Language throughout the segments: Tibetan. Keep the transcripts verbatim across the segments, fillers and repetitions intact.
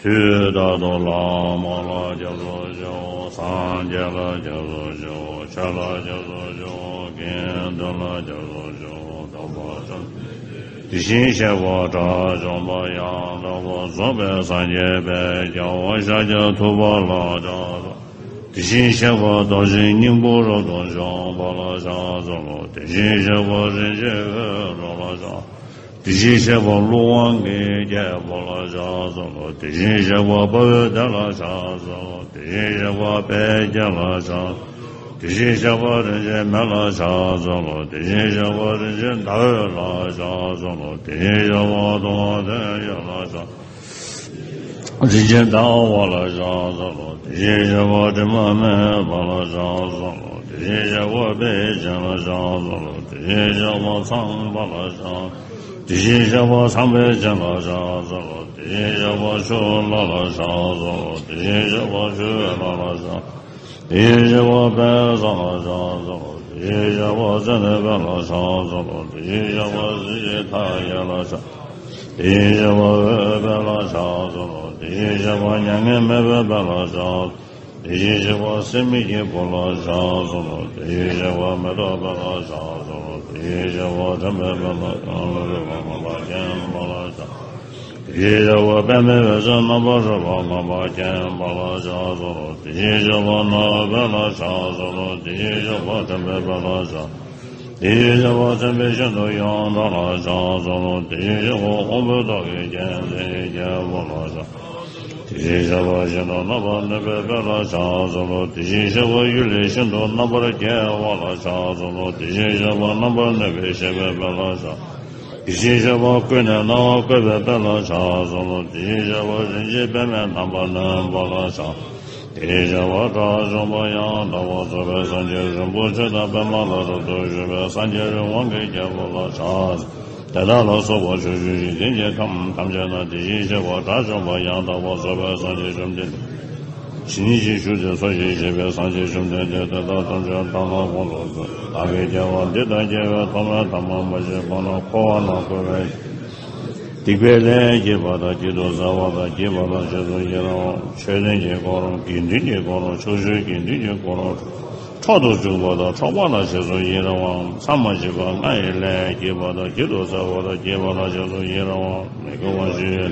དུས་རྟག་ཏུ་བླ་མ་ལ་སྐྱབས་སུ་མཆིའོ། སངས་རྒྱས་ལ་སྐྱབས་སུ་མཆིའོ། ཆོས་ལ་སྐྱབས་སུ་མཆིའོ། དགེ་འདུན་ལ་སྐྱབས་སུ་མཆིའོ། དམ་པ་དང་དེ་བཞིན་གཤེགས་པ་དགྲ་བཅོམ་པ་ཡང་དག་པར་རྫོགས་པའི་སངས་རྒྱས་དཔལ་རྒྱལ་བ་ཤཱཀྱ་ཐུབ་པ་ལ་ཕྱག་འཚལ་ལོ། དེ་བཞིན་གཤེགས་པ་རྡོ་རྗེ་སྙིང་པོ་རབ་ཏུ་འཇོམས་པ་ལ་ཕྱག་འཚལ་ལོ། དེ་བཞིན་གཤེགས་པ་རིན་ཆེན་འོད་འཕྲོ་ལ་ཕྱག་དེ་བཞིན་གཤེགས་པ་ཀླུ་དབང་གིས་བསྐྱེད་པ་ལ་ཕྱག་འཚལ་ལོ། དེ་བཞིན་གཤེགས་པ་དཔའ་བོའི་སྡེ་ལ་ཕྱག་འཚལ་ལོ། དེ་བཞིན་གཤེགས་པ་དཔལ་དགྱེས་ལ་ཕྱག་དེ་བཞིན་གཤེགས་པ་རིན་ཆེན་མེ་ལ་ཕྱག་འཚལ་ལོ། དེ་བཞིན་གཤེགས་པ་རིན་ཆེན་ཟླ་འོད་ལ་ཕྱག་འཚལ་ལོ། དེ་བཞིན་གཤེགས་པ་དུང་འཕྲོས་འོད་ལ་ཕྱག་རིན་ཆེན་ཟླ་བ་ལ་ཕྱག་འཚལ་ལོ། དེ་བཞིན་གཤེགས་པ་དྲི་མ་མེད་པ་ལ་ཕྱག་འཚལ་ལོ། དེ་བཞིན་གཤེགས་པ་དཔལ་ཆེན་ལ་ཕྱག་འཚལ་ལོ། དེ་བཞིན་གཤེགས་པ་ཚངས་པ་ལ་ཕྱག་དེ་བཞིན་གཤེགས་པ་ཚངས་པའི་སྤྱན་ལ་ཕྱག་འཚལ་ལོ། དེ་བཞིན་གཤེགས་པ་ཆུ་ལྷ་ལ་ཕྱག་འཚལ་ལོ། དེ་བཞིན་གཤེགས་པ་ཆུ་ཡོས་ལྷ་ལ་ཕྱག་དེ་བཞིན་གཤེགས་པ་དཔལ་བཟང་ལ་ཕྱག་འཚལ་ལོ། དེ་བཞིན་གཤེགས་པ་ཙནྡན་དཔལ་ལ་ཕྱག་འཚལ་ལོ། དེ་བཞིན་གཤེགས་པ་གཟི་བརྗིད་མཐའ་ཡས་ལ་ཕྱག་དེ་བཞིན་གཤེགས་པ་འོད་དཔལ་ལ་ཕྱག་འཚལ་ལོ། དེ་བཞིན་གཤེགས་པ་མྱ་ངན་མེད་པའི་དཔལ་ལ་ཕྱག་དེ་བཞིན་གཤེགས་པ་སྲེད་མེད་ཀྱི་བུ་ལ་ཕྱག་འཚལ་ལོ། དེ་བཞིན་གཤེགས་པ་མེ་ཏོག་དཔལ་ལ་ཕྱག་འཚལ་ལོ། དེ་བཞིན་གཤེགས་པ་དྲན་པའི་དཔལ་ལ་ཕྱག་འཚལ་ལོ། དེ་བཞིན་གཤེགས་པ་མངོན་པར་མཁྱེན་པ་ལ་ཕྱག་དེ་བཞིན་གཤེགས་པ་པདྨའི་འོད་ཟེར་རྣམ་པར་རོལ་པ་མངོན་པར་མཁྱེན་པ་ལ་ཕྱག་འཚལ་ལོ། དེ་བཞིན་གཤེགས་པ་ནོར་དཔལ་ལ་ཕྱག་འཚལ་ལོ། དེ་བཞིན་གཤེགས་པ་དྲན་པའི་དཔལ་ལ་ཕྱག་དེ་བཞིན་གཤེགས་པ་མཚན་དཔེ་ཤིན་ཏུ་ཡོངས་གྲགས་ལ་ཕྱག་འཚལ་ལོ། དེ་བཞིན་གཤེགས་པ་དབང་པོའི་ཏོག་གི་རྒྱལ་མཚན་རྒྱལ་པོ་ལ་ཕྱག་དེ་བཞིན་གཤེགས་པ་ཤིན་ཏུ་རྣམ་པར་གནོན་པའི་དཔལ་ལ་ཕྱག་འཚལ་ལོ། དེ་བཞིན་གཤེགས་པ་གཡུལ་ལས་ཤིན་ཏུ་རྣམ་པར་རྒྱལ་བ་ལ་ཕྱག་འཚལ་ལོ། དེ་བཞིན་གཤེགས་པ་རྣམ་པར་གནོན་པའི་གཤེགས་པའི་དཔལ་ལ་ཕྱག་དེ་བཞིན་གཤེགས་པ་ཀུན་ནས་སྣང་བ་བཀོད་པའི་དཔལ་ལ་ཕྱག་འཚལ་ལོ། དེ་བཞིན་གཤེགས་པ་རིན་ཆེན་པདྨས་རྣམ་པར་གནོན་པ་ལ་ཕྱག་དེ་བཞིན་གཤེགས་པ་དགྲ་བཅོམ་པ་ཡང་དག་པར་རྫོགས་པའི་སངས་རྒྱས་རིན་པོ་ཆེ་དང་པདྨ་ལ་རབ་ཏུ་བཞུགས་པའི་སངས་རྒྱས་རི་དབང་གི་རྒྱལ་པོ་ལ་ཕྱག་དེ་དག་ལ་སོགས་པ་ཕྱོགས་བཅུའི་འཇིག་རྟེན་གྱི་ཁམས་ཐམས་ཅད་ན་དེ་བཞིན་གཤེགས་པ་དགྲ་བཅོམ་པ་ཡང་དག་པར་རྫོགས་པའི་སངས་རྒྱས་བཅོམ་ལྡན་འདས། ཇི་སྙེད་ཅིག་བཞུགས་ཏེ་འཚོ་ཞིང་གཞེས་པའི་སངས་རྒྱས་བཅོམ་ལྡན་འདས་དེ་དག་ཐམས་ཅད་དང་ནི་དགོངས་སུ་གསོལ། བདག་གིས་སྐྱེ་བ་འདི་དང་སྐྱེ་བའི་ཐོག་མའི་ཐ་མ་མ་སྐྱེས་གོང་ན་འཁོར་བ་ན་འཁོར་བའི་སྡིག་པའི་ལས་བགྱིས་པ་དང་བགྱིད་དུ་སྩལ་བ་དང་བགྱིས་པ་ལ་རྗེས་སུ་ཡི་རང་བ། མཆོད་རྟེན་གྱི་དཀོར་རམ་དགེ་འདུན་གྱི་དཀོར་རམ་ཕྱོགས་བཅུའི་དགེ་འདུན་གྱི་དཀོར་རམ་འཕྲོག་ཏུ་བཅུག་པ་དང་འཕྲོག་པ་ལ་རྗེས་སུ་ཡི་རང་བའམ། མཚམས་མ་མཆིས་པ་ལྔ་ཡི་ལས་བགྱིས་པ་དང་བགྱིད་དུ་སྩལ་བ་དང་བགྱིས་པ་ལ་རྗེས་སུ་ཡི་རང་བའམ། མི་དགེ་བ་བཅུའི་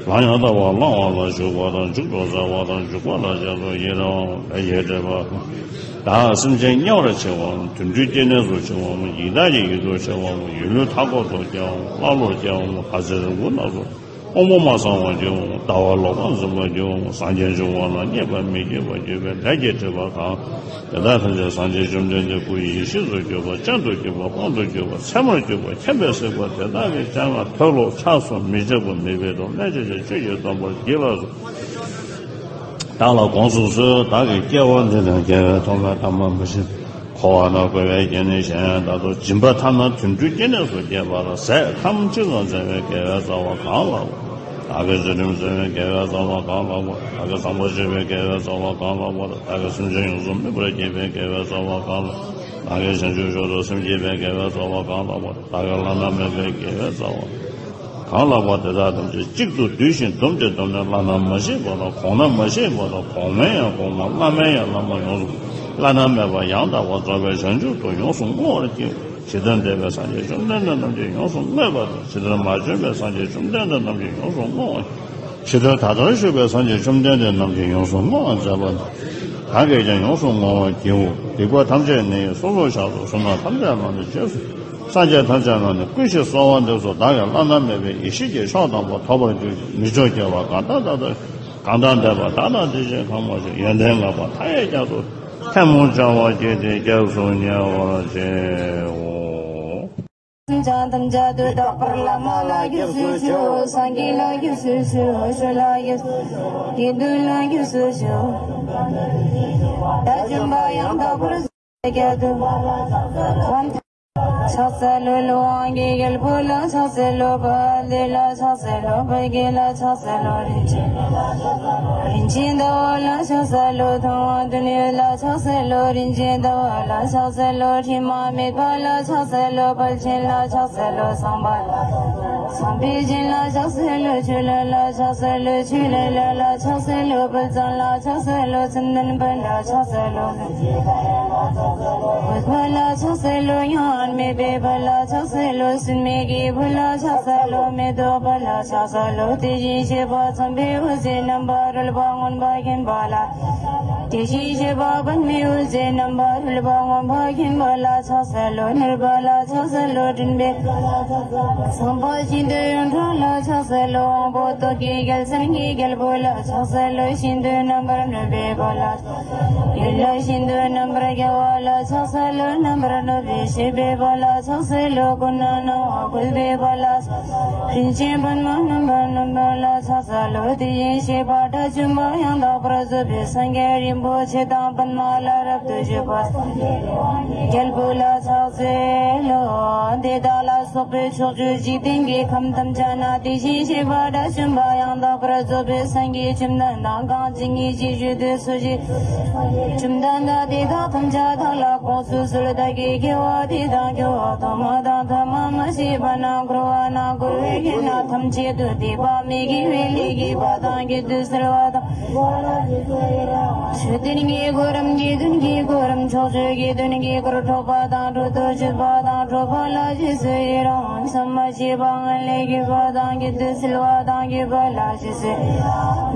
ལམ་ཡང་དག་པར་བླང་བ་ལ་འཇུག་པ་དང་འཇུག་ཏུ་སྩལ་བ་དང་འཇུག་པ་ལ་རྗེས་སུ་ཡི་རང་བའམ། ལས་ཀྱི་སྒྲིབ་པ་དག་སེམས་ཅན་དམྱལ་བར་མཆི་བའམ། དུད་འགྲོའི་སྐྱེ་གནས་སུ་མཆི་བའམ། ཡི་དྭགས་ཀྱི་ཡུལ་དུ་མཆི་བའམ། ཡུལ་ལུས་མཐའ་འཁོབ་ཏུ་སྐྱེ་བའམ། ཀླ་ཀློར་སྐྱེ་བའམ། བ་ཚྭའི་རི་བོ་རྣམས་སུ་དབང་པོ་མ་ཚང་བར་སྐྱེ་བའམ། ཟླ་བ་ལོག་པར་འཛིན་པར་སྐྱེ་བའམ། སངས་རྒྱས་འབྱུང་བ་ལ་མཉེས་པར་མི་བགྱིད་པར་གྱུར་པའི་ལས་ཀྱི་སྒྲིབ་པ་གང་། དེ་དག་ཐམས་ཅད་སངས་རྒྱས་བཅོམ་ལྡན་འདས་སྐུ་ཡི་ཡེ་ཤེས་སུ་གྱུར་པ། སྤྱན་དུ་གྱུར་པ། དཔང་དུ་གྱུར་པ། མཚན་མར་གྱུར་པ། མཁྱེན་པས་གཟིགས་པ་དེ་དག་གི་སྤྱན་སྔར་མཐོལ་ལོ་འཆགས་སོ་མི་འཆབ་པ་མི་སྦེད་དོ། སྨན་ཆེན་ཆོས་ཀྱིས་སྟོན་པར་བགྱིད་ལགས་སོ། བདག་ལ་དགོངས་སུ་གསོལ། བདག་གིས་སྐྱེ་བ་འདི་དང་སྐྱེ་བའི་ཐོག་མའི་ཐ་མ་མ་མཆིས་འཁོར་བ་ན་འཁོར་བའི་སྐྱེ་གནས་གཞན་དག་ཏུ་སྦྱིན་པ་ཐ་ན་དུད་འགྲོའི་སྐྱེ་གནས་སུ་སྐྱེས་པ་ལ་ཟས་ཁམ་གཅིག་ཙམ་སྩལ་བའི་དགེ་བའི་རྩ་བ་གང་ལགས་པ། བདག་གིས་ཚུལ་ཁྲིམས་བསྲུང་བའི་དགེ་བའི་རྩ་བ་གང་ལགས་པ། བདག་གིས་བཟང་པོ་སྤྱོད་པའི་དགེ་བའི་རྩ་བ་གང་ལགས་པ། བདག་གིས་སེམས་ཅན་ཡོངས་སུ་སྨིན་པར་བགྱིས་པའི་དགེ་བའི་རྩ་བ་གང་ལགས། བདག་གིས་བྱང་ཆུབ་མཆོག་ཏུ་སེམས་བསྐྱེད་པའི་དགེ་བའི་རྩ་བ་གང་ལགས་པ། བདག་གིས་བླ་ན་མེད་པའི་དགེ་བའི་རྩ་བ་གང་ལགས་པ། དེ་དག་ཐམས་ཅད་གཅིག་ཏུ་བསྡུས་ཤིང་བསྡོམས་ཏེ་བསྡོམས་ནས་བླ་ན་མ་མཆིས་པ་དང་གོང་ན་མ་མཆིས་པ་དང་གོང་མའི་ཡང་གོང་མ་བླ་མའི་ཡང་བླ་མ་ཡོངས་སུ་བླ་ན་མེད་པ་ཡང་དག་པར་རྫོགས་པའི་བྱང་ཆུབ་ཏུ་ཡོངས་སུ་བསྔོ་བར་བགྱིའོ། ཇི་ལྟར་འདས་པའི་སངས་རྒྱས་བཅོམ་ལྡན་འདས་རྣམས་ཀྱིས་ཡོངས་སུ་བསྔོས་པ་དང་། ཇི་ལྟར་མ་བྱོན་པའི་སངས་རྒྱས་བཅོམ་ལྡན་འདས་རྣམས་ཀྱིས་ཡོངས་སུ་བསྔོ་བར། ཇི་ལྟར་ད་ལྟར་བཞུགས་པའི་སངས་རྒྱས་བཅོམ་ལྡན་འདས་རྣམས་ཀྱིས་ཡོངས་སུ་བསྔོ་བར་མཛད་པ་དང་། བདག་གིས་ཀྱང་ཡོངས་སུ་བསྔོ་བར་བགྱིའོ། སྡིག་པ་ཐམས་ཅད་ནི་སོ་སོར་བཤགས་སོ། བསོད་ནམས་ཐམས་ཅད་ལ་ནི་རྗེས་སུ། སངས་རྒྱས་ཐམས་ཅད་ལ་ནི་བསྐུལ་ཞིང་གསོལ་བ་འདེབས་སོ། བདག་གིས་བླ་ན་མེད་པའི་ཡེ་ཤེས་ཀྱི་མཆོག་དམ་པ་ཐོབ་པར་འགྱུར་ཞིང་། མི་མཆོག་སྐྱེ་བ་གང་དག་ད་ལྟ་གང་དག་འདས་པ་དག་དང་དེ་བཞིན་གང་མ་བྱོན་ཡོན་ཏན་བསྔགས་པ་མཐའ་ཡས་རྒྱ་མཚོ་ཐལ་མོ་སྦྱར་བ་བགྱིས་ཏེ་སྐྱབས་སུ་ཉེ་བར་མཆིའོ། སེམས་ཅན་ཐམས་ཅད་དུ་དག་པར་བླ་མ་ལ་སྐྱབས་སུ་མཆིའོ། སངས་རྒྱས་ལ་སྐྱབས་སུ་མཆིའོ། ཆོས་ལ་སྐྱབས་སུ་མཆིའོ། དགེ་འདུན་ལ་སྐྱབས་སུ་མཆིའོ། དགྲ་བཅོམ་པ་ཡང་དག་པར་རྫོགས་པའི་རྒྱལ་དུ། ཕྱག་འཚལ་ལོ། ཀླུ་དབང་གི་རྒྱལ་པོ་ལ་ཕྱག་འཚལ་ལོ། དཔལ་ལྡན་ལ་ཕྱག་འཚལ་ལོ། དཔལ་དགྱེས་ལ་ཕྱག་འཚལ་ལོ། རིན་ཆེན་རིན་ཆེན་ཟླ་བ་ལ་ཕྱག་འཚལ་ལོ། ཐུབ་དབང་དོན་ཡོད་ལ་ཕྱག་འཚལ་ལོ། རིན་ཆེན་ཟླ་བ་ལ་ཕྱག་འཚལ་ལོ། དྲི་མ་མེད་པ་ལ་ཕྱག་འཚལ་ལོ། དཔལ་ཆེན་ལ་ཕྱག་འཚལ་ལོ། བསམ་པ་བསམ་འཕེལ་ཅན་ལ་ཕྱག་འཚལ་ལོ། ཆོས་ལས་ལ་ཕྱག་འཚལ་ལོ། ཆོས་ལས་ལ་ལ་ཕྱག་འཚལ་ལོ། དཔལ་བཟང་ལ་ཕྱག་འཚལ་ལོ། མཚན་ལྡན་དཔལ་ལ་ཕྱག་འཚལ་ལོ། བོད་པ་ལ་ཕྱག་འཚལ་ལོ། མྱ་ངན་མེད་པའི་དཔལ་ལ་ཕྱག་འཚལ་ལོ། སྲིད་མེད་ཀྱི་བུ་ལ་ཕྱག་འཚལ་ལོ། མེ་ཏོག་དཔལ་ལ་ཕྱག་འཚལ་ལོ། དེ་བཞིན་གཤེགས་པ་འཚམས་པའི་འོད་ཟེར་རྣམ་པར་རོལ་པ་མངོན་པར་མཁྱེན་པ་ལ། དེ་བཞིན་གཤེགས་པ་པདྨའི་འོད་ཟེར་རྣམ་པར་རོལ་པ་མངོན་པར་མཁྱེན་པ་ལ་ཕྱག་འཚལ་ལོ། ནུས་པ་ལ་ཕྱག་འཚལ་ལོ། མགྲིན་པའི་ཚངས་པ་ཤིན་ཏུ་ཡོངས་གྲགས་ལ་ཕྱག་འཚལ་ལོ། དབང་པོ་ཏོག་གི་རྒྱལ་མཚན་གྱི་རྒྱལ་པོ་ལ་ཕྱག་འཚལ་ལོ། ཤིན་ཏུ་རྣམ་པར་གནོན་པའི་དཔལ་ལ། ཡུལ་ལ་ཤིན་ཏུ་རྣམ་པར་རྒྱལ་བ་ལ་ཕྱག་འཚལ་ལོ། རྣམ་པར་གནོན་པའི་བཞད་པའི་དཔལ་ལ་ཕྱག་འཚལ་ལོ། ཀུན་ནས་སྣང་བ་བཀོད་པའི་དཔལ་ལ། རིན་ཆེན་པདྨ་རྣམ་པར་གནོན་པ་ལ་ཕྱག་འཚལ་ལོ། དེ་བཞིན་གཤེགས་པ་དགྲ་བཅོམ་པ་ཡང་དག་པར་རྫོགས་པའི་སངས་རྒྱས་རིན་པོ་ཆེ་དང་པདྨ་ལ་རབ་ཏུ་བཞུགས་པ་རྒྱལ་པོ་ལ་ཕྱག་འཚལ་ལོ། དེ་དག་ལ་སོགས་པའི་ཕྱོགས་བཅུའི་འཇིག་རྟེན་གྱི་ཁམས་ཐམས་ཅད་ན་དེ་བཞིན་གཤེགས་པ་དགྲ་བཅོམ་པ་ཡང་དག་པར་རྫོགས་པའི་སངས་རྒྱས་བཅོམ་ལྡན་འདས་གང་ཇི་སྙེད་ཅིག་བཞུགས་དུས་སུ་ཞིག་བཅོམ་ལྡན་འདས་དེ་དག་ཐམས་ཅད་བདག་ལ་དགོངས་སུ་གསོལ། བདག་གིས་དགེ་བ་འདི་དང་སྐྱོ་བ་དང་མ་དང་ཐ་མ་མ་མཆིས་པ་ན་འཁོར་བ་ན་འཁོར་བའི་དགེ་རྩ་ཐམས་ཅད་དུ་དད་པ་མི་དགེ་བའི་ལས་དགེ་བ་དང་བགྱིད་དུ་གསོལ་བ་དང་། མཆོད་རྟེན་གྱི་གོ་རིམ་དགེ་འདུན་གྱི་གོ་རིམ་ཕྱོགས་བཅུའི་དགེ་འདུན་གྱི་སྐོར་འཕྲོག་པ་དང་འགྲོ་དོན་སྤྱོད་པ་དང་འགྲོ་པ་ལ་རྗེས་སུ་ཡི་རང་། མཚམས་མ་མཆིས་པ་ངན་ལས་གྱོས་པ་དང་བགྱིད་དུ་གསོལ་བ་དང་བགྱིས་པ་ལ་རྗེས་སུ།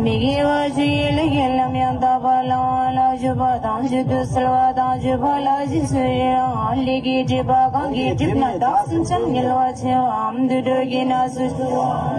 མི་དགེ་བ་བཅུ་ཡི་ལས་ཀྱི་ལམ་ཡང་དག་པ་བླང་བ་ལ་སྤྱོད་པ་དང་སྤྱོད་དུ་གསོལ་བ་དང་སྤྱོད་པ་ལ་རྗེས་སུ་ཡི་རང་། ལས་ཀྱི་སྒྲིབ་པ་གང་གིས་བསྒྲིབས་ན་བདག་སེམས་ཀྱང་ཉེ་བར་མཆིའམ། དུད་འགྲོ་གི་གནས་སུ་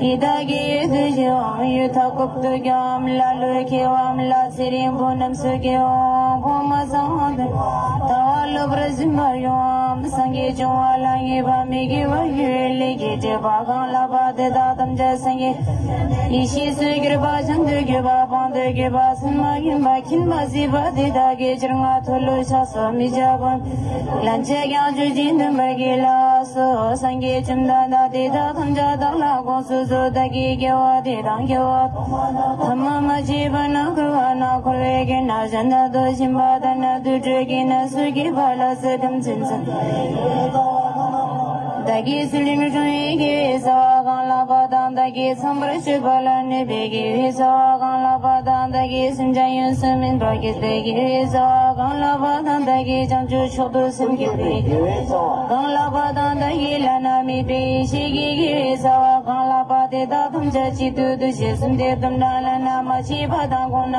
ཡི་དྭགས་ཀྱི་ཡུལ་དུ་སྐྱེའམ། ཡུལ་མཐའ་འཁོབ་ཏུ་སྐྱེའམ། ཀླ་ཀློས་ཁྱེའམ། ལ་ཚེ་རིང་པོ་རྣམས་སུ་སྐྱེའམ། དབང་པོ་མ་ཚང་བ་དུ་ལྟ་བ་ལོག་པར་འཛིན་པར་འགྱུར་བའམ། སངས་རྒྱས་བྱུང་བ་ལ་ངེས་པ་མི་དགེ་བ་ཡོད། ལས་ཀྱི་སྒྲིབ་པ་གང་ལགས་པ་དེ་དག་ཐམས་ཅད་སངས་རྒྱས་ཡེ་ཤེས་སུ་གྱུར་པ་བྱང་དུ་གྱུར་པ་སྤང་དུ་གྱུར་པ་མཚན་མ་མཁྱེན་པ་མཁྱེན་པ་གཟིགས་པ་དེ་དག་གི་ཕྱིར་ང་མཐོལ་ལོ་བཤགས་སོ། མི་བྱ་བ་ལན་ཅིག་ཀྱང་སྤྱོད་ཅིང་འདུན་པར་བགྱིད་ལགས་སོ། སངས་རྒྱས་བཅོམ་ལྡན་འདས་དེ་དག་ཐམས་ཅད་བདག་ལ་དགོངས་སུ་གསོལ། བདག་གིས་དགེ་བ་འདི་དང་དགེ་བ་ཐ་མ་མ་མཆིས་པ་ན་འཁོར་བ་ན་འཁོར་བའི་དགེ་རྩ་གཞན་དག་ཏུ་ཕྱིན་པ་ལྟར་ན་དུད་འགྲོ་གི་གནས་སུ་སྐྱེས་པ་ལགས་སོ། ཁམས་ཅན་ཚང་བདག་གིས་ཚུལ་ཁྲིམས་སྲུང་བའི་དགེ་བའི་རྩ་བ་གང་ལགས་པ་དང་། བདག་གིས་ཚངས་པར་སྤྱོད་པ་ལ་གནས་པའི་དགེ་བའི་རྩ་བ་གང་ལགས་པ་དང་། བདག་གིས་སེམས་ཅན་ཡོངས་སུ་སྨིན་པར་བགྱིད་པའི་དགེ་བའི་རྩ་བ་གང་ལགས་པ་དང་། བདག་གིས་བྱང་ཆུབ་མཆོག་ཏུ་སེམས་བསྐྱེད་པའི་དགེ་བའི་རྩ་བ་གང་ལགས་པ་དང་། བདག་གིས་བླ་ན་མེད་པའི་ཡེ་ཤེས་ཀྱི་དགེ་བའི་རྩ་བ་གང་ལགས་པ་དེ་དག་ཐམས་ཅད་གཅིག་ཏུ་བསྡུས་ཤིང་གསུམ་སྟེ་དུམ་གྲངས་བླ་ན་མ་མཆིས་པ་དང་གོང་ན་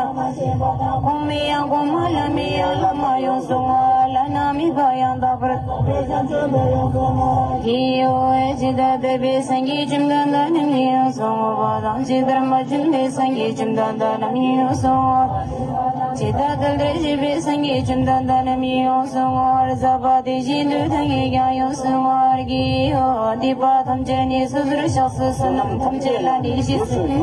གོང་མའི་ཡང་གོང་མ་བླ་མའི་ཡང་བླ་མ་ཡོངས་སུ་བསྔོ་བ་བླ་ན་མེད་པ་ཡང་དག་པར་རྫོགས་པའི་བྱང་ཆུབ་འདི་ཡོངས་སུ་བསྔོ་བར་བགྱིའོ། ཇི་ལྟར་འདོད་པའི་སངས་རྒྱས་བཅོམ་ལྡན་འདས་རྣམས་ཀྱི་ཡོངས་སུ་བསྔོ་བ་དང་། ཇི་ལྟར་མ་བྱོན་པའི་སངས་རྒྱས་བཅོམ་ལྡན་འདས་རྣམས་ཀྱི་ཡོངས་སུ་བསྔོ་བ། ཇི་ལྟར་དལ་བར་བཞུགས་པའི་སངས་རྒྱས་བཅོམ་ལྡན་འདས་རྣམས་ཀྱི་ཡོངས་སུ་བསྔོ་བར་མཛད་པ་དེ་བཞིན་དུ་བདག་གིས་ཀྱང་ཡོངས་སུ་བསྔོ་བར་བགྱིའོ། སྡིག་པ་ཐམས་ཅད་ནི་སོ་སོར་བཤགས་སོ། བསོད་ནམས་ཐམས་ཅད་ལ་ནི་རྗེས་སུ།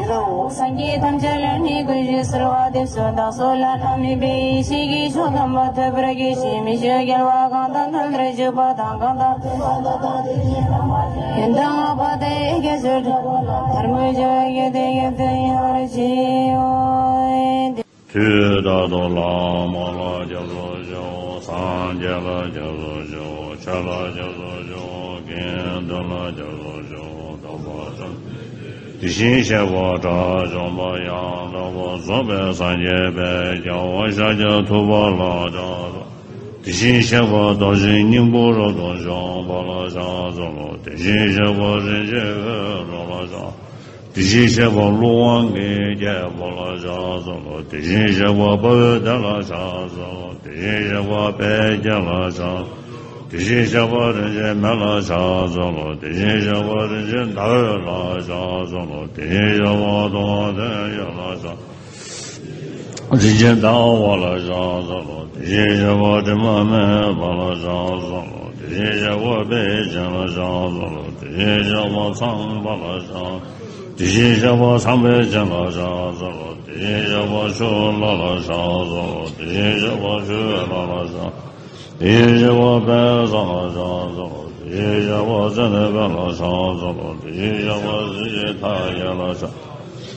སངས་རྒྱས་ཐམས་ཅད་ལ་ནི་གུས་ཞབས་གསོལ་བ་འདེབས་སོ། བདག་སོགས་བླ་ན་མེད་པའི་ཡེ་ཤེས་ཀྱི་མཆོག་དམ་པ་ཐོབ་པར་བགྱི་ཞིང་། མི་ཆོས་རྒྱལ་བ་གང་དང་མཐུན་པར་བཞུགས་པ་དང་། གང་དང་མཐུན་པ་དང་། ཡོན་ཏན་བསྔགས་པ་དང་ཡི་གེ་བཅུ་དྲུག་པོ་ལ། ཐལ་མོ་སྦྱར་བའི་དགེ་དེ་ཡིད་དུ་འོང་བར་བགྱིའོ། དུས་རྟག་ཏུ་བླ་མ་ལ་སྐྱབས་སུ་མཆིའོ། སངས་རྒྱས་ལ་སྐྱབས་སུ་མཆིའོ། ཆོས་ལ་སྐྱབས་སུ་མཆིའོ། དགེ་འདུན་ལ་སྐྱབས་སུ་མཆིའོ། དམ་པ་དང་དེ་བཞིན་གཤེགས་པ་དགྲ་བཅོམ་པ་ཡང་དག་པར་རྫོགས་པའི་སངས་རྒྱས་དཔལ་རྒྱལ་བ་ཤཱཀྱ་ཐུབ་པ་ལ་ཕྱག་འཚལ་ལོ། དེ་བཞིན་གཤེགས་པ་རྡོ་རྗེ་སྙིང་པོ་རབ་ཏུ་འཇོམས་པ་ལ་ཕྱག་འཚལ་ལོ། དེ་བཞིན་གཤེགས་པ་རིན་ཆེན་འོད་འཕྲོ་ལ་ཕྱག་དེ་བཞིན་གཤེགས་པ་ཀླུ་དབང་གི་རྒྱལ་པོ་ལ་ཕྱག་འཚལ་ལོ། དེ་བཞིན་གཤེགས་པ་དཔའ་བོའི་སྡེ་ལ་ཕྱག་འཚལ་ལོ། དེ་བཞིན་གཤེགས་པ་དཔལ་དགྱེས་ལ་ཕྱག་དེ་བཞིན་གཤེགས་པ་རིན་ཆེན་མེ་ལ་ཕྱག་འཚལ་ལོ། དེ་བཞིན་གཤེགས་པ་རིན་ཆེན་ཟླ་འོད་ལ་ཕྱག་འཚལ་ལོ། དེ་བཞིན་གཤེགས་པ་དུང་ལྡན་འོད་ལ་ཕྱག་རིན་ཆེན་ཟླ་བ་ལ་ཕྱག་འཚལ་ལོ། དེ་བཞིན་གཤེགས་པ་དྲི་མ་མེད་པ་ལ་ཕྱག་འཚལ་ལོ། དེ་བཞིན་གཤེགས་པ་དཔལ་ཆེན་ལ་ཕྱག་འཚལ་ལོ། དེ་བཞིན་གཤེགས་པ་ཚངས་པ་ལ་ཕྱག་དེ་བཞིན་གཤེགས་པ་ཚངས་པའི་བྱིན་ལ་ཕྱག་འཚལ་ལོ། དེ་བཞིན་གཤེགས་པ་ཆུ་ལྷ་ལ་ཕྱག་འཚལ་ལོ། དེ་བཞིན་གཤེགས་པ་ཆུ་ལྷ་ལ་ཕྱག་དེ་བཞིན་གཤེགས་པ་དཔལ་བཟང་ལ་ཕྱག་འཚལ་ལོ། དེ་ དེ་བཞིན་གཤེགས་པ་ཙན་དན་དཔལ་ལ་ཕྱག་འཚལ་ལོ། དེ་བཞིན་གཤེགས་པ་གཟི་བརྗིད་མཐའ་ཡས་ལ་ཕྱག་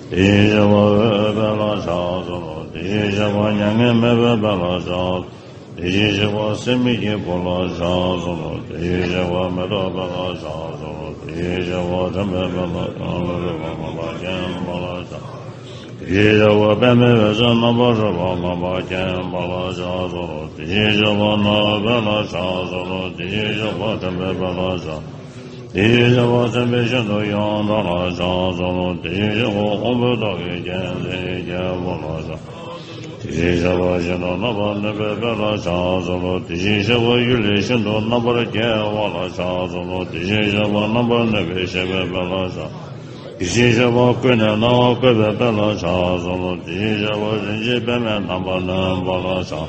དེ་བཞིན་གཤེགས་པ་འོད་དཔལ་ལ་ཕྱག་འཚལ་ལོ། དེ་བཞིན་གཤེགས་པ་མྱ་ངན་མེད་པའི་དཔལ་ལ་ཕྱག་དེ་བཞིན་གཤེགས་པ་སྲེད་མེད་ཀྱི་བུ་ལ་ཕྱག་འཚལ་ལོ། དེ་བཞིན་གཤེགས་པ་མེ་ཏོག་དཔལ་ལ་ཕྱག་འཚལ་ལོ། དེ་བཞིན་གཤེགས་པ་དྲན་པའི་དཔལ་ལ་ཕྱག་འཚལ་ལོ། རིག་པ་ངོ་མ་མཁྱེན་པ་ལ་ཕྱག་དེ་བཞིན་གཤེགས་པ་པདྨའི་འོད་ཟེར་རྣམ་པར་རོལ་པ་ངོ་མ་མཁྱེན་པ་ལ་ཕྱག་འཚལ་ལོ། དེ་བཞིན་གཤེགས་པ་སྣང་བའི་དཔལ་ལ་ཕྱག་འཚལ་ལོ། དེ་བཞིན་གཤེགས་པ་དྲན་པའི་དཔལ་ལ་ཕྱག་དེ་བཞིན་གཤེགས་པ་མཚན་དཔལ་ཤིན་ཏུ་ཡོངས་གྲགས་ལ་ཕྱག་འཚལ་ལོ། དེ་བཞིན་གཤེགས་པ་དབང་པོའི་ཏོག་གི་རྒྱལ་མཚན་རྒྱལ་པོ་ལ་ཕྱག་དེ་བཞིན་གཤེགས་པ་ཤིན་ཏུ་རྣམ་པར་གནོན་པའི་དཔལ་ལ་ཕྱག་འཚལ་ལོ། དེ་བཞིན་གཤེགས་པ་གཡུལ་ལས་ཤིན་ཏུ་རྣམ་པར་རྒྱལ་བ་ལ་ཕྱག་འཚལ་ལོ། དེ་བཞིན་གཤེགས་པ་རྣམ་པར་གནོན་པའི་གཤེགས་པའི་དཔལ་ལ་ཕྱག་དེ་བཞིན་གཤེགས་པ་ཀུན་ནས་སྣང་བ་བཀོད་པའི་དཔལ་ལ་ཕྱག་འཚལ་ལོ། དེ་བཞིན་གཤེགས་པ་རིན་ཆེན་པདྨས་རྣམ་པར་གནོན་པ་ལ་ཕྱག་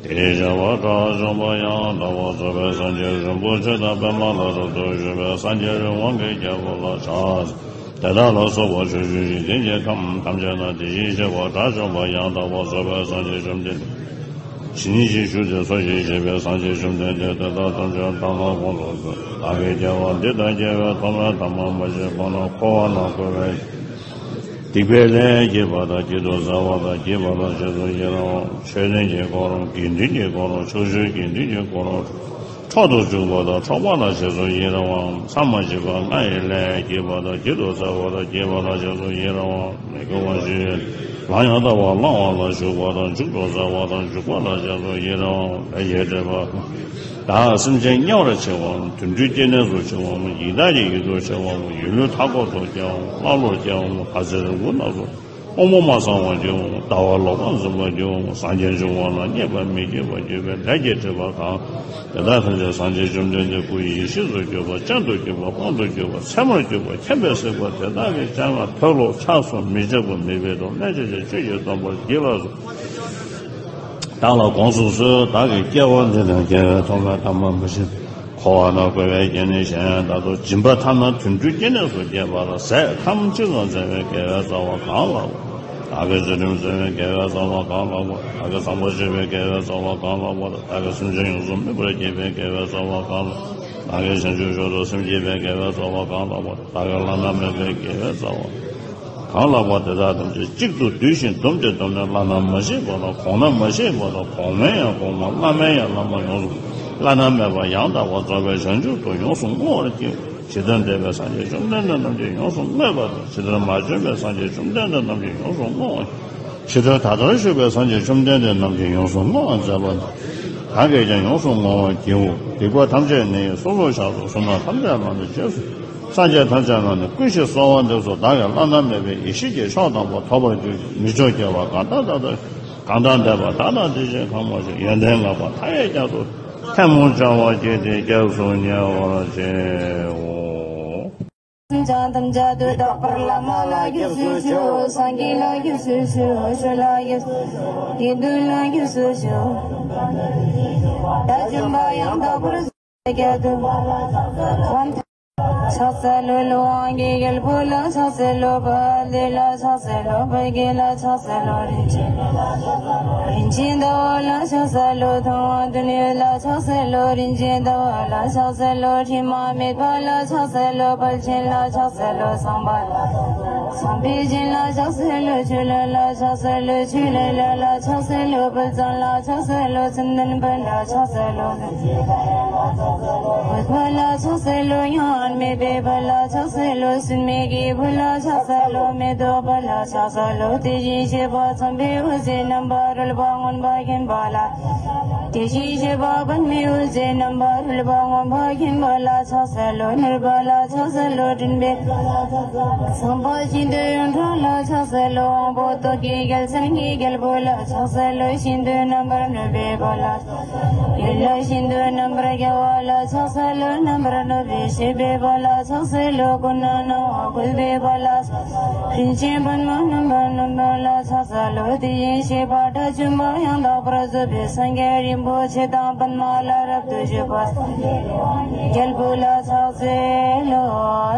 དེ་བཞིན་གཤེགས་པ་དགྲ་བཅོམ་པ་ཡང་དག་པར་རྫོགས་པའི་སངས་རྒྱས་རིན་པོ་ཆེ་དང་པདྨ་ལ་རབ་ཏུ་བཞུགས་པའི་སངས་རྒྱས་ཀྱི་དབང་གི་རྒྱལ་པོ་ལ་ཕྱག་དེ་དག་ལ་སོགས་པ་ཕྱོགས་བཅུའི་འཇིག་རྟེན་གྱི་ཁམས་ཐམས་ཅད་ན་དེ་བཞིན་གཤེགས་པ་དགྲ་བཅོམ་པ་ཡང་དག་པར་རྫོགས་པའི་སངས་རྒྱས་བཅོམ་ལྡན་འདས། ཇི་སྙེད་ཅིག་བཞུགས་ཏེ་འཚོ་ཞིང་གཞེས་པའི་སངས་རྒྱས་བཅོམ་ལྡན་འདས་དེ་དག་ཐམས་ཅད་བདག་ལ་དགོངས་སུ་གསོལ། བདག་གིས་སྐྱེ་བ་འདི་དང་སྐྱེ་བའི་ཐོག་མའི་ཐ་མ་མ་མཆིས་གོང་ན་འཁོར་བ་ན་འཁོར་བའི་སྡིག་པའི་ལས་བགྱིས་པ་དང་བགྱིད་དུ་སྩལ་བ་དང་བགྱིས་པ་ལ་རྗེས་སུ་ཡི་རང་བ། ཆོས་ལྡན་གྱི་འཁོར་དགེ་འདུན་གྱི་འཁོར་ཕྱོགས་བཅུའི་དགེ་འདུན་གྱི་འཁོར་འཕྲོག་ཏུ་འཇུག་པ་དང་འཕྲོག་པ་ལ་རྗེས་སུ་ཡི་རང་བ། མཚམས་མ་མཆིས་པ་ལྔ་ཡི་ལས་བགྱིས་པ་དང་བགྱིད་དུ་སྩལ་བ་དང་བགྱིས་པ་ལ་རྗེས་སུ་ཡི་རང་བ། མི་དགེ་བ་བཅུ་ཡི་ལམ་ཡང་དག་པར་བླང་བ་ལ་ཞུགས་པ་དང་འཇུག་ཏུ་སྩལ་བ་དང་འཇུག་པ་ལ་རྗེས་སུ་ཡི་རང་བ། ལས་ཀྱི་སྒྲིབ་པ། བདག་སེམས་ཅན་དམྱལ་བར་མཆི་བའམ་དུད་འགྲོའི་སྐྱེ་གནས་སུ་མཆི་བའམ་ཡི་དྭགས་ཀྱི་ཡུལ་དུ་མཆི་བའམ་ཡུལ་ལུས་མཐའ་འཁོབ་ཏུ་སྐྱེ་བའམ་ཀླ་ཀློར་སྐྱེ་བའམ་ལྷ་ཚེ་རིང་པོ་རྣམས་སུ་དབང་པོ་མ་ཚང་བར་སྐྱེ་བའམ་ལྟ་བ་ལོག་པར་འཛིན་པར་སྐྱེ་བའམ་སངས་རྒྱས་འབྱུང་བ་ལ་མཉེས་པར་མི་བགྱིད་པར་གྱུར་པའི་ལས་ཀྱི་སྒྲིབ་པ་གང་། དེ་དག་ཐམས་ཅད་སངས་རྒྱས་བཅོམ་ལྡན་འདས་སྐུ་ཡི་ཡེ་ཤེས་སུ་གྱུར་པ་སྤྱན་དུ་གྱུར་པ་དཔང་དུ་གྱུར་པ་མཚན་མར་གྱུར་པ་མཁྱེན་པས་གཟིགས་པ་དེ་དག་གི་སྤྱན་སྔར་མཐོལ་ལོ་འཆགས་སོ་མི་འཆབ་པ་མི་སྦེད་དོ་སྨྲས་བྱས་ཏེ་ཆོས་ཀྱི་སྟོན་པར་བགྱིད་ལགས་སོ། བདག་ལ་དགོངས་སུ་གསོལ། བདག་གིས་སྐྱེ་བ་འདི་དང་སྐྱེ་བའི་ཐོག་མའི་ཐ་མ་མ་མཆིས། འཁོར་བ་ན་འཁོར་བའི་སྐྱེ་གནས་གཞན་དག་ཏུ་སྦྱིན་པ་ཐ་ན་དུད་འགྲོའི་སྐྱེ་གནས་སུ་སྐྱེས་པ་ལ་ཟས་ཐམས་ཅད་ཀྱང་བཟའ་བའི་དགེ་བའི་རྩ་བ་གང་ལགས་པ། བདག་གིས་ཚུལ་ཁྲིམས་བསྲུང་བའི་དགེ་བའི་རྩ་བ་གང་ལགས་པ། བདག་གིས་བཟང་པོ་སྤྱོད་པའི་དགེ་བའི་རྩ་བ་གང་ལགས་པ། བདག་གིས་སེམས་ཅན་ཡོངས་སུ་སྨིན་པར་བགྱིས་པའི་དགེ་བའི་རྩ་བ་གང་ལགས། བདག་གིས་བྱང་ཆུབ་མཆོག་ཏུ་སེམས་བསྐྱེད་པའི་དགེ་བའི་རྩ་བ་གང་ལགས་པ། བདག་གིས་བླ་ན་མེད་པའི་དགེ་བའི་རྩ་བ། གང་ལགས་པ་དེ་དག་ཐམས་ཅད་གཅིག་ཏུ་བསྡུས་ཤིང་བསྡོམས་ཏེ་བསྡོམས་ནས་བླ་ན་མ་མཆིས་པ་དང་གོང་ན་མ་མཆིས་པ་དང་གོང་མའི་ཡང་གོང་མ་བླ་མའི་ཡང་བླ་མ་ཡོངས་སུ་བླ་ན་མེད་པ་ཡང་དག་པར་རྫོགས་པའི་བྱང་ཆུབ་ཏུ་ཡོངས་སུ་བསྔོ་བར་བགྱིའོ། ཇི་ལྟར་འདས་པའི་སངས་རྒྱས་བཅོམ་ལྡན་འདས་རྣམས་ཀྱིས་ཡོངས་སུ་བསྔོས་པ་དང་། ཇི་ལྟར་མ་བྱོན་པའི་སངས་རྒྱས་བཅོམ་ལྡན་འདས་རྣམས་ཀྱིས་ཡོངས་སུ་བསྔོ་བ། ཇི་ལྟར་ད་ལྟར་བཞུགས་པའི་སངས་རྒྱས་བཅོམ་ལྡན་འདས་རྣམས་ཀྱིས་ཡོངས་སུ་བསྔོ་བར་མཛད་པ་དང་། བདག་གིས་ཀྱང་ཡོངས་སུ་བསྔོ་བར་བགྱིའོ། སྡིག་པ་ཐམས་ཅད་ནི་སོ་སོར་བཤགས་སོ། བསོད་ནམས་ཐམས་ཅད་རྣམས་ནི་རྗེས་སུ། སངས་རྒྱས་ཐམས་ཅད་རྣམས་ནི་ཀུན་ཤེས་གསོལ་བ་འདེབས་སོ། བདག་གིས་བླ་ན་མེད་པའི་ཡེ་ཤེས་ཀྱི་མཆོག་དམ་པ་ཐོབ་པར་འགྱུར་གྱི། མི་མཆོག་སྐྱེ་བ་གང་དག་བདག་ལྟར། གང་དག་འདས་པ་བདག་དང་དེ་བཞིན་གང་མ་བྱོན། ཡོན་ཏན་བསྔགས་པ་མཐའ་ཡས་རྒྱ་མཚོ། ཐལ་མོ་སྦྱར་བ་བགྱིས་ཏེ་སྐྱབས་སུ་ཉེ་བར་མཆིའོ། སེམས་ཅན་ཐམས་ཅད་དུ་རྟག་པར་བླ་མ་ལ་སྐྱབས་སུ་མཆིའོ། སངས་རྒྱས་ལ་སྐྱབས་སུ་མཆིའོ། ཆོས་ལ་སྐྱབས་སུ་མཆིའོ། དགེ་འདུན་ལ་སྐྱབས་སུ་མཆིའོ། དགྲ་བཅོམ་པ་ཡང་དག་པར་རྫོགས་པའི་རྒྱལ་པོ། ཕྱག་འཚལ་ལོ། ཀླུ་དབང་གི་རྒྱལ་པོ་ལ་ཕྱག་འཚལ་ལོ། དཔལ་ལྡན་ལ་ཕྱག་འཚལ་ལོ། དཔལ་དགྱེས་ལ་ཕྱག་འཚལ་ལོ། རིན་ཆེན་རིན་ཆེན་ཟླ་བ་ལ་ཕྱག་འཚལ་ལོ། ཐུབ་དབང་དོན་ཡོད་ལ་ཕྱག་འཚལ་ལོ། རིན་ཆེན་ཟླ་བ་ལ་ཕྱག་འཚལ་ལོ། དྲི་མ་མེད་པ་ལ་ཕྱག་འཚལ་ལོ། དཔལ་ཆེན་ལ་ཕྱག་འཚལ་ལོ། བསམ་པ་བསམ་འཕེལ་ཅན་ལ་ཕྱག་འཚལ་ལོ། ཆོས་ལྷ་ལ་ཕྱག་འཚལ་ལོ། ཆོས་ལྷ་ལ་ཕྱག་འཚལ་ལོ། དཔལ་བཟང་ལ་ཕྱག་འཚལ་ལོ། མཚན་ལྡན་དཔལ་ལ་ཕྱག་འཚལ་ལོ། འོད་དཔལ་ལ་ཕྱག་འཚལ་ལོ། མྱ་ངན་མེད་པའི་དཔལ་ལ་ཕྱག་འཚལ་ལོ། སྲེད་མེད་ཀྱི་བུ་ལ་ཕྱག་འཚལ་ལོ། མེ་ཏོག་དཔལ་ལ་ཕྱག་འཚལ་ལོ། དེ་བཞིན་གཤེགས་པ་འཚམས་པའི་འོད་ཟེར་རྣམ་པར་རོལ་པ་མངོན་པར་མཁྱེན་པ་ལ། དེ་བཞིན་གཤེགས་པ་པདྨའི་འོད་ཟེར་རྣམ་པར་རོལ་པ་མངོན་པར་མཁྱེན་པ་ལ་ཕྱག་འཚལ་ལོ། ནོར་དཔལ་ལ་ཕྱག་འཚལ་ལོ། དྲན་པའི་བསམ་པ་ཤིན་ཏུ་ཡོངས་གྲགས་ལ་ཕྱག་འཚལ་ལོ། དབང་པོ་ཏོག་གི་རྒྱལ་མཚན་གྱི་རྒྱལ་པོ་ལ་ཕྱག་འཚལ་ལོ། ཤིན་ཏུ་རྣམ་པར་གནོན་པའི་དཔལ་ལ། ཡུལ་ལྷ་ཤིན་ཏུ་རྣམ་པར་རྒྱལ་བ་ལ་ཕྱག་འཚལ་ལོ། རྣམ་པར་གནོན་པའི་ཤེས་པའི་དཔལ་ལ་ཕྱག་འཚལ་ལོ། ཀུན་ནས་སྣང་བ་བཀོད་པའི་དཔལ་ལ། རིན་ཆེན་པདྨ་རྣམ་པར་གནོན་པ་ལ་ཕྱག་འཚལ་ལོ། དེ་བཞིན་གཤེགས་པ་དགྲ་བཅོམ་པ་ཡང་དག་པར་རྫོགས་པའི་སངས་རྒྱས་རིན་པོ་ཆེ་དང་ པདྨ་ལ་རབ་ཏུ་བཞུགས་པ། རྒྱལ་པོ་ལ་ཕྱག་འཚལ་ལོ།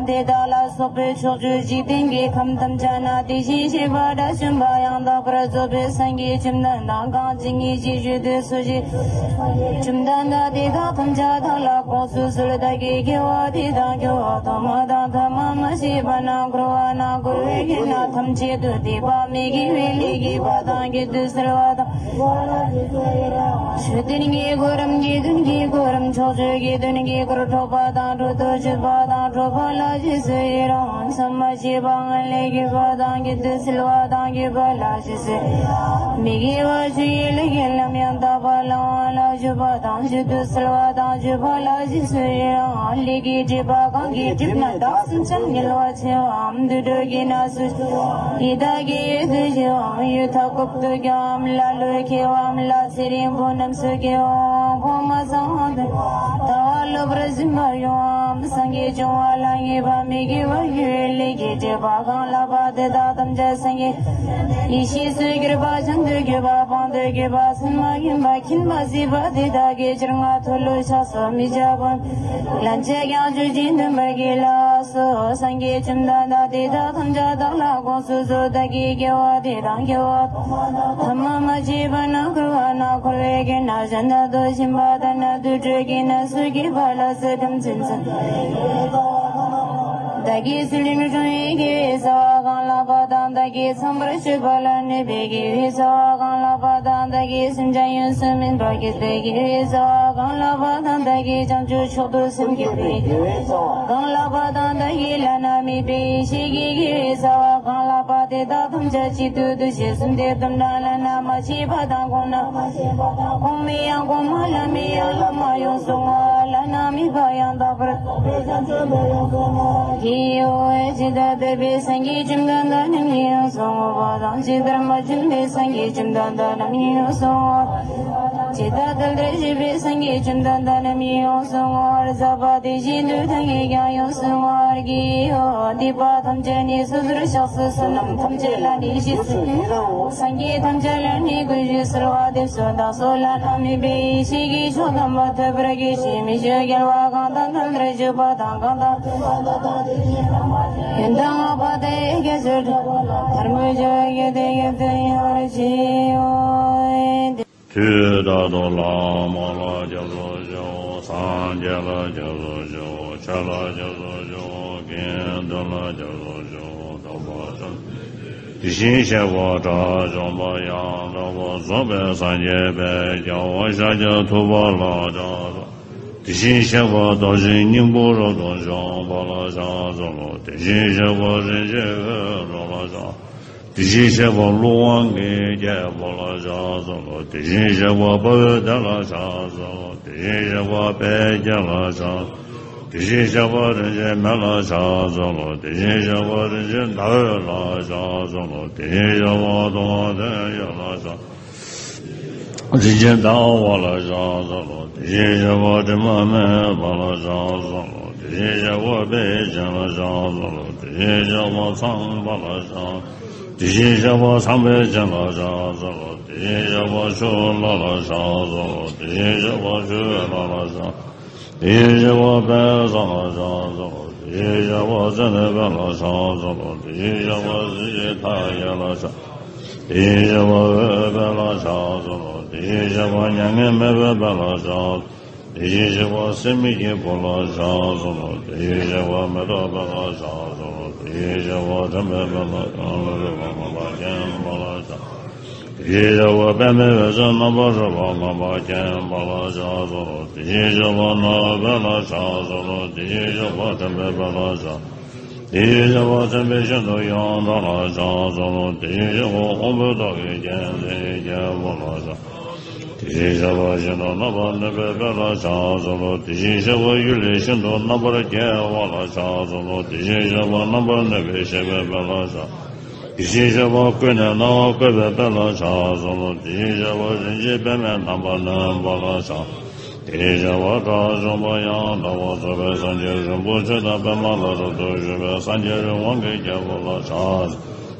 དེ་དག་ལ་སོགས་པའི་ཕྱོགས་བཅུའི་འཇིག་རྟེན་གྱི་ཁམས་ཐམས་ཅད་ན་དེ་བཞིན་གཤེགས་པ་དགྲ་བཅོམ་པ་ཡང་དག་པར་རྫོགས་པའི་སངས་རྒྱས་བཅོམ་ལྡན་འདས་གང་ཇི་སྙེད་ཅིག་བཞུགས་དུས་སུ་ཞིག་བཅོམ་ལྡན་འདས་དེ་དག་ཐམས་ཅད་བདག་ལ་དགོངས་སུ་གསོལ། བདག་གིས་དགེ་བ་འདི་དང་སྐྱེ་བ་ཐོག་མ་དང་ཐ་མ་མ་མཆིས་པ་ན་འཁོར་བ་ན་འཁོར་བའི་དགེ་རྩ་ཐམས་ཅད་དུ་སྡིག་པ་མི་དགེ་བའི་ལས་བགྱིས་པ་དང་བགྱིད་དུ་གསོལ་བ་དང་། མཆོད་རྟེན་གྱི་གོ་རིམ་དགེ་འདུན་གྱི་གོ་རིམ་ཕྱོགས་བཅུའི་དགེ་འདུན་གྱི་སྐོར་འཕྲོག་པ་དང་འཕྲོག་ཏུ་གཅོད་པ་དང་འཕྲོག་པ་ལ་རྗེས་སུ་ཡི་རང་། མཚམས་མ་མཆིས་པ་སྔོན་ལས་བགྱིས་པ་དང་བགྱིད་དུ་གསོལ་བ་དང་བགྱིས་པ་ལ་རྗེས་སུ། མི་དགེ་བ་བཅུ་ཡི་ལས་ཀྱི་ལམ་ཡང་དག་པ་བླང་བ་ལ་གཅོད་པ་དང་གཅོད་དུ་གསོལ་བ་དང་གཅོད་པ་ལ་རྗེས་སུ་ཡི་རང་། ལས་ཀྱི་སྒྲིབ་པ་གང་གིས་སྒྲིབ་ན་བདག་སེམས་ཅན་དམྱལ་བ་ཆེ་བའམ་དུད་འགྲོ་གི་གནས་སུ། ཡི་དྭགས་ཀྱི་ཡུལ་དུ་སྐྱེ་བའམ་ཡུལ་མཐའ་འཁོབ་ཏུ་སྐྱེ་བའམ་ཀླ་ཀློའི་ཁྱེའུའམ་ལ་ཚེ་རིང་པོ་རྣམས་སུ་སྐྱེ་བའམ་གོང་མ་ཚང་བ་དང་ལྟ་བ་ལོག་པར་འཛིན་པར་འགྱུར་བའམ་སངས་རྒྱས་བྱུང་བ་ལ་ངེས་པ་མི་དགེ་བ་ཡོད་ལས་ཀྱི་སྒྲིབ་པ་གང་ལགས་པ་དེ་དག་ཐམས་ཅད་སངས་རྒྱས་ཡེ་ཤེས་སུ་གྱུར་པ་བྱང་དུ་གྱུར་པ་སྤངས་དུ་གྱུར་པ་མཚན་མ་མཁྱེན་པ་མཁྱེན་པ་གཟིགས་པ་དེ་དག་གི་ཕྱིར་ང་མཐོལ་ལོ་བཤགས་སོ་མི་བྱ་བ། ལན་ཅིག་ཀྱང་སྤྱོད་ཅིང་འདུན་པར་བགྱིད་ལགས་སོ། སངས་རྒྱས་བཅོམ་ལྡན་འདས་དེ་དག་ཐམས་ཅད་བདག་ལ་དགོངས་སུ་གསོལ། བདག་གིས་དགེ་བ་འདི་དང་སྐྱེ་བ་ཐ་མ་མ་མཆིས་པ་ན་འཁོར་བ་ན་འཁོར་བའི་དགེ་རྩ་གཞན་དག་ཏུ་ཕྱིན་པ་ལྟར་ན་དུད་འགྲོ་གི་གནས་སུ་སྐྱེས་པ་ལགས་སོ། ཁམས་ཅན་ཚང་བདག་གིས་ཚུལ་ཁྲིམས་སྲུང་བའི་དགེ་བའི་རྩ་བ་གང་ལགས་པ་དང་བདག་གིས་ཚངས་པར་སྤྱོད་པ་ལ་གནས་པའི་དགེ་བའི་རྩ་བ་གང་ལགས་པ་དང་བདག་གིས་སེམས་ཅན་ཡོངས་སུ་སྨིན་པར་བགྱིད་པའི་དགེ་བའི་རྩ་བ་གང་ལགས་པ་དང་བདག་གིས་བྱང་ཆུབ་མཆོག་ཏུ་སེམས་བསྐྱེད་པའི་དགེ་བའི་རྩ་བ་གང་ལགས་པ་དང་བདག་གིས་བླ་ན་མེད་པའི་ཡེ་ཤེས་ཀྱི་དགེ་བའི་རྩ་བ་གང་ལགས་པ་དེ་དག་ཐམས་ཅད་གཅིག་ཏུ་བསྡུས་ཤིང་གསུམ་སྟེ་དུམ་གྲངས་བླ་ན་མ་མཆིས་པ་དང་གོང་ན་གོང་མའི་ཡང་གོང་མ་བླ་མའི་ཡང་བླ་མ་ཡོངས་སུ་བསྔོ་བ་བླ་ན་མེད་པ་ཡང་དག་པར་རྫོགས་པའི་བྱང་ཆུབ་ཏུ་ཡོངས་སུ་བསྔོ་བ། དེའི་འོག་ཇི་ལྟར་འདོད་པའི་སངས་རྒྱས་བཅོམ་ལྡན་འདས་རྣམས་ཀྱིས་ཡོངས་སུ་བསྔོ་བ་དང་ཇི་ལྟར་མ་བྱོན་པའི་སངས་རྒྱས་བཅོམ་ལྡན་འདས་རྣམས་ཀྱིས་ཡོངས་སུ་བསྔོ་བ། ཇི་ལྟར་དལ་བར་བཞུགས་པའི་སངས་རྒྱས་བཅོམ་ལྡན་འདས་རྣམས་ཀྱིས་ཡོངས་སུ་བསྔོ་བར་མཛད་པ་དེ་བཞིན་དུ་བདག་གིས་ཀྱང་ཡོངས་སུ་བསྔོ་བར་བགྱིའོ། སྡིག་པ་ཐམས་ཅད་ནི་སོ་སོར་བཤགས་སོ། བསོད་ནམས་ཐམས་ཅད་ལ་ནི་རྗེས་སུ། སངས་རྒྱས་ཐམས་ཅད་ལ་ནི་གུས་ཞབས་གསོལ་བ་འདེབས་སོ། བདག་སོགས་བླ་ན་མེད་པའི་ཡེ་ཤེས་ཀྱི་མཆོག་དམ་པ་ཐོབ་པར་གྱིས་ཤིག་མི་ཆོས་རྒྱལ་བ་གང་དང་དམ་པར་བཞུགས་པ་དང་གང་དང་ཡོན་ཏན་བསྔགས་པ་དང་ཡི་གེ་ཚུལ་ཁྲིམས་ལྟར་མོས་བྱས་པ་གལ་ཏེ་ཡོན་ཏན་ཡོད་པར་བྱའོ། དུས་རྟག་ཏུ་བླ་མ་ལ་སྐྱབས་སུ་མཆིའོ། སངས་རྒྱས་ལ་སྐྱབས་སུ་མཆིའོ། ཆོས་ལ་སྐྱབས་སུ་མཆིའོ། དགེ་འདུན་ལ་སྐྱབས་སུ་མཆིའོ། དམ་པ་དེ་བཞིན་གཤེགས་པ་དགྲ་བཅོམ་པ་ཡང་དག་པར་རྫོགས་པའི་སངས་རྒྱས་དཔལ་རྒྱལ་བ་ཤཱཀྱ་ཐུབ་པ་ལ་ཕྱག་འཚལ་ལོ། དེ་བཞིན་གཤེགས་པ་རྡོ་རྗེ་སྙིང་པོ་རབ་ཏུ་འཇོམས་པ་ལ་ཕྱག་འཚལ་ལོ། དེ་བཞིན་གཤེགས་པ་རིན་ཆེན་འོད་འཕྲོ་ལ་ཕྱག་དེ་བཞིན་གཤེགས་པ་ཀླུ་དབང་གི་རྒྱལ་པོ་ལ་ཕྱག་འཚལ་ལོ། དེ་བཞིན་གཤེགས་པ་དཔའ་བོའི་སྡེ་ལ་ཕྱག་འཚལ་ལོ། དེ་བཞིན་གཤེགས་པ་དཔལ་དགྱེས་ལ་ཕྱག་དེ་བཞིན་གཤེགས་པ་རིན་ཆེན་མེ་ལ་ཕྱག་འཚལ་ལོ། དེ་བཞིན་གཤེགས་པ་རིན་ཆེན་ཟླ་འོད་ལ་ཕྱག་འཚལ་ལོ། དེ་བཞིན་གཤེགས་པ་དུང་ལྡན་འོད་ལ་ཕྱག་རིན་ཆེན་ཟླ་བ་ལ་ཕྱག་འཚལ་ལོ། དེ་བཞིན་གཤེགས་པ་དྲི་མ་མེད་པ་ལ་ཕྱག་འཚལ་ལོ། དེ་བཞིན་གཤེགས་པ་དཔལ་ཆེན་ལ་ཕྱག་འཚལ་ལོ། དེ་བཞིན་གཤེགས་པ་ཚངས་པ་ལ་ཕྱག་དེ་བཞིན་གཤེགས་པ་ཚངས་པའི་བྱོན་ལ་ཕྱག་འཚལ་ལོ། དེ་བཞིན་གཤེགས་པ་ཆུ་ལྷ་ལ་ཕྱག་འཚལ་ལོ། དེ་བཞིན་གཤེགས་པ་ཆུ་ལྷ་ལ་ཕྱག་དེ་བཞིན་གཤེགས་པ་དཔལ་བཟང་ལ་ཕྱག་འཚལ་ལོ། དེ་བཞིན་གཤེགས་པ་བརྩེ་ལྡན་དཔལ་ལ་ཕྱག་འཚལ་ལོ། དེ་བཞིན་གཤེགས་པ་གཟི་བརྗིད་མཐའ་ཡས་ལ་ཕྱག་དེ་བཞིན་གཤེགས་པ་འོད་དཔལ་ལ་ཕྱག་འཚལ་ལོ། དེ་བཞིན་གཤེགས་པ་མྱ་ངན་མེད་པའི་དཔལ་ལ་ཕྱག་དེ་བཞིན་གཤེགས་པ་སྲེད་མེད་ཀྱི་བུ་ལ་ཕྱག་འཚལ་ལོ། དེ་བཞིན་གཤེགས་པ་མེ་ཏོག་དཔལ་ལ་ཕྱག་འཚལ་ལོ། དེ་བཞིན་གཤེགས་པ་དྲན་པའི་དཔལ་ལ་ཕྱག་འཚལ་ལོ། རིག་པ་མངོན་པར་མཁྱེན་པ་ལ་ཕྱག་དེ་བཞིན་གཤེགས་པ་པདྨའི་འོད་ཟེར་རྣམ་པར་རོལ་པ་མངོན་པར་མཁྱེན་པ་ལ་ཕྱག་འཚལ་ལོ། དེ་བཞིན་གཤེགས་པ་ནོར་དཔལ་ལ་ཕྱག་འཚལ་ལོ། དེ་བཞིན་གཤེགས་པ་དྲན་པའི་དཔལ་ལ་ཕྱག་དེ་བཞིན་གཤེགས་པ་མཚན་དཔལ་ཤིན་ཏུ་ཡོངས་གྲགས་ལ་ཕྱག་འཚལ་ལོ། དེ་བཞིན་གཤེགས་པ་དབང་པོའི་ཏོག་གི་རྒྱལ་མཚན་རྒྱལ་པོ་ལ་ཕྱག་དེ་བཞིན་གཤེགས་པ་ཤིན་ཏུ་རྣམ་པར་གནོན་པའི་དཔལ་ལ་ཕྱག་འཚལ་ལོ། དེ་བཞིན་གཤེགས་པ་གཡུལ་ལས་ཤིན་ཏུ་རྣམ་པར་རྒྱལ་བ་ལ་ཕྱག་འཚལ་ལོ། དེ་བཞིན་གཤེགས་པ་རྣམ་པར་གནོན་པས་གཤེགས་པའི་དཔལ་ལ་ཕྱག་དེ་བཞིན་གཤེགས་པ་ཀུན་ནས་སྣང་བ་བཀོད་པའི་དཔལ་ལ་ཕྱག་འཚལ་ལོ། དེ་བཞིན་གཤེགས་པ་རིན་ཆེན་པདྨས་རྣམ་པར་གནོན་པ་ལ་ཕྱག་དེ་བཞིན་གཤེགས་པ་དགྲ་བཅོམ་པ་ཡང་དག་པར་རྫོགས་པའི་སངས་རྒྱས་རིན་པོ་ཆེ་དང་པདྨ་ལ་རབ་ཏུ་བཞུགས་པའི་སངས་རྒྱས་དབང་གི་རྒྱལ་པོ་ལ་ཕྱག་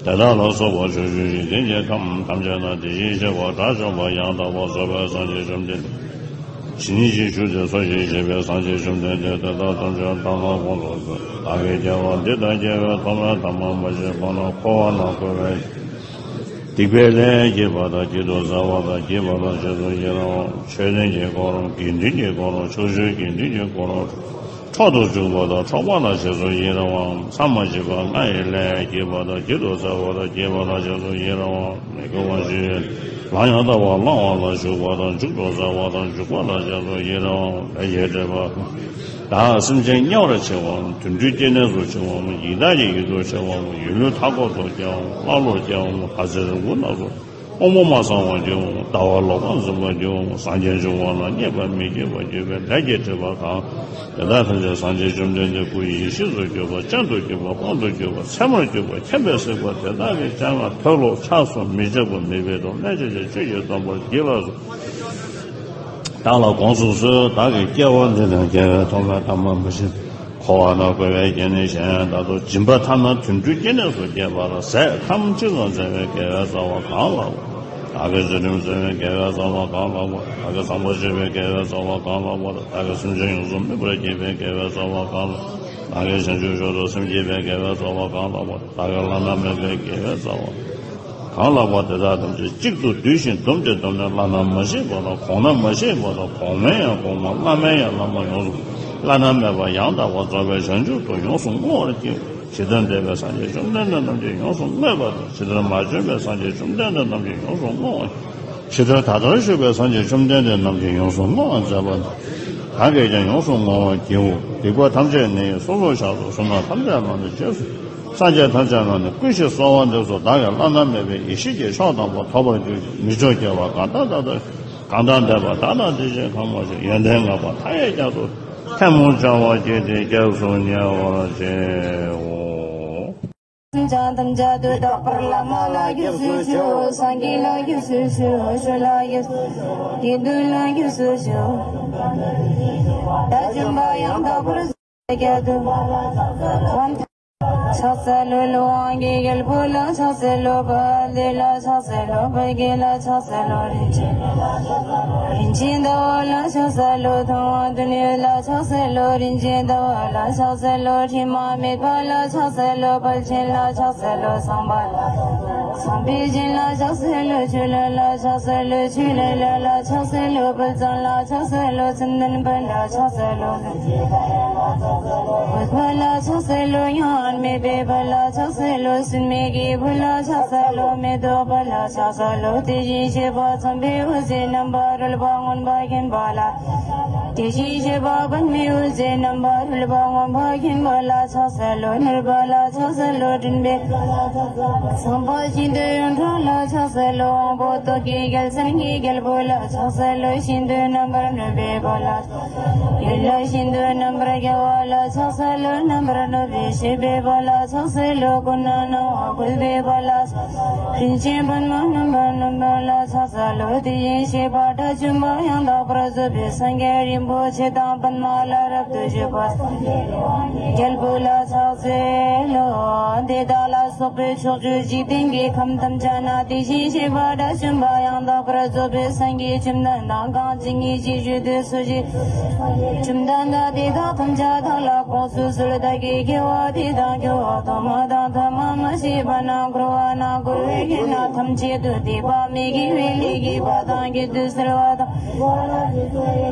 དེ་དག་ལ་སོགས་པ་ཕྱོགས་བཅུའི་འཇིག་རྟེན་གྱི་ཁམས་ཐམས་ཅད་ན་དེ་བཞིན་གཤེགས་པ་དགྲ་བཅོམ་པ་ཡང་དག་པར་རྫོགས་པའི་སངས་རྒྱས་བཅོམ་ལྡན་འདས། ཇི་སྙེད་ཅིག་བཞུགས་ཏེ་འཚོ་ཞིང་གཞེས་པའི་སངས་རྒྱས་བཅོམ་ལྡན་འདས་དེ་དག་ཐམས་ཅད་བདག་ལ་དགོངས་སུ་གསོལ། བདག་གིས་སྐྱེ་བ་འདི་དང་སྐྱེ་བའི་ཐོག་མའི་ཐ་མ་མ་མཆིས་གོང་ན་འཁོར་བ་ན་འཁོར་བའི་སྡིག་པའི་ལས་བགྱིས་པ་དང་། བགྱིད་དུ་སྩལ་བ་དང་། བགྱིས་པ་ལ་རྗེས་སུ་ཡི་རང་བ། མཆོད་རྟེན་གྱི་དཀོར་རམ། དགེ་འདུན་གྱི་དཀོར་རམ། ཕྱོགས་བཅུའི་དགེ་འདུན་གྱི་དཀོར་རམ། འཕྲོག་ཏུ་བཅུག་པ་དང་། འཕྲོག་པ་ལ་རྗེས་སུ་ཡི་རང་བའམ། མཚམས་མ་མཆིས་པ་ལྔ་ཡི་ལས་བགྱིས་པ་དང་། བགྱིད་དུ་སྩལ་བ་དང་། བགྱིས་པ་ལ་རྗེས་སུ་ཡི་རང་བའམ། མི་དགེ་བ་བཅུ་ཡི་ལམ་ཡང་དག་པར་བླང་བ་ལ་ཞུགས་པ་དང་། འཇུག་ཏུ་སྩལ་བ་དང་། འཇུག་པ་ལ་རྗེས་སུ་ཡི་རང་བའམ། ལས་ཀྱི་སྒྲིབ་པ། བདག་སེམས་ཅན་དམྱལ་བར་མཆི་བའམ། དུད་འགྲོའི་སྐྱེ་གནས་སུ་མཆི་བའམ། ཡི་དྭགས་ཀྱི་ཡུལ་དུ་མཆི་བའམ། ཡུལ་ལུས་མཐའ་འཁོབ་ཏུ་སྐྱེ་བའམ། ཀླ་ཀློར་སྐྱེ་བའམ། ལྷ་ཚེ་རིང་པོ་རྣམས་སུ། དབང་པོ་མ་ཚང་བར་གྱུར་བའམ། ལྟ་བ་ལོག་པར་འཛིན་པར་གྱུར་བའམ། སངས་རྒྱས་འབྱུང་བ་ལ་མཉེས་པར་མི་བགྱིད་པར་གྱུར་པའི་ལས་ཀྱི་སྒྲིབ་པ་གང་། དེ་དག་ཐམས་ཅད་སངས་རྒྱས་བཅོམ་ལྡན་འདས་སྐུ་ཡི་ཡེ་ཤེས་སུ་གྱུར་པ། སྤྱན་དུ་གྱུར་པ། དཔང་དུ་གྱུར་པ། ཚད་མར་གྱུར་པ། མཁྱེན་པས་གཟིགས་པ་དེ་དག་གི་སྤྱན་སྔར་མཐོལ་ལོ་འཆགས་སོ་མི་འཆབ་པ་མེད་པའི་ཐོག་ལས་ཆོས་ཀྱི་སྤྱོད་པ་བཅུ་གྱིས་སྟོང་པར་བགྱིས་ལ་སོགས། བདག་ལ་དགོངས་སུ་གསོལ། བདག་གིས་སྐྱེ་བ་འདི་དང་སྐྱེ་བའི་ཐོག་མའི་ཐ་མ་མ་མཆིས། འཁོར་བ་ན་འཁོར་བའི་སྐྱེ་གནས་གཞན་དག་ཏུ་སྦྱིན་པ་ཐ་ན་དུད་འགྲོའི་སྐྱེ་གནས་སུ་སྐྱེས་པ་ལ་ཟས་ཁམ་གཅིག་ཙམ་སྩལ་བའི་དགེ་བའི་རྩ་བ་གང་ལགས་པ། བདག་གིས་ཚུལ་ཁྲིམས་བསྲུང་བའི་དགེ་བའི་རྩ་བ་གང་ལགས་པ། བདག་གིས་བཟང་པོ་སྤྱོད་པའི་དགེ་བའི་རྩ་བ་གང་ལགས་པ། བདག་གིས་སེམས་ཅན་ཡོངས་སུ་སྨིན་པར་བགྱིས་པའི་དགེ་བའི་རྩ་བ་གང་ལགས། བདག་གིས་བྱང་ཆུབ་མཆོག་ཏུ་སེམས་བསྐྱེད་པའི་དགེ་བའི་རྩ་བ་གང་ལགས་པ། བདག་གིས་བླ་ན་མེད་པའི་དགེ་བའི་རྩ་བ། གང་ལགས་པ་དེ་དག་ཐམས་ཅད་གཅིག་ཏུ་བསྡུས་ཤིང་བསྡོམས་ཏེ་བསྡོམས་ནས་བླ་ན་མ་མཆིས་པ་དང་གོང་ན་མ་མཆིས་པ་དང་གོང་མའི་ཡང་གོང་མ། བླ་མའི་ཡང་བླ་མ་ཡོངས་སུ། བླ་ན་མེད་པ་ཡང་དག་པར་རྫོགས་པའི་བྱང་ཆུབ་ཏུ་ཡོངས་སུ་བསྔོ་བར་བགྱིའོ། ཇི་ལྟར་འདས་པའི་སངས་རྒྱས་བཅོམ་ལྡན་འདས་རྣམས་ཀྱིས་ཡོངས་སུ་བསྔོས་པ་དང་། ཇི་ལྟར་མ་བྱོན་པའི་སངས་རྒྱས་བཅོམ་ལྡན་འདས་རྣམས་ཀྱིས་ཡོངས་སུ་བསྔོ་བ། ཇི་ལྟར་ད་ལྟར་བཞུགས་པའི་སངས་རྒྱས་བཅོམ་ལྡན་འདས་རྣམས་ཀྱིས་ཡོངས་སུ་བསྔོ་བར་མཛད་པ་དང་། བདག་གིས་ཀྱང་ཡོངས་སུ་བསྔོ་བར་བགྱིའོ། སྡིག་པ་ཐམས་ཅད་ནི་སོ་སོར་བཤགས་སོ། བསོད་ནམས་ཐམས་ཅད་ལ་ནི་རྗེས་སུ། སངས་རྒྱས་ཐམས་ཅད་ལ་ནི་བསྐུལ་ཞིང་གསོལ་བ་འདེབས་སོ། བདག་གིས་བླ་ན་མེད་པའི་ཡེ་ཤེས་ཀྱི་མཆོག་དམ་པ་ཐོབ་པར་གྱུར་ཅིག་མི་མཆོག་སྐྱེ་བ་གང་དག་དག་ཏུ། གང་དག་འདས་པ་དག་དང་དེ་བཞིན་གང་མ་བྱོན། ཡོན་ཏན་བསྔགས་པ་མཐའ་ཡས་རྒྱ་མཚོ། ཐལ་མོ་སྦྱར་བ་བགྱིས་ཏེ་སྐྱབས་སུ་ཉེ་བར་མཆིའོ། སེམས་ཅན་ཐམས་ཅད་དུ་དག་པར་བླ་མ་ལ་སྐྱབས་སུ་མཆིའོ། སངས་རྒྱས་ལ་སྐྱབས་སུ་མཆིའོ། ཆོས་ལ་སྐྱབས་སུ་མཆིའོ། དགེ་འདུན་ལ་སྐྱབས་སུ་མཆིའོ། དགྲ་བཅོམ་པ་ཡང་དག་པར་རྫོགས་པའི་རྒྱལ་དུ། ཕྱག་འཚལ་ལོ། ཀླུ་དབང་གི་རྒྱལ་པོ་ལ་ཕྱག་འཚལ་ལོ། དཔལ་ལྡན་ལ་ཕྱག་འཚལ་ལོ། དཔལ་དགྱེས་ལ་ཕྱག་འཚལ་ལོ། རིན་ཆེན་རིན་ཆེན་ཟླ་བ་ལ་ཕྱག་འཚལ་ལོ། ཐུབ་དབང་དོན་ཡོད་ལ་ཕྱག་འཚལ་ལོ། རིན་ཆེན་ཟླ་བ་ལ་ཕྱག་འཚལ་ལོ། དྲི་མ་མེད་པ་ལ་ཕྱག་འཚལ་ལོ། དཔལ་ཆེན་ལ་ཕྱག་འཚལ་ལོ། བསམ་པ་ལ་བསམ་པའི་སྦྱིན་ལ་ཕྱག་འཚལ་ལོ། ཆོས་ལ་ལ་ཕྱག་འཚལ་ལོ། ཆོས་ལ་ལ་ལ་ཕྱག་འཚལ་ལོ། དཔལ་བཟང་ལ་ཕྱག་འཚལ་ལོ། མཚན་ལྡན་དཔལ་ལ་ཕྱག་འཚལ་ལོ། བོད་པ་ལ་ཕྱག་འཚལ་ལོ། མྱ་ངན་མེད་པའི་དཔལ་ལ་ཕྱག་འཚལ་ལོ། སྲིན་མོའི་སྐྱེས་བུ་ལ་ཕྱག་འཚལ་ལོ། མེ་ཏོག་དཔལ་ལ་ཕྱག་འཚལ་ལོ། དེ་བཞིན་གཤེགས་པ་འཚམས་པའི་འོད་ཟེར་རྣམ་པར་རོལ་པ་མངོན་པར་མཁྱེན་པ་ལ། དེ་བཞིན་གཤེགས་པ་པདྨའི་འོད་ཟེར་རྣམ་པར་རོལ་པ་མངོན་པར་མཁྱེན་པ་ལ་ཕྱག་འཚལ་ལོ། ནོར་བུ་ལ་ཕྱག་འཚལ་ལོ། མགྲིན་པའི་བཟང་པོ་ཤིན་ཏུ་ཡོངས་གྲགས་ལ་ཕྱག་འཚལ་ལོ། དབང་པོ་ཏོག་གི་རྒྱལ་མཚན་གྱི་རྒྱལ་པོ་ལ་ཕྱག་འཚལ་ལོ། ཤིན་ཏུ་རྣམ་པར་གནོན་པའི་དཔལ་ལ། ཡུལ་ལ་ཤིན་ཏུ་རྣམ་པར་རྒྱལ་བ་ལ་ཕྱག་འཚལ་ལོ། རྣམ་པར་གནོན་པའི་ཤེས་པའི་དཔལ་ལ་ཕྱག་འཚལ་ལོ། ཀུན་ནས་སྣང་བ་བཀོད་པའི་དཔལ་ལ། རིན་ཆེན་པདྨོ་རྣམ་པར་གནོན་པ་ལ་ཕྱག་འཚལ་ལོ། དེ་བཞིན་གཤེགས་པ་དགྲ་བཅོམ་པ་ཡང་དག་པར་རྫོགས་པའི་སངས་རྒྱས་རིན་པོ་ཆེ་དང་པདྨ་ལ་རབ་ཏུ་བཞུགས་པ་སངས་རྒྱས་རྒྱལ་པོ་ལ་ཕྱག་འཚལ་ལོ། དེ་དག་ལ་སོགས་པའི་ཕྱོགས་བཅུའི་འཇིག་རྟེན་གྱི་ཁམས་ཐམས་ཅད་ན་དེ་བཞིན་གཤེགས་པ་དགྲ་བཅོམ་པ་ཡང་དག་པར་རྫོགས་པའི་སངས་རྒྱས་བཅོམ་ལྡན་འདས་གང་ཇི་སྙེད་ཅིག་བཞུགས་ཏེ་འཚོ་ཞིང་། བཅོམ་ལྡན་འདས་དེ་དག་ཐམས་ཅད་བདག་ལ་དགོངས་སུ་གསོལ། བདག་གིས་དགེ་བ་འདི་དང་སྐྱེ་བ་ཐོག་མ་དང་ཐ་མ་མ་མཆིས་པ་ན་འཁོར་བ་ན་འཁོར་བའི་དགེ་རྩ་ཐམས་ཅད་དུ་སྡིག་པ་མི་དགེ་བའི་ལས་བགྱིས་པ་དང་། བགྱིད་དུ་གསོལ་བ་དང་།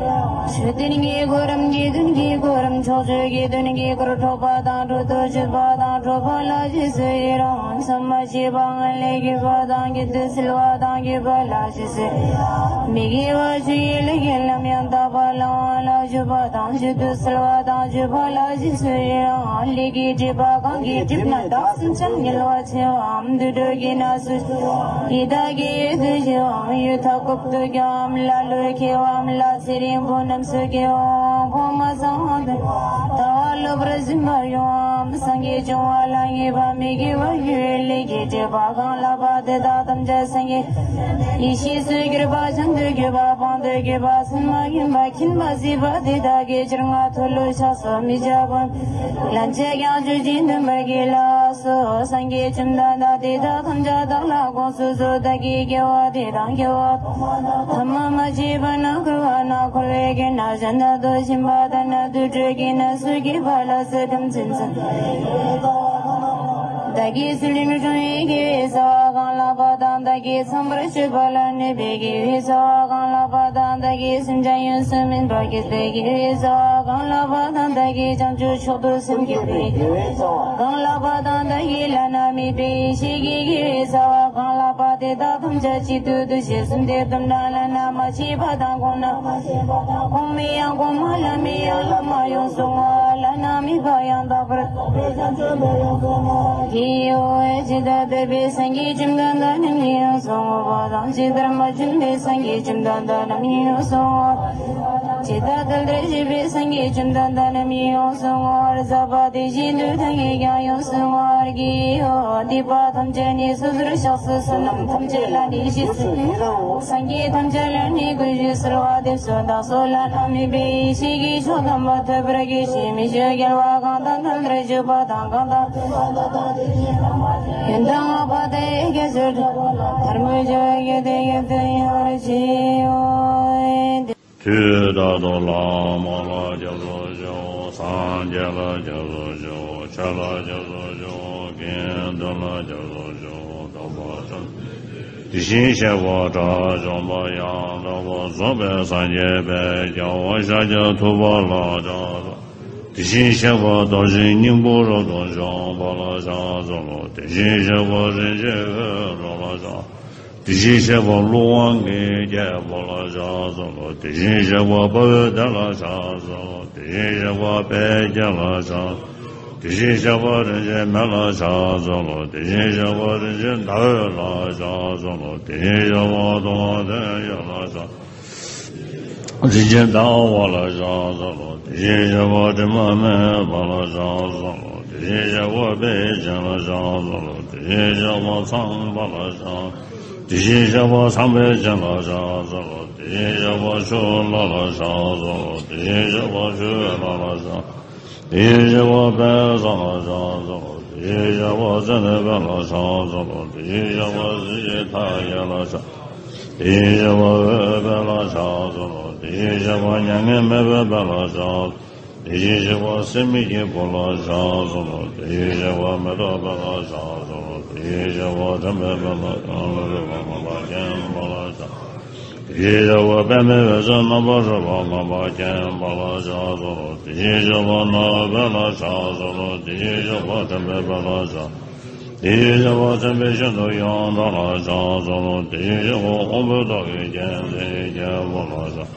མཆོད་རྟེན་གྱི་གོ་རིམ། དགེ་འདུན་གྱི་གོ་རིམ། ཕྱོགས་བཅུའི་དགེ་འདུན་གྱི་སྐོར། འཕྲོག་པ་དང་འཕྲོག་ཏུ་གཅོད་པ་དང་། འཕྲོག་པ་ལ་རྗེས་སུ་ཡི་རང་བ། མཚམས་མ་མཆིས་པ་ལྔ་ལས་གྲོལ་བ་དང་། བགྱིད་དུ་གསོལ་བ་དང་། བགྱིས་པ་ལ་རྗེས་སུ། མི་དགེ་བ་བཅུ་ཡི་ལས་ཀྱི་ལམ་ཡང་དག་པར་བླང་བ་ལ་སྤྱོད་པ་དང་། སྤྱོད་དུ་གསོལ་བ་དང་། སྤྱོད་པ་ལ་རྗེས་སུ་ཡི་རང་བ། ལས་ཀྱི་སྒྲིབ་པ་གང་གིས་བསྒྲིབས་ན། བདག་སེམས་ཅན་ངལ་བ་ཆེ་བའམ། དུད་འགྲོ་གི་གནས་སུ། ཡི་དྭགས་ཀྱི་ཡུལ་དུ་སྐྱེ་བའམ། ཡུལ་མཐའ་འཁོབ་ཏུ་སྐྱེ་བའམ། ལ་ལུ་ཁྱེར་བའམ། ལ་ཚེ་རིང་པོ་རྣམས་སུ་སྐྱེ་བའམ། དབང་པོ་མ་ཚང་བ་དང་། ལྟ་བ་ལོག་པར་འཛིན་པར་འགྱུར་བའམ། སངས་རྒྱས་བྱུང་བ་ལ་ངེས་པ་མི་དགེ་བ་ཡི་ལས་ཀྱི་སྒྲིབ་པ་གང་ལགས་པ་དེ་དག་ཐམས་ཅད་སངས་རྒྱས་ཡེ་ཤེས་སུ་གྱུར་པ། བྱང་དུ་གྱུར་པ། སྤང་དུ་གྱུར་པ། མཚན་མ་མཁྱེན་པ། མཁྱེན་པ་གཟིགས་པ་དེ་དག་གི་སྤྱན་སྔར་མཐོལ་ལོ་འཆགས་སོ་མི་འཆབ་བམ། ལན་ཅིག་ཀྱང་གཅོད་ཅིང་འདུན་པར་བགྱིད་ལ། སོ། སངས་རྒྱས་བཅོམ་ལྡན་འདས་དེ་དག་ཐམས་ཅད་བདག་ལ་དགོངས་སུ་གསོལ། བདག་གིས་དགེ་བ་འདི་དང་སྐྱེ་བ་ཐོག་མ་དང་ཐ་མ་མ་མཆིས་པ་ན་འཁོར་བ་ན་འཁོར་བའི་དགེ་རྣམས་གཞན་དག་ཏུ་ཕྱིན་པ་དང་ན་དུར་ཁྲོད་ཀྱི་གནས་སུ་སྐྱེས་པ་ལ་སོགས་ཐམས་ཅད་མཚན་བདག་གིས་གསོལ་ལེ་འགྲོ་བྱང་བའི་དགེ་བའི་རྩ་བ་གང་ལགས་པ་དང་། བདག་གིས་ཚངས་པར་སྤྱོད་པ་ལ་གནས་པའི་དགེ་བའི་རྩ་བ་གང་ལགས་པ་དང་། བདག་གིས་སེམས་ཅན་ཡོངས་སུ་སྨིན་པར་བགྱིས་པའི་དགེ་བའི་རྩ་བ་གང་ལགས་པ་དང་། བདག་གིས་བྱང་ཆུབ་མཆོག་ཏུ་སེམས་བསྐྱེད་པའི་དགེ་བའི་རྩ་བ་གང་ལགས་པ་དང་། བདག་གིས་བླ་ན་མེད་པའི་ཡེ་ཤེས་ཀྱི་དགེ་བའི་རྩ་བ་གང་ལགས་པ་དེ་དག་ཐམས་ཅད་གཅིག་ཏུ་བསྡུས་ཤིང་གསུམ་སྟེ་དུམ་གྲངས་བླ་ན་མ་མཆིས་པ་དང་གོང་ན་མ་མཆིས་པ་དང་གོང་མའི་ཡང་གོང་མ་བླ་མའི་ཡང་བླ་མ་ཡོངས་སུ་བསྔོ་བ། བླ་ན་མེད་པ་ཡང་དག་པར་རྫོགས་པའི་བྱང་ཆུབ་ཏུ་ཡོངས་སུ་བསྔོ་བ། དེའི་འོག་ཇི་ལྟར་འདོད་པའི་སངས་རྒྱས་བཅོམ་ལྡན་འདས་རྣམས་ཀྱིས་ཡོངས་སུ་བསྔོ་བ་དང་། ཇི་ལྟར་མ་བྱོན་པའི་སངས་རྒྱས་བཅོམ་ལྡན་འདས་རྣམས་ཀྱིས་ཡོངས་སུ་བསྔོ་བ། ཇི་ལྟར་དལ་བར་བཞུགས་པའི་སངས་རྒྱས་བཅོམ་ལྡན་འདས་རྣམས་ཀྱིས་ཡོངས་སུ་བསྔོ་བར་མཛད་པ་དེ་བཞིན་དུ་བདག་གིས་ཀྱང་ཡོངས་སུ་བསྔོ་བར་བགྱིའོ། སྡིག་པ་ཐམས་ཅད་ནི་སོ་སོར་བཤགས་སོ། བསོད་ནམས་ཐམས་ཅད་ལ་ནི་གཞི་བཅོལ་ནས། སངས་རྒྱས་ཐམས་ཅད་ལ་ནི་གུས་ཕྱག་འཚལ་བ་འདེབས་སོ། བདག་སོགས་བླ་ན་མེད་པའི་ཡེ་ཤེས་ཀྱི་མཆོག་དམ་པ་ཐོབ་པར་བགྱི་ཞིང་། མི་ཆོས་དགེ་བ་གང་དང་དལ་བར་འཇུག་པ་དང་གང་དང་ཡོན་ཏན་བསྔགས་པ་དང་ཡི་གེ་ཆོས་དྲུག་ལ་ཐལ་མོ་སྦྱར་བའི་དགེ་སྡིག་ཡོན་ཏན་ཡོད་པར་བགྱིའོ། དུས་རྟག་ཏུ་བླ་མ་ལ་སྐྱབས་སུ་མཆིའོ། སངས་རྒྱས་ལ་སྐྱབས་སུ་མཆིའོ། ཆོས་ལ་སྐྱབས་སུ་མཆིའོ། དགེ་འདུན་ལ་སྐྱབས་སུ་མཆིའོ། དམ་པ་དེ་བཞིན་གཤེགས་པ་དགྲ་བཅོམ་པ་ཡང་དག་པར་རྫོགས་པའི་སངས་རྒྱས་དཔལ་རྒྱལ་བ་ཤཱཀྱ་ཐུབ་པ་ལ་ཕྱག་འཚལ་ལོ། དེ་བཞིན་གཤེགས་པ་རྡོ་རྗེ་སྙིང་པོ་རབ་ཏུ་འཇོམས་པ་ལ་ཕྱག་འཚལ་ལོ། དེ་བཞིན་གཤེགས་པ་རིན་ཆེན་འོད་འཕྲོ་ལ་ཕྱག་དེ་བཞིན་གཤེགས་པ་ཀླུ་དབང་གི་རྒྱལ་པོ་ལ་ཕྱག་འཚལ་ལོ། དེ་བཞིན་གཤེགས་པ་དཔའ་བོའི་སྡེ་ལ་ཕྱག་འཚལ་ལོ། དེ་བཞིན་གཤེགས་པ་དཔལ་རྒྱལ་ལ་ཕྱག་དེ་བཞིན་གཤེགས་པ་རིན་ཆེན་མེ་ལ་ཕྱག་འཚལ་ལོ། དེ་བཞིན་གཤེགས་པ་རིན་ཆེན་ཟླ་འོད་ལ་ཕྱག་འཚལ་ལོ། དེ་བཞིན་གཤེགས་པ་ཐུབ་དབང་དོན་ཡོད་ལ་ཕྱག་རིན་ཆེན་ཟླ་བ་ལ་ཕྱག་འཚལ་ལོ། དེ་བཞིན་གཤེགས་པ་དྲི་མ་མེད་པ་ལ་ཕྱག་འཚལ་ལོ། དེ་བཞིན་གཤེགས་པ་དཔལ་ཆེན་ལ་ཕྱག་འཚལ་ལོ། དེ་བཞིན་གཤེགས་པ་ཚངས་པ་ལ་ཕྱག་དེ་བཞིན་གཤེགས་པ་ཚངས་པའི་བྱིན་ལ་ཕྱག་འཚལ་ལོ། དེ་བཞིན་གཤེགས་པ་ཆུ་ལྷ་ལ་ཕྱག་འཚལ་ལོ། དེ་བཞིན་གཤེགས་པ་ཆུ་ལྷ་ལ་ཕྱག་དེ་བཞིན་གཤེགས་པ་དཔལ་བཟང་ལ་ཕྱག་འཚལ་ལོ། དེ་བཞིན་གཤེགས་པ་ཙན་དན་དཔལ་ལ་ཕྱག་འཚལ་ལོ། དེ་བཞིན་གཤེགས་པ་གཟི་བརྗིད་མཐའ་ཡས་ལ་ཕྱག་དེ་བཞིན་གཤེགས་པ་འོད་དཔལ་ལ་ཕྱག་འཚལ་ལོ། དེ་བཞིན་གཤེགས་པ་མྱ་ངན་མེད་པའི་དཔལ་ལ་ཕྱག་དེ་བཞིན་གཤེགས་པ་སྲེད་མེད་ཀྱི་བུ་ལ་ཕྱག་འཚལ་ལོ། དེ་བཞིན་གཤེགས་པ་མེ་ཏོག་དཔལ་ལ་ཕྱག་འཚལ་ལོ། དེ་བཞིན་གཤེགས་པ་དྲན་པའི་དཔལ་ལ་ཕྱག་འཚལ་ལོ། རིག་པ་མངོན་པར་མཁྱེན་པ་ལ་ཕྱག་དེ་བཞིན་གཤེགས་པ་པདྨའི་འོད་ཟེར་རྣམ་པར་རོལ་པ་མངོན་པར་མཁྱེན་པ་ལ་ཕྱག་འཚལ་ལོ། དེ་བཞིན་གཤེགས་པ་ནོར་དཔལ་ལ་ཕྱག་འཚལ་ལོ། དེ་བཞིན་གཤེགས་པ་དྲན་པའི་དཔལ་ལ་ཕྱག་དེ་བཞིན་གཤེགས་པ་མཚན་དཔལ་ཤིན་ཏུ་ཡོངས་གྲགས་ལ་ཕྱག་འཚལ་ལོ། དེ་བཞིན་གཤེགས་པ་དབང་པོའི་ཏོག་གི་རྒྱལ་མཚན་རྒྱལ་པོ་ལ་ཕྱག་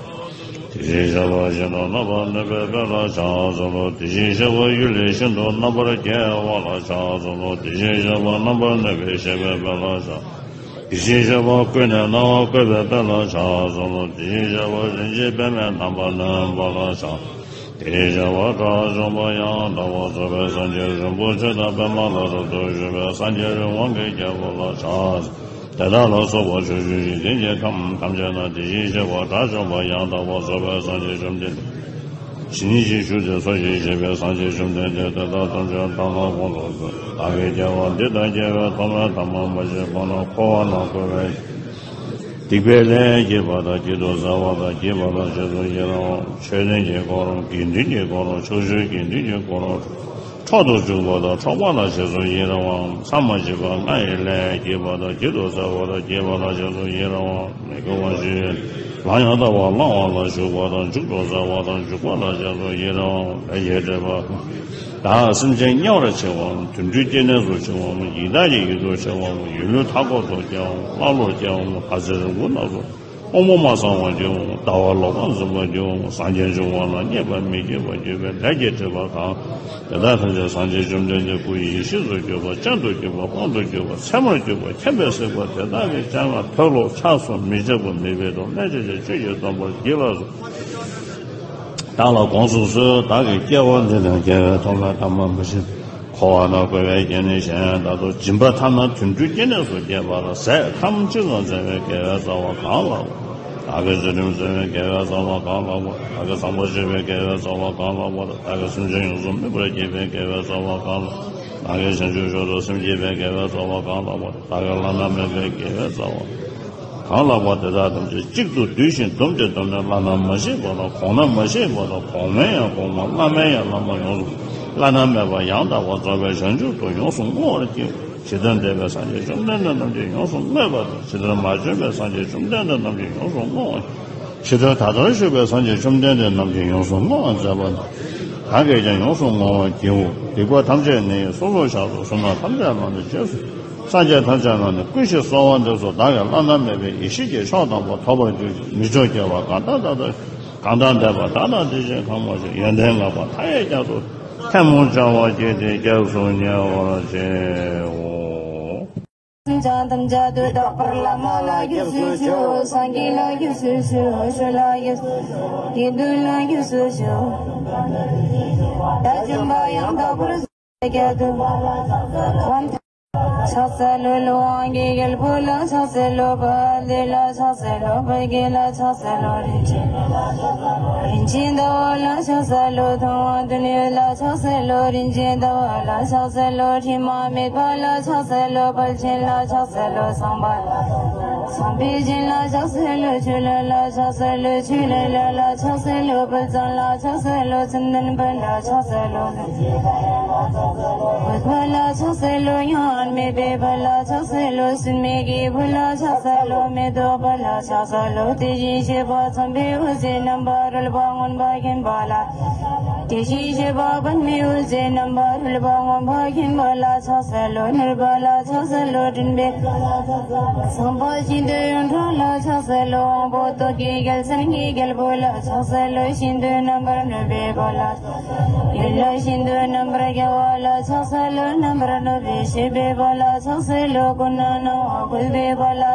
དེ་བཞིན་གཤེགས་པ་ཤིན་ཏུ་རྣམ་པར་གནོན་པའི་དཔལ་ལ་ཕྱག་འཚལ་ལོ། དེ་བཞིན་གཤེགས་པ་གཡུལ་ལས་ཤིན་ཏུ་རྣམ་པར་རྒྱལ་བ་ལ་ཕྱག་འཚལ་ལོ། དེ་བཞིན་གཤེགས་པ་རྣམ་པར་གནོན་པའི་གཤེགས་པའི་དཔལ་ལ་ཕྱག་དེ་བཞིན་གཤེགས་པ་ཀུན་ནས་སྣང་བ་བཀོད་པའི་དཔལ་ལ་ཕྱག་འཚལ་ལོ། དེ་བཞིན་གཤེགས་པ་རིན་ཆེན་པདྨས་རྣམ་པར་གནོན་པ་ལ་ཕྱག་དེ་བཞིན་གཤེགས་པ་དགྲ་བཅོམ་པ་ཡང་དག་པར་རྫོགས་པའི་སངས་རྒྱས་རིན་པོ་ཆེ་དང་པདྨ་ལ་རབ་ཏུ་བཞུགས་པའི་སངས་རྒྱས་རི་དབང་གི་རྒྱལ་པོ་ལ་ཕྱག་དེ་དག་ལ་སོགས་པ་ཕྱོགས་བཅུའི་འཇིག་རྟེན་གྱི་ཁམས་ཐམས་ཅད་ན་དེ་བཞིན་གཤེགས་པ་དགྲ་བཅོམ་པ་ཡང་དག་པར་རྫོགས་པའི་སངས་རྒྱས་བཅོམ་ལྡན་འདས་ཇི་སྙེད་ཅིག་བཞུགས་ཏེ་འཚོ་ཞིང་གཞེས་པའི་སངས་རྒྱས་བཅོམ་ལྡན་འདས་དེ་དག་ཐམས་ཅད་བདག་ལ་དགོངས་སུ་གསོལ། བདག་གིས་སྐྱེ་བ་འདི་དང་སྐྱེ་བའི་ཐོག་མའི་ཐ་མ་མ་མཆིས་གོང་ན་འཁོར་བ་ན་འཁོར་བའི་སྡིག་པའི་ལས་བགྱིས་པ་དང་བགྱིད་དུ་སྩལ་བ་དང་བགྱིས་པ་ལ་རྗེས་སུ་ཡི་རང་བ། ཆོས་ལྡན་གྱི་འཁོར་ལོ། དགེ་འདུན་གྱི་འཁོར་ལོ། ཕྱོགས་བཅུའི་དགེ་འདུན་གྱི་འཁོར་ལོ། འཕྲོག་ཏུ་འཇུག་པ་དང་འཕྲོག་པ་ལ་རྗེས་སུ་ཡི་རང་བའམ། མཚམས་མ་མཆིས་པ་ལྔ་ཡི་ལས་བགྱིས་པ་དང་བགྱིད་དུ་སྩལ་བ་དང་བགྱིས་པ་ལ་རྗེས་སུ་ཡི་རང་བའམ། མི་དགེ་བ་བཅུའི་ལམ་ཡང་དག་པར་བླང་བ་ལ་ཞུགས་པ་དང་འཇུག་ཏུ་སྩལ་བ་དང་འཇུག་པ་ལ་རྗེས་སུ་ཡི་རང་བའམ། ལས་ཀྱི་སྒྲིབ་པ་དག་སེམས་ཅན་དམྱལ་བར་མཆི་བའམ། དུད་འགྲོའི་སྐྱེ་གནས་སུ་མཆི་བའམ། ཡི་དྭགས་ཀྱི་ཡུལ་དུ་མཆི་བའམ། ཡུལ་ལུས་མཐའ་འཁོབ་ཏུ་སྐྱེ་བའམ། ཀླ་ཀློར་སྐྱེ་བའམ། ལྷ་ཚེ་རིང་པོ་རྣམས་སུ་དབང་པོ་མ་ཚང་བར་གྱུར་བའམ། ལྟ་བ་ལོག་པར་འཛིན་པར་གྱུར་བའམ། སངས་རྒྱས་འབྱུང་བ་ལ་མཉེས་པར་མི་བགྱིད་པར་གྱུར་པའི་ལས་ཀྱི་སྒྲིབ་པ་གང་། དེ་དག་ཐམས་ཅད་སངས་རྒྱས་བཅོམ་ལྡན་འདས་སྐུ་ཡི་ཡེ་ཤེས་སུ་གྱུར་པ། སྤྱན་དུ་གྱུར་པ། དཔང་དུ་གྱུར་པ། ཚད་མར་གྱུར་པ། མཁྱེན་པས་གཟིགས་པ་དེ་དག་གི་སྤྱན་སྔར་མཐོལ་ལོ་འཆགས་སོ་མི་འཆབ་པ་མི་སྦེད་དོ། སྨན་ཆུང་ཆུང་ཆོས་ཀྱིས་འདོམས་པར་བགྱིད་ལགས་སོ། བདག་ལ་དགོངས་སུ་གསོལ། བདག་གིས་སྐྱེ་བ་འདི་དང་སྐྱེ་བའི་ཐོག་མའི་ཐ་མ་མ་མཆིས་འཁོར་བ་ན་འཁོར་བའི་སྐྱེ་གནས་གཞན་དག་ཏུ་སྦྱིན་པ་ཐ་ན་དུད་འགྲོའི་སྐྱེ་གནས་སུ་སྐྱེས་པ་ལ་ཟས་ཁམ་གཅིག་ཙམ་སྩལ་བའི་དགེ་བའི་རྩ་བ་གང་ལགས་པ། བདག་གིས་ཚུལ་ཁྲིམས་བསྲུང་བའི་དགེ་བའི་རྩ་བ་གང་ལགས་པ། བདག་གིས་བཟང་པོ་སྤྱོད་པའི་དགེ་བའི་རྩ་བ་གང་ལགས་པ། བདག་གིས་སེམས་ཅན་ཡོངས་སུ་སྨིན་པར་བགྱིས་པའི་དགེ་བའི་རྩ་བ་གང་ལགས། ནམ་མཁའི་བྱང་ཆུབ་མཆོག་ཏུ་སེམས་བསྐྱེད་པའི་དགེ་བའི་རྩ་བ་གང་ལགས་པ་དེ་དག་གི་བླ་ན་མེད་པའི་དགེ་བའི་རྩ་བ་གང་ལགས་པ་དེ་དག་ཐམས་ཅད་གཅིག་ཏུ་བསྡུས་ཤིང་བསྡོམས་ཏེ་བསྡོམས་ནས་བླ་ན་མ་མཆིས་པ་དང་གོང་ན་མ་མཆིས་པ་དང་གོང་མའི་ཡང་གོང་མ་བླ་མའི་ཡང་བླ་མ་ཡོངས་སུ་བླ་ན་མེད་པ་ཡང་དག་པར་རྫོགས་པའི་བྱང་ཆུབ་ཏུ་ཡོངས་སུ་བསྔོ་བར་བགྱིའོ། ཇི་ལྟར་འདས་པའི་སངས་རྒྱས་བཅོམ་ལྡན་འདས་རྣམས་ཀྱིས་ཡོངས་སུ་བསྔོས་པ་དང་། ཇི་ལྟར་མ་བྱོན་པའི་སངས་རྒྱས་བཅོམ་ལྡན་འདས་རྣམས་ཀྱིས་ཡོངས་སུ་བསྔོ་བ། ཇི་ལྟར་ད་ལྟར་བཞུགས་པའི་སངས་རྒྱས་བཅོམ་ལྡན་འདས་རྣམས་ཀྱིས་ཡོངས་སུ་བསྔོ་བར་མཛད་པ་དང་། བདག་གིས་ཀྱང་ཡོངས་སུ་བསྔོ་བར་བགྱིའོ། སྡིག་པ་ཐམས་ཅད་ནི་སོ་སོར་བཤགས་སོ། བསོད་ནམས་ཐམས་ཅད་ལ་ནི་རྗེས་སུ། སངས་རྒྱས་ཐམས་ཅད་ལ་ནི་བསྐུལ་ཞིང་གསོལ་བ་འདེབས་སོ། བདག་གིས་བླ་ན་མེད་པའི་ཡེ་ཤེས་ཀྱི་མཆོག་དམ་པ་ཐོབ་པར་གྱུར་ཅིག་མི་མཆོག་སྐྱེ་བ་གང་དག་དག་དང་གང་དག་འདས་པ་དག་དང་དེ་བཞིན་གང་མ་བྱོན་ཡོན་ཏན་བསྔགས་པ་མཐའ་ཡས་རྒྱ་མཚོ་ཐལ་མོ་སྦྱར་བར་བགྱིས་ཏེ་སྐྱབས་སུ་ཉེ་བར་མཆིའོ། ཅང་ཐམས་ཅད་དུ་དག་པར་བླ་མ་ལ་སྐྱབས་སུ་མཆིའོ། སངས་རྒྱས་ལ་སྐྱབས་སུ་མཆིའོ། ཆོས་ལ་སྐྱབས་སུ་མཆིའོ། དགེ་འདུན་ལ་སྐྱབས་སུ་མཆིའོ། དགྲ་བཅོམ་པ་ཡང་དག་པར་ཕྱག་འཚལ་ལོ། ལོ་དབང་གི་རྒྱལ་པོ་ལ་ཕྱག་འཚལ་ལོ། དཔལ་ལྡན་ལ་ཕྱག་འཚལ་ལོ། དཔལ་དགྱེས་ལ་ཕྱག་འཚལ་ལོ། རིན་ཆེན་རིན་ཆེན་ཟླ་བ་ལ་ཕྱག་འཚལ་ལོ། ཐུབ་དབང་དོན་ཡོད་ལ་ཕྱག་འཚལ་ལོ། རིན་ཆེན་ཟླ་བ་ལ་ཕྱག་འཚལ་ལོ། དྲི་མ་མེད་པ་ལ་ཕྱག་འཚལ་ལོ། དཔལ་ཆེན་ལ་ཕྱག་འཚལ་ལོ། བཟང་པོ་བཟང་པོའི་སྦྱིན་ལ་ཕྱག་འཚལ་ལོ། ཆོས་ལ་ལ་ཕྱག་འཚལ་ལོ། ཆོས་ལ་ལ་ལ་ཕྱག་འཚལ་ལོ། དཔལ་བཟང་ལ་ཕྱག་འཚལ་ལོ། མཚན་ལྡན་དཔལ་ལ་ཕྱག་འཚལ་ལོ། འོད་དཔལ་ལ་ཕྱག་འཚལ་ལོ། མྱ་ངན་མེད་པའི་དཔལ་ལ་ཕྱག་འཚལ་ལོ། སྲིད་མེད་ཀྱི་བུ་ལ་ཕྱག་འཚལ་ལོ། མེ་ཏོག་དཔལ་ལ་ཕྱག་འཚལ་ལོ། དེ་བཞིན་གཤེགས་པ་འཚམས་པའི་འོད་ཟེར་རྣམ་པར་རོལ་པ་མངོན་པར་མཁྱེན་པ་ལ། དེ་བཞིན་གཤེགས་པ་པདྨའི་འོད་ཟེར་རྣམ་པར་རོལ་པ་མངོན་པར་མཁྱེན་པ་ལ་ཕྱག་འཚལ་ལོ། ནོར་བུ་ལ་ཕྱག་འཚལ་ལོ། མགྲིན་པའི་བཟང་པོ་ཤིན་ཏུ་ཡོངས་གྲགས་ལ་ཕྱག་འཚལ་ལོ། དབང་པོ་ཏོག་གི་རྒྱལ་མཚན་གྱི་རྒྱལ་པོ་ལ་ཕྱག་འཚལ་ལོ། ཤིན་ཏུ་རྣམ་པར་གནོན་པའི་དཔལ་ལ། ཡུལ་ལ་ཤིན་ཏུ་རྣམ་པར་རྒྱལ་བ་ལ་ཕྱག་འཚལ་ལོ། རྣམ་པར་གནོན་པའི་བཞད་པའི་དཔལ་ལ་ཕྱག་འཚལ་ལོ། ཀུན་ནས་སྣང་བ་བཀོད་པའི་དཔལ་ལ།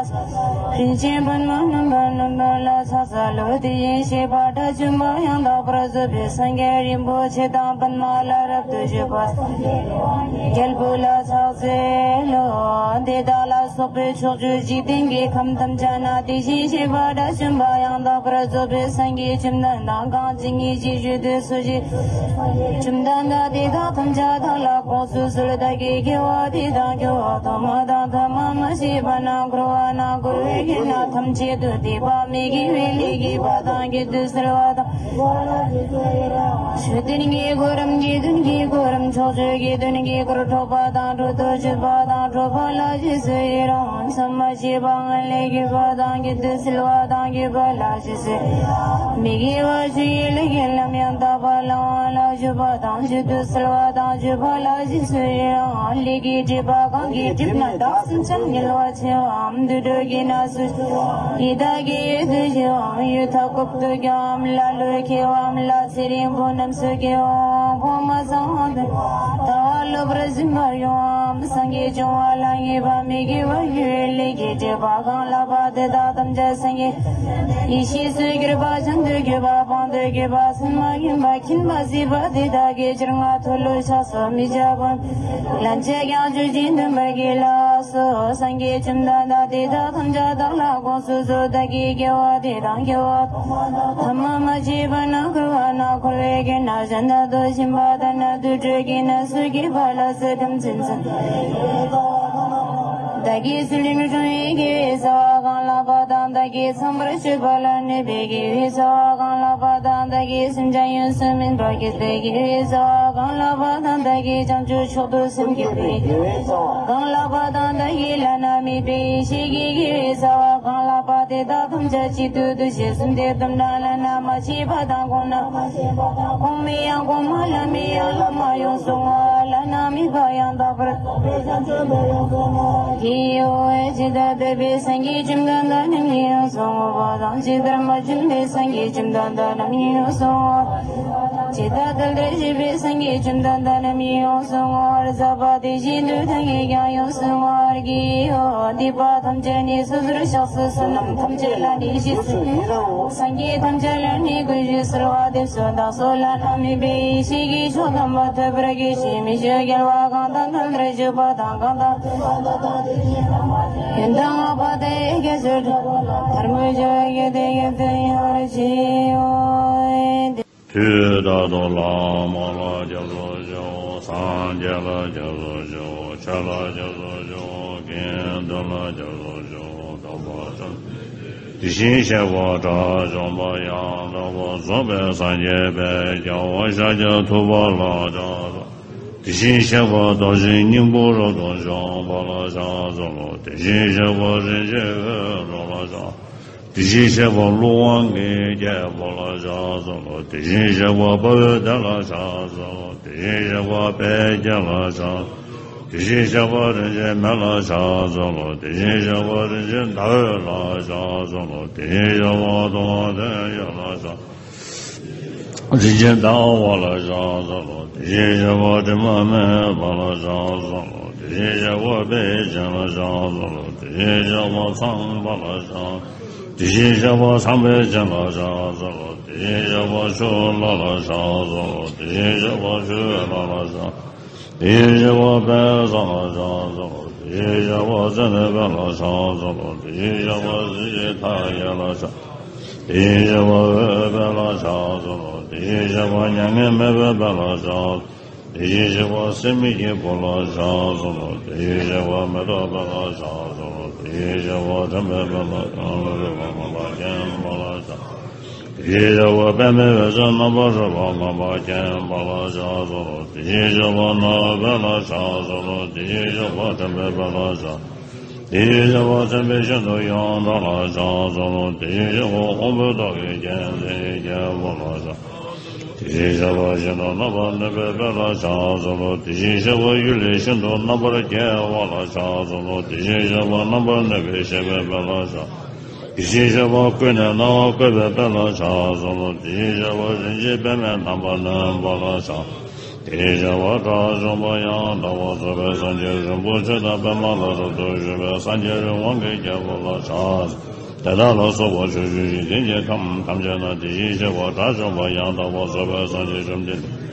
རིན་ཆེན་པདྨ་རྣམ་པར་གནོན་པ་ལ་ཕྱག་འཚལ་ལོ། དེ་བཞིན་གཤེགས་པ་དགྲ་བཅོམ་པ་ཡང་དག་པར་རྫོགས་པའི་སངས་རྒྱས་རིན་པོ་ཆེ་དང་པདྨ་ལ་རབ་ཏུ་བཞུགས་པ་སངས་རྒྱས་རྒྱལ་པོ་ལ་ཕྱག་འཚལ་ལོ། དེ་དག་ལ་སོགས་པའི་ཕྱོགས་བཅུའི་འཇིག་རྟེན་གྱི་ཁམས་ཐམས་ཅད་ན་དེ་བཞིན་གཤེགས་པ་དགྲ་བཅོམ་པ་ཡང་དག་པར་རྫོགས་པའི་སངས་རྒྱས་བཅོམ་ལྡན་འདས་གང་ཇི་སྙེད་ཅིག་བཞུགས་དུས་སུ་ཞིག་བཅོམ་ལྡན་འདས་དེ་དག་ཐམས་ཅད་བདག་ལ་དགོངས་སུ་གསོལ། བདག་གིས་དགེ་བ་འདི་དང་སྐྱེ་བ་ཐོག་མ་དང་ཐ་མ་མ་སྐྱེས་པ་ན་འཁོར་བ་ན་འཁོར་བའི་དུས་ན་ཐམས་ཅད་དུ་སྡིག་པ་མི་དགེ་བའི་ལས་བགྱིས་པ་དང་བགྱིད་དུ་གསོལ་བ་དང་། མཆོད་རྟེན་གྱི་གོ་རིམ་དགེ་འདུན་གྱི་གོ་རིམ་ཕྱོགས་བཅུ་དགེ་འདུན་གྱི་སྐོར་འཕྲོག་པ་དང་འཕྲོག་ཏུ་གཅོད་པ་དང་འཕྲོག་པ་ལ་རྗེས་སུ་ཡི་རང་། མཚམས་མ་མཆིས་པ་སྔོན་ལས་བགྱིས་པ་དང་བགྱིད་དུ་གསོལ་བ་དང་བགྱིས་པ་ལ་རྗེས་སུ། མི་དགེ་བ་བཅུ་ཡི་ལས་ཀྱི་ལམ་ཡང་དག་པ་བླང་བ་ལ་སྤྱོད་པ་དང་སྤྱོད་དུ་གསོལ་བ་དང་སྤྱོད་པ་ལ་རྗེས་སུ་ཡི་རང་། ལས་ཀྱི་སྒྲིབ་པ་གང་གིས་བསྒྲིབས་ན་བདག་སེམས་ཅན་ཉེ་བར་མཆིའམ། དུད་འགྲོ་གི་ནང་སུ་ཡི་དྭགས་ཀྱི་ཡུལ་དུ་སྐྱེའམ། ཡུལ་མཐའ་འཁོབ་ཏུ་སྐྱེའམ། ལ་ལུ་སྐྱེའམ། ལ་ཚེ་རིང་པོ་རྣམས་སུ་སྐྱེའམ། གོང་མ་ཚང་བ་དུ་ལྟ་བ་སློབ་པར་འཛིན་པར་འགྱུར་བའམ། སངས་རྒྱས་བྱུང་བ་ལ་ངེས་པ་མི་དགེ་བ་ཡི་ལས་ཀྱི་སྒྲིབ་པ་གང་ལགས་པ་དེ་དག་ཐམས་ཅད་སངས་རྒྱས་ཡེ་ཤེས་སུ་གྱུར་པ་བྱང་དུ་གྱུར་པ་སྤངས་དུ་གྱུར་པ་སེམས་མ་མཁྱེན་པ་མཁྱེན་པ་སྲིད་པ་དེ་དག་གི་སྤྱན་སྔར་མཐོལ་ལོ་བཤགས་སོ། མི་བྱ་བ་ལན་ཅིག་ཀྱང་ཆོས་བཞིན་སྟོན་པར་བགྱིད་ལགས་སོ། སངས་རྒྱས་བཅོམ་ལྡན་འདས་དེ་དག་ཐམས་ཅད་བདག་ལ་དགོངས་སུ་གསོལ། བདག་གིས་དགེ་བ་འདི་དང་སྐྱེ་བ་ཐ་མ་མ་མཆིས་པ་ན་འཁོར་བ་ན་འཁོར་བའི་དགེ་ན་གཞན་དག་ཏུ་ཕྱིན་པ་དག་ན་དུད་འགྲོ་གི་ནང་སུ་སྐྱེས་པ་ལ་སོགས་ཐམས་ཅད་མཚན་བདག་གིས་ཚུལ་ཁྲིམས་བསྲུང་བའི་དགེ་བའི་རྩ་བ་གང་ལགས་པ་དང་། བདག་གིས་ཚངས་པར་སྤྱོད་པ་ལ་གནས་པའི་དགེ་བའི་རྩ་བ་གང་ལགས་པ་དང་། བདག་གིས་སེམས་ཅན་ཡོངས་སུ་སྨིན་པར་བགྱིས་པའི་དགེ་བའི་རྩ་བ་གང་ལགས་པ་དང་། བདག་གིས་བྱང་ཆུབ་མཆོག་ཏུ་སེམས་བསྐྱེད་པའི་དགེ་བའི་རྩ་བ་གང་ལགས་པ་དང་། བདག་གིས་བླ་ན་མེད་པའི་ཡེ་ཤེས་ཀྱི་དགེ་བའི་རྩ་བ་གང་ལགས་པ་དེ་དག་ཐམས་ཅད་གཅིག་ཏུ་བསྡུས་ཤིང་བཟུང་སྟེ་བསྡོམས་ན་བླ་ན་མ་མཆིས་པ་དང་གོང་ན་གོང་མའི་ཡང་གོང་མ་བླ་མའི་ཡང་བླ་མ་ཡོངས་སུ་བསྔོ་བ། བླ་ན་མེད་པ་ཡང་དག་པར་རྫོགས་པའི་བྱང་ཆུབ་ཏུ་ཡོངས་སུ་བསྔོ་བར་བགྱིའོ། ཇི་ལྟར་འདས་པའི་སངས་རྒྱས་བཅོམ་ལྡན་འདས་རྣམས་ཀྱིས་ཡོངས་སུ་བསྔོ་བ་དང་། ཇི་ལྟར་མ་བྱོན་པའི་སངས་རྒྱས་བཅོམ་ལྡན་འདས་རྣམས་ཀྱིས་ཡོངས་སུ་བསྔོ་བ། ཇི་ལྟར་ད་ལྟར་བཞུགས་པའི་སངས་རྒྱས་བཅོམ་ལྡན་འདས་རྣམས་ཀྱིས་ཡོངས་སུ་བསྔོ་བར་མཛད་པ་དེ་བཞིན་དུ་བདག་གིས་ཀྱང་ཡོངས་སུ་བསྔོ་བར་བགྱིའོ། སྡིག་པ་ཐམས་ཅད་ནི་སོ་སོར་བཤགས་སོ། བསོད་ནམས་ཐམས་ཅད་ལ་ནི་རྗེས་སུ་ཡི་རང་ངོ་། སངས་རྒྱས་ཐམས་ཅད་ལ་ནི་གུས་ཞབས་གསོལ་བ་འདེབས་སོ། བདག་སོགས་བླ་ན་མེད་པའི་ཡེ་ཤེས་ཀྱི་མཆོག་དམ་པ་ཐོབ་པར་བགྱི་ཞིང་། མི་ཆོས་རྒྱལ་བ་གང་དང་མཐུན་པར་བཞུགས་པ་དང་། གང་དང་ཡོན་ཏན་བསྔགས་པ་དེ་སྐད་ཅིག་གྲགས་པ་ལ། ཐལ་མོ་སྦྱར་བར་བགྱིས་ཏེ་སྐྱབས་སུ་ཉེ་བར་མཆིའོ། དུས་རྟག་ཏུ་བླ་མ་ལ་སྐྱབས་སུ་མཆིའོ། སངས་རྒྱས་ལ་སྐྱབས་སུ་མཆིའོ། ཆོས་ལ་སྐྱབས་སུ་མཆིའོ། དགེ་འདུན་ལ་སྐྱབས་སུ་མཆིའོ། དམ་པ་དེ་བཞིན་གཤེགས་པ་དགྲ་བཅོམ་པ་ཡང་དག་པར་རྫོགས་པའི་སངས་རྒྱས་དཔལ་རྒྱལ་བ་ཤཱཀྱ་ཐུབ་པ་ལ་ཕྱག་འཚལ་ལོ། དེ་བཞིན་གཤེགས་པ་རྡོ་རྗེ་སྙིང་པོ་རབ་ཏུ་འཇོམས་པ་ལ་ཕྱག་འཚལ་ལོ། དེ་བཞིན་གཤེགས་པ་རིན་ཆེན་འོད་འཕྲོ་ལ་ཕྱག་དེ་བཞིན་གཤེགས་པ་ཀླུ་དབང་གིས་བསྐྱེད་པ་ལ་ཕྱག་འཚལ་ལོ། དེ་བཞིན་གཤེགས་པ་དཔའ་བོའི་སྡེ་ལ་ཕྱག་འཚལ་ལོ། དེ་བཞིན་གཤེགས་པ་དཔལ་དགྱེས་ལ་ཕྱག་དེ་བཞིན་གཤེགས་པ་རིན་ཆེན་མེ་ལ་ཕྱག་འཚལ་ལོ། དེ་བཞིན་གཤེགས་པ་རིན་ཆེན་ཟླ་འོད་ལ་ཕྱག་འཚལ་ལོ། དེ་བཞིན་གཤེགས་པ་དུང་བ་ལྡན་འོད་ལ་ཕྱག་རིན་ཆེན་ཟླ་བ་ལ་ཕྱག་འཚལ་ལོ། དེ་བཞིན་གཤེགས་པ་དྲི་མ་མེད་པ་ལ་ཕྱག་འཚལ་ལོ། དེ་བཞིན་གཤེགས་པ་དཔལ་ཆེན་ལ་ཕྱག་འཚལ་ལོ། དེ་བཞིན་གཤེགས་པ་ཚངས་པ་ལ་ཕྱག་དེ་བཞིན་གཤེགས་པ་ཚངས་པའི་སྤྱན་ལ་ཕྱག་འཚལ་ལོ། དེ་བཞིན་གཤེགས་པ་ཆུ་ལྷ་ལ་ཕྱག་འཚལ་ལོ། དེ་བཞིན་གཤེགས་པ་ཆུ་ལྷ་ལ་ཕྱག་དེ་བཞིན་གཤེགས་པ་དཔལ་བཟང་ལ་ཕྱག་འཚལ་ལོ། དེ་བཞིན་གཤེགས་པ་ཙནྡན་དཔལ་ལ་ཕྱག་འཚལ་ལོ། དེ་བཞིན་གཤེགས་པ་གཟི་བརྗིད་མཐའ་ཡས་ལ་ཕྱག་དེ་བཞིན་གཤེགས་པ་འོད་དཔལ་ལ་ཕྱག་འཚལ་ལོ། དེ་བཞིན་གཤེགས་པ་མྱ་ངན་མེད་པའི་དཔལ་ལ་ཕྱག་དེ་བཞིན་གཤེགས་པ་སྲེད་མེད་ཀྱི་བུ་ལ་ཕྱག་འཚལ་ལོ། དེ་བཞིན་གཤེགས་པ་མེ་ཏོག་དཔལ་ལ་ཕྱག་འཚལ་ལོ། དེ་བཞིན་གཤེགས་པ་དྲན་པའི་དཔལ་ལ་ཕྱག་འཚལ་ལོ། དེ་བཞིན་གཤེགས་པ་པདྨའི་འོད་ཟེར་རྣམ་པར་རོལ་པ་མངོན་པར་མཁྱེན་པ་ལ་ཕྱག་འཚལ་ལོ། དེ་བཞིན་གཤེགས་པ་ནོར་བུ་དཔལ་ལ་ཕྱག་འཚལ་ལོ། དེ་བཞིན་གཤེགས་པ་དྲན་པའི་དཔལ་ལ་ཕྱག་དེ་བཞིན་གཤེགས་པ་མཚན་དཔལ་ཤིན་ཏུ་ཡོངས་གྲགས་ལ་ཕྱག་འཚལ་ལོ། དེ་བཞིན་གཤེགས་པ་དབང་པོའི་ཏོག་གི་རྒྱལ་མཚན་རྒྱལ་པོ་ལ་ཕྱག་དེ་བཞིན་གཤེགས་པ་ཤིན་ཏུ་རྣམ་པར་གནོན་པའི་དཔལ་ལ་ཕྱག་འཚལ་ལོ། དེ་བཞིན་གཤེགས་པ་གཡུལ་ལས་ཤིན་ཏུ་རྣམ་པར་རྒྱལ་བ་ལ་ཕྱག་འཚལ་ལོ། དེ་བཞིན་གཤེགས་པ་རྣམ་པར་གནོན་པའི་གཤེགས་པའི་དཔལ་ལ་ཕྱག་དེ་བཞིན་གཤེགས་པ་ཀུན་ནས་སྣང་བ་བཀོད་པའི་དཔལ་ལ་ཕྱག་འཚལ་ལོ། དེ་བཞིན་གཤེགས་པ་རིན་ཆེན་པདྨས་རྣམ་པར་གནོན་པ་ལ་ཕྱག་དེ་བཞིན་གཤེགས་པ་དགྲ་བཅོམ་པ་ཡང་དག་པར་རྫོགས་པའི་སངས་རྒྱས་རིན་པོ་ཆེ་དང་པདྨ་ལ་རབ་ཏུ་བཞུགས་པའི་སངས་རྒྱས་རི་དབང་གི་རྒྱལ་པོ་ལ་ཕྱག་དེ་དག་ལ་སོགས་པ་ཕྱོགས་བཅུའི་འཇིག་རྟེན་གྱི་ཁམས་ཐམས་ཅད་ན་དེ་བཞིན་གཤེགས་པ་དགྲ་བཅོམ་པ་ཡང་དག་པར་རྫོགས་པའི་སངས་རྒྱས་བཅོམ་ལྡན་འདས།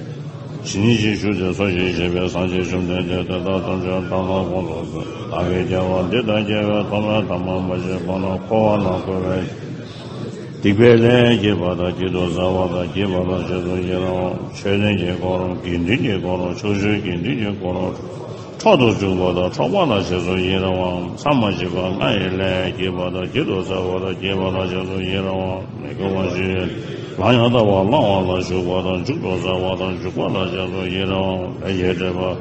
ཇི་སྙེད་ཅིག་བཞུགས་ཏེ་འཚོ་ཞིང་གཞེས་པའི་སངས་རྒྱས་བཅོམ་ལྡན་འདས་དེ་དག་ཐམས་ཅད་བདག་ལ་དགོངས་སུ་གསོལ། བདག་གིས་སྐྱེ་བ་འདི་དང་སྐྱེ་བའི་ཐོག་མའི་ཐ་མ་མ་བྱིན་གོང་ན་འཁོར་བ་ན་འཁོར་བའི་སྡིག་པའི་ལས་བགྱིས་པ་དང་བགྱིད་དུ་སྩལ་བ་དང་བགྱིད་པ་ལ་རྗེས་སུ་ཡི་རང་བ། མཆོད་རྟེན་གྱི་དཀོར་དགེ་འདུན་གྱི་དཀོར་ཕྱོགས་བཅུའི་དགེ་འདུན་གྱི་དཀོར་འཕྲོག་ཏུ་འཇུག་པ་དང་འཕྲོག་པ་ལ་རྗེས་སུ་ཡི་རང་བ། མཚམས་མ་མཆིས་པ་ལྔ་ཡི་ལས་བགྱིས་པ་དང་བགྱིད་དུ་སྩལ་བ་དང་བགྱིས་པ་ལ་རྗེས་སུ་ཡི་རང་བ། མི་དགེ་བ་བཞི་ལམ་ཡང་དག་པར་བླང་བ་ལ་ཞུགས་པ་དང་འཇུག་ཏུ་སྩལ་བ་དང་འཇུག་པ་ལ་རྗེས་སུ་ཡི་རང་བ། ལས་ཀྱི་སྒྲིབ་པ་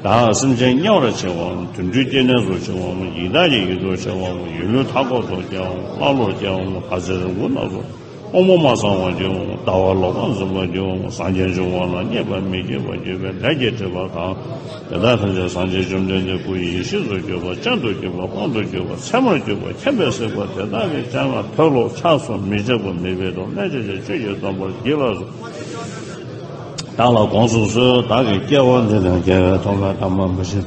དག་སེམས་ཅན་དམྱལ་བར་མཆི་བའམ་དུད་འགྲོའི་སྐྱེ་གནས་སུ་མཆི་བའམ་ཡི་དྭགས་ཀྱི་ཡུལ་དུ་མཆི་བའམ་ཡུལ་ལུས་མཐའ་འཁོབ་ཏུ་སྐྱེ་བའམ་ཀླ་ཀློར་སྐྱེ་བའམ་ལྷ་ཚེ་རིང་པོ་རྣམས་སུ་དབང་པོ་མ་ཚང་བར་སྐྱེ་བའམ་ཟླ་བ་ལོག་པར་འཛིན་པར་སྐྱེ་བའམ་སངས་རྒྱས་འབྱུང་བ་ལ་མཉེས་པ་མི་བགྱིད་པར་གྱུར་པའི་ལས་ཀྱི་སྒྲིབ་པ་གང་དེ་དག་ཐམས་ཅད་སངས་རྒྱས་བཅོམ་ལྡན་འདས་སྐུ་ཡེ་ཤེས་སུ་གྱུར་པ་སྤྱན་དུ་གྱུར་པ་དཔང་དུ་གྱུར་པ་མཚན་མར་གྱུར་པ་མཁྱེན་པས་གཟིགས་པ་དེ་དག་གི་སྤྱན་སྔར་མཐོལ་ལོ་འཆགས་སོ་མི་འཆབ་པ་མི་སྦེད་དོ་སྨྲས་བྱས་ཏེ་ཆོས་ཀྱི་སྟོན་པར་བགྱིད་ལགས་སོ། བདག་ལ་དགོངས་སུ་གསོལ། བདག་གིས་སྐྱེ་བ་འདི་དང་སྐྱེ་བའི་ཐོག་མའི་ཐ་མ་མ་བྱིན།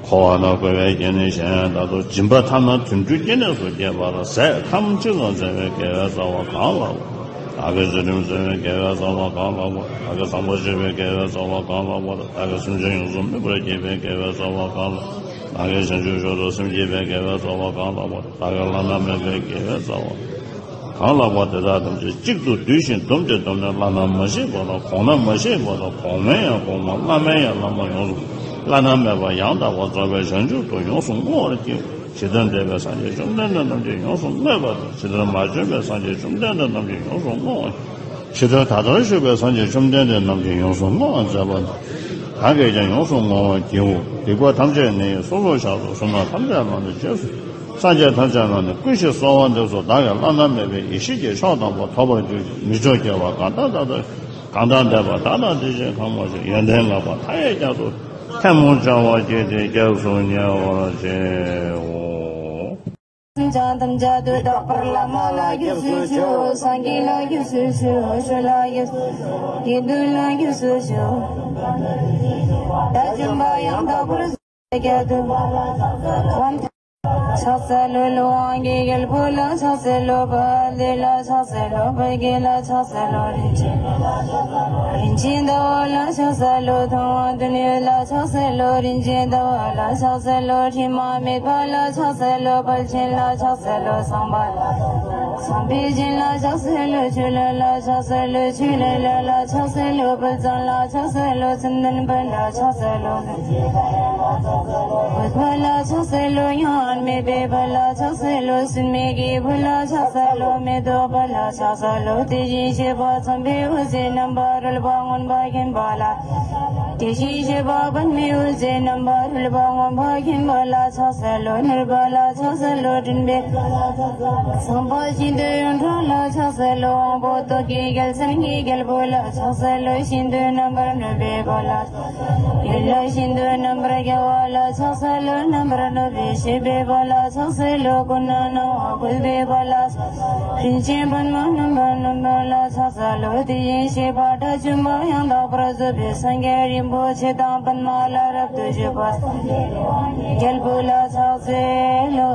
འཁོར་བ་ན་འཁོར་བའི་སྐྱེ་གནས་གཞན་དག་ཏུ་སྦྱིན་པ་ཐ་མ་དུད་འགྲོའི་སྐྱེ་གནས་སུ་སྐྱེས་པ་ལ་ཟས་ཐམས་ཅད་ཀྱང་བཙལ་བའི་དགེ་བའི་རྩ་བ་གང་ལགས་པ། བདག་གིས་ཚུལ་ཁྲིམས་བཙལ་བའི་དགེ་བའི་རྩ་བ་གང་ལགས་པ། བདག་གིས་བཟང་པོ་སྤྱོད་པའི་དགེ་བའི་རྩ་བ་གང་ལགས་པ། བདག་གིས་སེམས་ཅན་ཡོངས་སུ་སྨིན་པར་བགྱིས་པའི་དགེ་བའི་རྩ་བ་གང་ལགས། བདག་གིས་བྱང་ཆུབ་མཆོག་ཏུ་སེམས་བསྐྱེད་པའི་དགེ་བའི་རྩ་བ་གང་ལགས་པ། བདག་གིས་བླ་ན་མེད་པའི་དགེ་བའི་རྩ་བ་གང་ལགས་པ། དེ་དག་ཐམས་ཅད་གཅིག་ཏུ་བསྡུས་ཤིང་བསྡོམས་ཏེ་བསྡོམས་ནས་བླ་ན་མ་མཆིས་པ་དང་གོང་ན་མ་མཆིས་པ་དང་གོང་མའི་ཡང་གོང་མ་བླ་མའི་ཡང་བླ་མ་ཡོངས་སུ་བླ་ན་མེད་པ་ཡང་དག་པར་རྫོགས་པའི་བྱང་ཆུབ་ཏུ་ཡོངས་སུ་བསྔོ་བར་བགྱིའོ། ཇི་ལྟར་འདས་པའི་སངས་རྒྱས་བཅོམ་ལྡན་འདས་རྣམས་ཀྱིས་ཡོངས་སུ་བསྔོས་པ་དང་། ཇི་ལྟར་མ་བྱོན་པའི་སངས་རྒྱས་བཅོམ་ལྡན་འདས་རྣམས་ཀྱིས་ཡོངས་སུ་བསྔོ་བར། ཇི་ལྟར་ད་ལྟར་བཞུགས་པའི་སངས་རྒྱས་བཅོམ་ལྡན་འདས་རྣམས་ཀྱིས་ཡོངས་སུ་བསྔོ་བར་མཛད་པ་དང་། བདག་གིས་ཀྱང་ཡོངས་སུ་བསྔོ་བར་བགྱིའོ། སྡིག་པ་ཐམས་ཅད་ནི་སོ་སོར་བཤགས་སོ། བསོད་ནམས་ཐམས་ཅད་ལ་ནི་རྗེས་སུ། སངས་རྒྱས་ཐམས་ཅད་ལ་ནི་བསྐུལ་ཞིང་གསོལ་བ་འདེབས་སོ། བདག་གིས་བླ་ན་མེད་པའི་ཡེ་ཤེས་ཀྱི་མཆོག་དམ་པ་ཐོབ་པར་གྱུར་ཅིག་མི་མཆོག་སྐྱེ་བ་གང་དག་ད་ལྟ་གང་དག་འདས་པ་དག་དང་དེ་བཞིན་གང་མ་བྱོན་ཡོན་ཏན་བསྔགས་པ་མཐའ་ཡས་རྒྱ་མཚོ་ཐལ་མོ་སྦྱར་བ་བགྱིས་ཏེ་སྐྱབས་སུ་ཉེ་བར་མཆིའོ། སེམས་ཅན་ཐམས་ཅད་དུ་དག་པར་བླ་མ་ལ་སྐྱབས་སུ་མཆིའོ། སངས་རྒྱས་ལ་སྐྱབས་སུ་མཆིའོ། ཆོས་ལ་སྐྱབས་སུ་མཆིའོ། དགེ་འདུན་ལ་སྐྱབས་སུ་མཆིའོ། དགྲ་བཅོམ་པ་ཡང་དག་པར་རྫོགས་པའི་རྒྱལ་དུ། ཕྱག་འཚལ་ལོ། ཀླུ་དབང་གི་རྒྱལ་པོ་ལ་ཕྱག་འཚལ་ལོ། དཔལ་ལྡན་ལ་ཕྱག་འཚལ་ལོ། དཔལ་དགྱེས་ལ་ཕྱག་འཚལ་ལོ། རིན་ཆེན་རིན་ཆེན་ཟླ་བ་ལ་ཕྱག་འཚལ་ལོ། ཐུབ་དབང་དོན་ཡོད་ལ་ཕྱག་འཚལ་ལོ། རིན་ཆེན་ཟླ་བ་ལ་ཕྱག་འཚལ་ལོ། དྲི་མ་མེད་པ་ལ་ཕྱག་འཚལ་ལོ། དཔལ་ཆེན་ལ་ཕྱག་འཚལ་ལོ། བསམ་པ་ལ་བསམ་པའི་སྦྱིན་ལ་ཕྱག་འཚལ་ལོ། ཆོས་ལས་ལ་ཕྱག་འཚལ་ལོ། ཆོས་ལས་ལ་ལ་ཕྱག་འཚལ་ལོ། དཔལ་བཟང་ལ་ཕྱག་འཚལ་ལོ། མཚན་ལྡན་དཔལ་ལ་ཕྱག་འཚལ་ལོ། འོད་དཔལ་ལ་ཕྱག་འཚལ་ལོ། མྱ་ངན་མེད་པའི་དཔལ་ལ་ཕྱག་འཚལ་ལོ། སྲེད་མེད་ཀྱི་དཔལ་ལ་ཕྱག་འཚལ་ལོ། མེ་ཏོག་དཔལ་ལ་ཕྱག་འཚལ་ལོ། དེ་བཞིན་གཤེགས་པ་འཚམས་པའི་འོད་ཟེར་རྣམ་པར་རོལ་པ་མངོན་པར་མཁྱེན་པ་ལ། དེ་བཞིན་གཤེགས་པ་པདྨའི་འོད་ཟེར་རྣམ་པར་རོལ་པ་མངོན་པར་མཁྱེན་པ་ལ་ཕྱག་འཚལ་ལོ། ནོར་དཔལ་ལ་ཕྱག་འཚལ་ལོ། མགྲིན་པའི་བཟང་པོ་ཤིན་ཏུ་ཡོན་ཏན་ལ་ཕྱག་འཚལ་ལོ། དབང་པོ་ཏོག་གི་རྒྱལ་མཚན་གྱི་རྒྱལ་པོ་ལ་ཕྱག་འཚལ་ལོ། ཤིན་ཏུ་རྣམ་པར་གནོན་པའི་དཔལ་ལ། ཡིད་ལ་ཤིན་ཏུ་རྣམ་པར་རྒྱལ་བ་ལ་ཕྱག་འཚལ་ལོ། རྣམ་པར་གནོན་པའི་བཞད་པའི་དཔལ་ལ་ཕྱག་འཚལ་ལོ། ཀུན་ནས་སྣང་བ་བཀོད་པའི་དཔལ་ལ། རིན་ཆེན་པདྨ་རྣམ་པར་གནོན་པ་ལ་ཕྱག་འཚལ་ལོ། དེ་བཞིན་གཤེགས་པ་དགྲ་བཅོམ་པ་ཡང་དག་པར་རྫོགས་པའི་སངས་རྒྱས་རིན་པོ་ཆེ་དང་པདྨ་ལ་རབ་ཏུ་བཞུགས་པ་སངས་རྒྱས་རྒྱལ་པོ་ལ་ཕྱག་འཚལ་ལོ།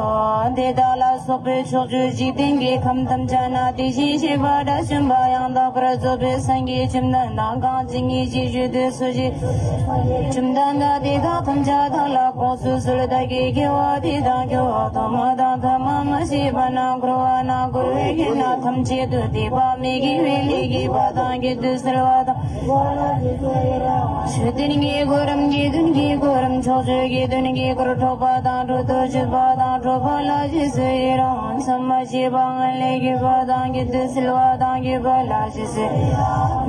དེ་དག་ལ་སོགས་པའི་ཕྱོགས་བཅུའི་འཇིག་རྟེན་གྱི་ཁམས་ཐམས་ཅད་ན་དེ་བཞིན་གཤེགས་པ་དགྲ་བཅོམ་པ་ཡང་དག་པར་རྫོགས་པའི་སངས་རྒྱས་བཅོམ་ལྡན་འདས་གང་ཇི་སྙེད་ཅིག་བཞུགས་དུས་སུ་ཞིག་བཅོམ་ལྡན་འདས་དེ་དག་ཐམས་ཅད་བདག་ལ་དགོངས་སུ་གསོལ། བདག་གིས་དགེ་བ་འདི་དང་སྐྱོ་བ་དང་སྡུག་བསྔལ་དང་ཐ་མ་མ་མཆིས་པ་ན་འཁོར་བ་ན་འཁོར་བའི་དགེ་རྒན་ཐམས་ཅད་དུ་སྡིག་པ་མི་དགེ་བའི་ལས་བགྱིས་པ་དང་གྱེན་དུ་སེལ་བ་དང་། ཆོས་ལྡན་གྱི་གོ་རིམ་དགེ་འདུན་གྱི་གོ་རིམ་ཕྱོགས་བཅུའི་དགེ་འདུན་གྱི་སྐོར་འཕྲོག་པ་དང་འགྲོ་དོན་སྤྱོད་པ་དང་འགྲོ་བ་ལ་རྗེས་སུ་ཡི་རང་། མཚམས་མ་མཆིས་པ་ལྔ་ལས་གྱེས་པ་དང་གྱེན་དུ་སེལ་བ་དང་གྱེས་པ་ལ་རྗེས་སུ།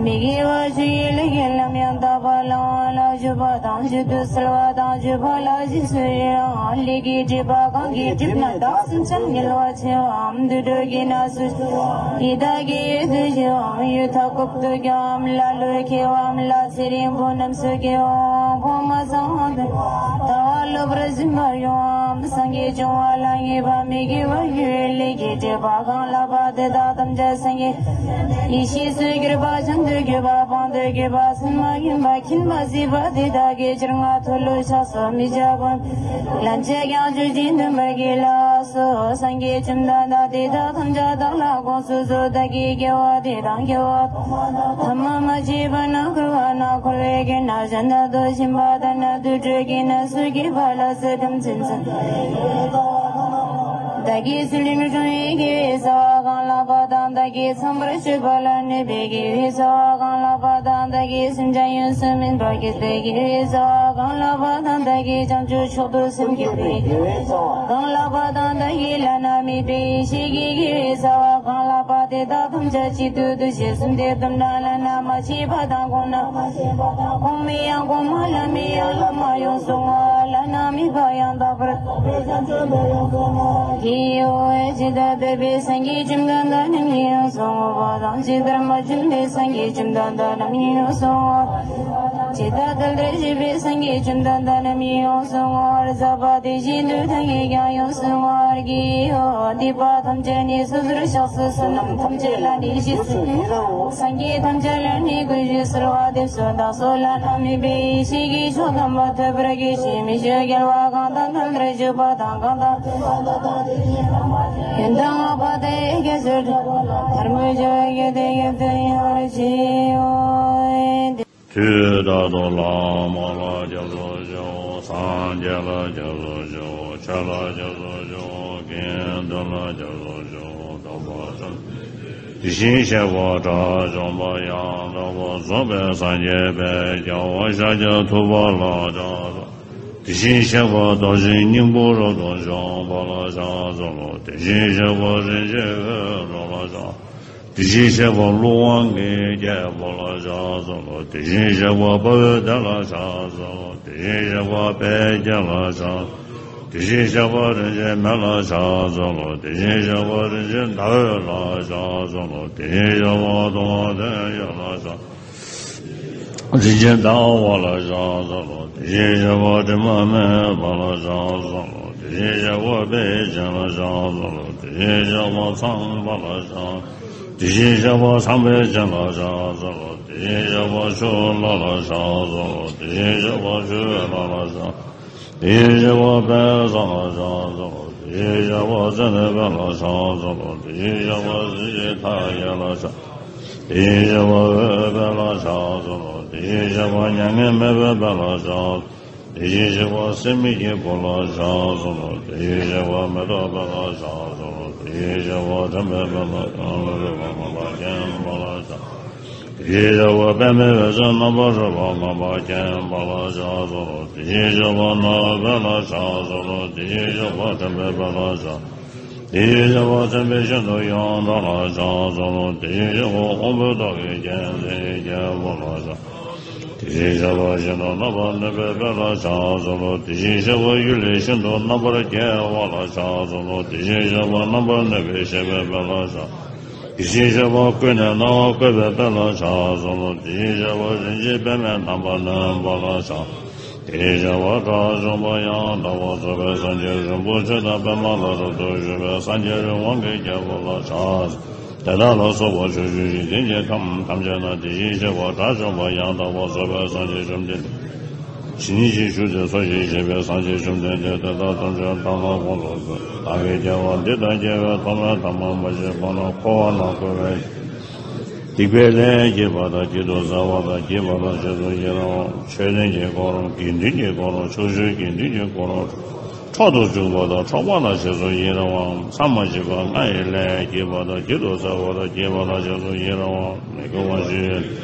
མི་དགེ་བ་བཅུ་ཡི་ལས་ཀྱི་ལམ་ཡང་དག་པ་བླང་བ་ལ་སྤྱོད་པ་དང་གྱེན་དུ་སེལ་བ་དང་སྤྱོད་པ་ལ་རྗེས་སུ་ཡི་རང་། ལས་ཀྱི་སྒྲིབ་པ་གང་གིས་བསྒྲིབས་ན་བདག་སེམས་ཅན་ངལ་བ་ཆེ་བའམ་དུད་འགྲོ་གི་གནས་སུ། ཡི་དྭགས་ཀྱི་ཡུལ་དུ་སྐྱེ་བའམ་ཡུལ་མཐའ་འཁོབ་ཏུ་སྐྱེ་བའམ་ཀླ་ཀློའི་སྐྱེ་བའམ་ལྷ་ཚེ་རིང་པོ་རྣམས་སུ་སྐྱེ་བའམ་གོང་མ་ཚང་བ་དུ་ལྟ་བ་ལོག་པར་འཛིན་པར་འགྱུར་བའམ་སངས་རྒྱས་བྱུང་བ་ལ་ངེས་པ་མི་དགེ་བ་ཡི་ལས་ཀྱི་སྒྲིབ་པ་གང་ལགས་པ་དེ་དག་ཐམས་ཅད་སངས་རྒྱས་ཡེ་ཤེས་སུ་གྱུར་པ་བྱང་དུ་གྱུར་པ་སྤངས་ཏེ་གྱུར་པ་སེམས་མ་ཡིན་པ་མཁྱེན་པ་གཟིགས་པ་དེ་དག་གི་ཕྱིར་ང་མཐོལ་ལོ་བཤགས་སོ་མི་བྱ་བར། ལན་ཅིག་ཀྱང་ཆོས་ཅན་སྟོན་པར་བགྱི་ལགས་སོ། སངས་རྒྱས་བཅོམ་ལྡན་འདས་དེ་དག་ཐམས་ཅད་བདག་ལ་དགོངས་སུ་གསོལ། བདག་གིས་དགེ་བ་འདི་དང་སྐྱོ་བ་ཐ་མ་མ་མཆིས་པ་ན་འཁོར་བ་ན་འཁོར་བའི་དགེ་རྒན་གཞན་དག་ཏུ་ཕྱིན་པ་དང་ན་དུད་འགྲོ་གི་གནས་སུ་སྐྱེས་པ་ལ་སེམས་ཅན་ཚུལ་བདག་གིས་སུ་ལུས་འཁྲུངས་པའི་དགེ་བའི་རྩ་བ་གང་ལགས་པ་དང་བདག་གིས་ཚངས་པར་སྤྱོད་པ་ལ་གནོད་པའི་དགེ་བའི་རྩ་བ་གང་ལགས་པ་དང་བདག་གིས་སེམས་ཅན་ཡོངས་སུ་སྨིན་པར་བགྱིད་པའི་དགེ་བའི་རྩ་བ་གང་ལགས་པ་དང་བདག་གིས་བྱང་ཆུབ་མཆོག་ཏུ་སེམས་བསྐྱེད་པའི་དགེ་བའི་རྩ་བ་གང་ལགས་པ་དང་བདག་གིས་བླ་ན་མེད་པའི་ཡེ་ཤེས་ཀྱི་དགེ་བའི་རྩ་བ་གང་ལགས་པ་དེ་དག་ཐམས་ཅད་གཅིག་ཏུ་བསྡུས་ཤིང་གསུམ་སྟེ་བསྡོམས་ན་བླ་ན་མ་མཆིས་པ་དང་གོང་ན་གོང་མའི་ཡང་གོང་མ་བླ་མའི་ཡང་བླ་མ་ཡོངས་སུ་བསྔོ་བ་བླ་ན་མེད་པ་ཡང་དག་པར་རྫོགས་པའི་བྱང་ཆུབ་ཏུ་ཡོངས་སུ་བསྔོ་བ། ཇི་ལྟར་འདོད་པའི་སངས་རྒྱས་བཅོམ་ལྡན་འདས་རྣམས་ཀྱིས་ཡོངས་སུ་བསྔོ་བ་དང་། ཇི་ལྟར་མ་བྱོན་པའི་སངས་རྒྱས་བཅོམ་ལྡན་འདས་རྣམས་ཀྱིས་ཡོངས་སུ་བསྔོ་བ། ཇི་ལྟར་དལ་བུར་གཤེགས་པའི་སངས་རྒྱས་བཅོམ་ལྡན་འདས་རྣམས་ཀྱིས་ཡོངས་སུ་བསྔོ་བར་མཛད་པ་དེ་བཞིན་དུ་བདག་གིས་ཀྱང་ཡོངས་སུ་བསྔོ་བར་བགྱིའོ། སྡིག་པ་ཐམས་ཅད་ནི་སོ་སོར་བཤགས་སོ། བསོད་ནམས་ཐམས་ཅད་ལ་ནི་གཞི་བཅོལ་ནས། སངས་རྒྱས་ཐམས་ཅད་ལ་ནི་གུས་ཕྱག་འཚལ་བ་འདེབས་སོ། བདག་སོགས་བླ་ན་མེད་པའི་ཡེ་ཤེས་ཀྱི་མཆོག་དམ་པ་ཐོབ་པར་གྱུར་ཅིག་མི་ཤེས་རྒྱལ་བ་གང་དང་མཐུན་པར་བཞུགས་པ་དང་། གང་དང་མཐུན་པ་དང་དང་དེ་བཞིན་གཤེགས་པ་ཡོན་ཏན་ལྔ་པ་དེ་ཡི་རྒྱ་མཚོ་དྲི་མེད་ལྟར་མོས་བྱས་པའི་དགེ་དེ་ཡོན་ཏན་ཡིན་པར་བཞེད་དོ། དུས་རྟག་ཏུ་བླ་མ་ལ་སྐྱབས་སུ་མཆིའོ། སངས་རྒྱས་ལ་སྐྱབས་སུ་མཆིའོ། ཆོས་ལ་སྐྱབས་སུ་མཆིའོ། དགེ་འདུན་ལ་སྐྱབས་སུ་མཆིའོ། དམ་པ་དེ་བཞིན་གཤེགས་པ་དགྲ་བཅོམ་པ་ཡང་དག་པར་རྫོགས་པའི་སངས་རྒྱས་དཔལ་རྒྱལ་བ་ཤཱཀྱ་ཐུབ་པ་ལ་ཕྱག་འཚལ་ལོ། དེ་བཞིན་གཤེགས་པ་རྡོ་རྗེ་སྙིང་པོ་རབ་ཏུ་འཇོམས་པ་ལ་ཕྱག་འཚལ་ལོ། དེ་བཞིན་གཤེགས་པ་རིན་ཆེན་འོད་འཕྲོ་ལ་ཕྱག་དེ་བཞིན་གཤེགས་པ་ཀླུ་དབང་གི་རྒྱལ་པོ་ལ་ཕྱག་འཚལ་ལོ། དེ་བཞིན་གཤེགས་པ་དཔའ་བོའི་སྡེ་ལ་ཕྱག་འཚལ་ལོ། དེ་བཞིན་གཤེགས་པ་དཔལ་དགྱེས་ལ་ཕྱག་དེ་བཞིན་གཤེགས་པ་རིན་ཆེན་མེ་ལ་ཕྱག་འཚལ་ལོ། དེ་བཞིན་གཤེགས་པ་རིན་ཆེན་ཟླ་འོད་ལ་ཕྱག་འཚལ་ལོ། དེ་བཞིན་གཤེགས་པ་ཐུབ་དབང་དོན་ཡོད་ལ་ཕྱག་རིན་ཆེན་ཟླ་བ་ལ་ཕྱག་འཚལ་ལོ། དེ་བཞིན་གཤེགས་པ་དྲི་མ་མེད་པ་ལ་ཕྱག་འཚལ་ལོ། དེ་བཞིན་གཤེགས་པ་དཔལ་ཆེན་ལ་ཕྱག་འཚལ་ལོ། དེ་བཞིན་གཤེགས་པ་ཚངས་པ་ལ་ཕྱག་དེ་བཞིན་གཤེགས་པ་ཚངས་པའི་བྱིན་ལ་ཕྱག་འཚལ་ལོ། དེ་བཞིན་གཤེགས་པ་ཆུ་ལྷ་ལ་ཕྱག་འཚལ་ལོ། དེ་བཞིན་གཤེགས་པ་ཆུ་ལྷ་ལ་ཕྱག་དེ་བཞིན་གཤེགས་པ་དཔལ་བཟང་ལ་ཕྱག་འཚལ་ལོ། དེ་བཞིན་གཤེགས་པ་ཙན་དན་དཔལ་ལ་ཕྱག་འཚལ་ལོ། དེ་བཞིན་གཤེགས་པ་གཟི་བརྗིད་མཐའ་ཡས་ལ་ཕྱག་དེ་བཞིན་གཤེགས་པ་འོད་དཔལ་ལ་ཕྱག་འཚལ་ལོ། དེ་བཞིན་གཤེགས་པ་མྱ་ངན་མེད་པའི་དཔལ་ལ་ཕྱག་དེ་བཞིན་གཤེགས་པ་སྲེད་མེད་ཀྱི་བུ་ལ་ཕྱག་འཚལ་ལོ། དེ་བཞིན་གཤེགས་པ་མེ་ཏོག་དཔལ་ལ་ཕྱག་འཚལ་ལོ། དེ་བཞིན་གཤེགས་པ་དྲན་པའི་དཔལ་ལ་ཕྱག་འཚལ་ལོ། དེ་བཞིན་གཤེགས་པ་པདྨའི་འོད་ཟེར་རྣམ་པར་རོལ་པ་མངོན་པར་མཁྱེན་པ་ལ་ཕྱག་འཚལ་ལོ། དེ་བཞིན་གཤེགས་པ་སྣང་བའི་དཔལ་ལ་ཕྱག་འཚལ་ལོ། དེ་བཞིན་གཤེགས་པ་དྲན་པའི་དཔལ་ལ་ཕྱག་དེ་བཞིན་གཤེགས་པ་མཚན་དཔལ་ཤིན་ཏུ་ཡོངས་གྲགས་ལ་ཕྱག་འཚལ་ལོ། དེ་བཞིན་གཤེགས་པ་དབང་པོའི་ཏོག་གི་རྒྱལ་མཚན་རྒྱལ་པོ་ལ་ཕྱག་དེ་བཞིན་གཤེགས་པ་ཤིན་ཏུ་རྣམ་པར་གནོན་པའི་དཔལ་ལ་ཕྱག་འཚལ་ལོ། དེ་བཞིན་གཤེགས་པ་གཡུལ་ལས་ཤིན་ཏུ་རྣམ་པར་རྒྱལ་བ་ལ་ཕྱག་འཚལ་ལོ། དེ་བཞིན་གཤེགས་པ་རྣམ་པར་གནོན་པས་གཤེགས་པའི་དཔལ་ལ་ཕྱག་དེ་བཞིན་གཤེགས་པ་ཀུན་ནས་སྣང་བ་བཀོད་པའི་དཔལ་ལ་ཕྱག་འཚལ་ལོ། དེ་བཞིན་གཤེགས་པ་རིན་ཆེན་པདྨས་རྣམ་པར་གནོན་པ་ལ་ཕྱག་དེ་བཞིན་གཤེགས་པ་དགྲ་བཅོམ་པ་ཡང་དག་པར་རྫོགས་པའི་སངས་རྒྱས་རིན་པོ་ཆེ་དང་པདྨ་ལ་རབ་ཏུ་བཞུགས་པའི་སངས་རྒྱས་རི་དབང་གི་རྒྱལ་པོ་ལ་ཕྱག་དེ་དག་ལ་སོགས་པ་ཕྱོགས་བཅུའི་འཇིག་རྟེན་གྱི་ཁམས་ཐམས་ཅད་ན་དེ་བཞིན་གཤེགས་པ་དགྲ་བཅོམ་པ་ཡང་དག་པར་རྫོགས་པའི་སངས་རྒྱས་བཅོམ་ལྡན་འདས། ཇི་སྙེད་ཅིག་བཞུགས་ཏེ་འཚོ་ཞིང་གཞེས་པའི་སངས་རྒྱས་བཅོམ་ལྡན་འདས་དེ་དག་ཐམས་ཅད་བདག་ལ་དགོངས་སུ་གསོལ། བདག་གིས་སྐྱེ་བ་འདི་དང་སྐྱེ་བའི་ཐོག་མའི་ཐ་མ་མ་བྱིན་གོང་ན་འཁོར་བ་ན་འཁོར་བའི་སྡིག་པའི་ལས་བགྱིས་པ་དང་བགྱིད་དུ་སྩལ་བ་དང་བགྱིས་པ་ལ་རྗེས་སུ་ཡི་རང་བ། ཆོས་ལྡན་གྱི་འཁོར་ལོ། དགེ་འདུན་གྱི་འཁོར་ལོ། ཕྱོགས་བཅུའི་དགེ་འདུན་གྱི་འཁོར་ལོ། འཕྲོག་ཏུ་འཇུག་པ་དང་འཕྲོག་པ་ལ་རྗེས་སུ་ཡི་རང་བ། མཚམས་མ་མཆིས་པ་ལྔ་ཡི་ལས་བགྱིས་པ་དང་བགྱིད་དུ་སྩལ་བ་དང་བགྱིས་པ་ལ་རྗེས་སུ་ཡི་རང་བ། མི་དགེ་བ་བཅུ་ཡི་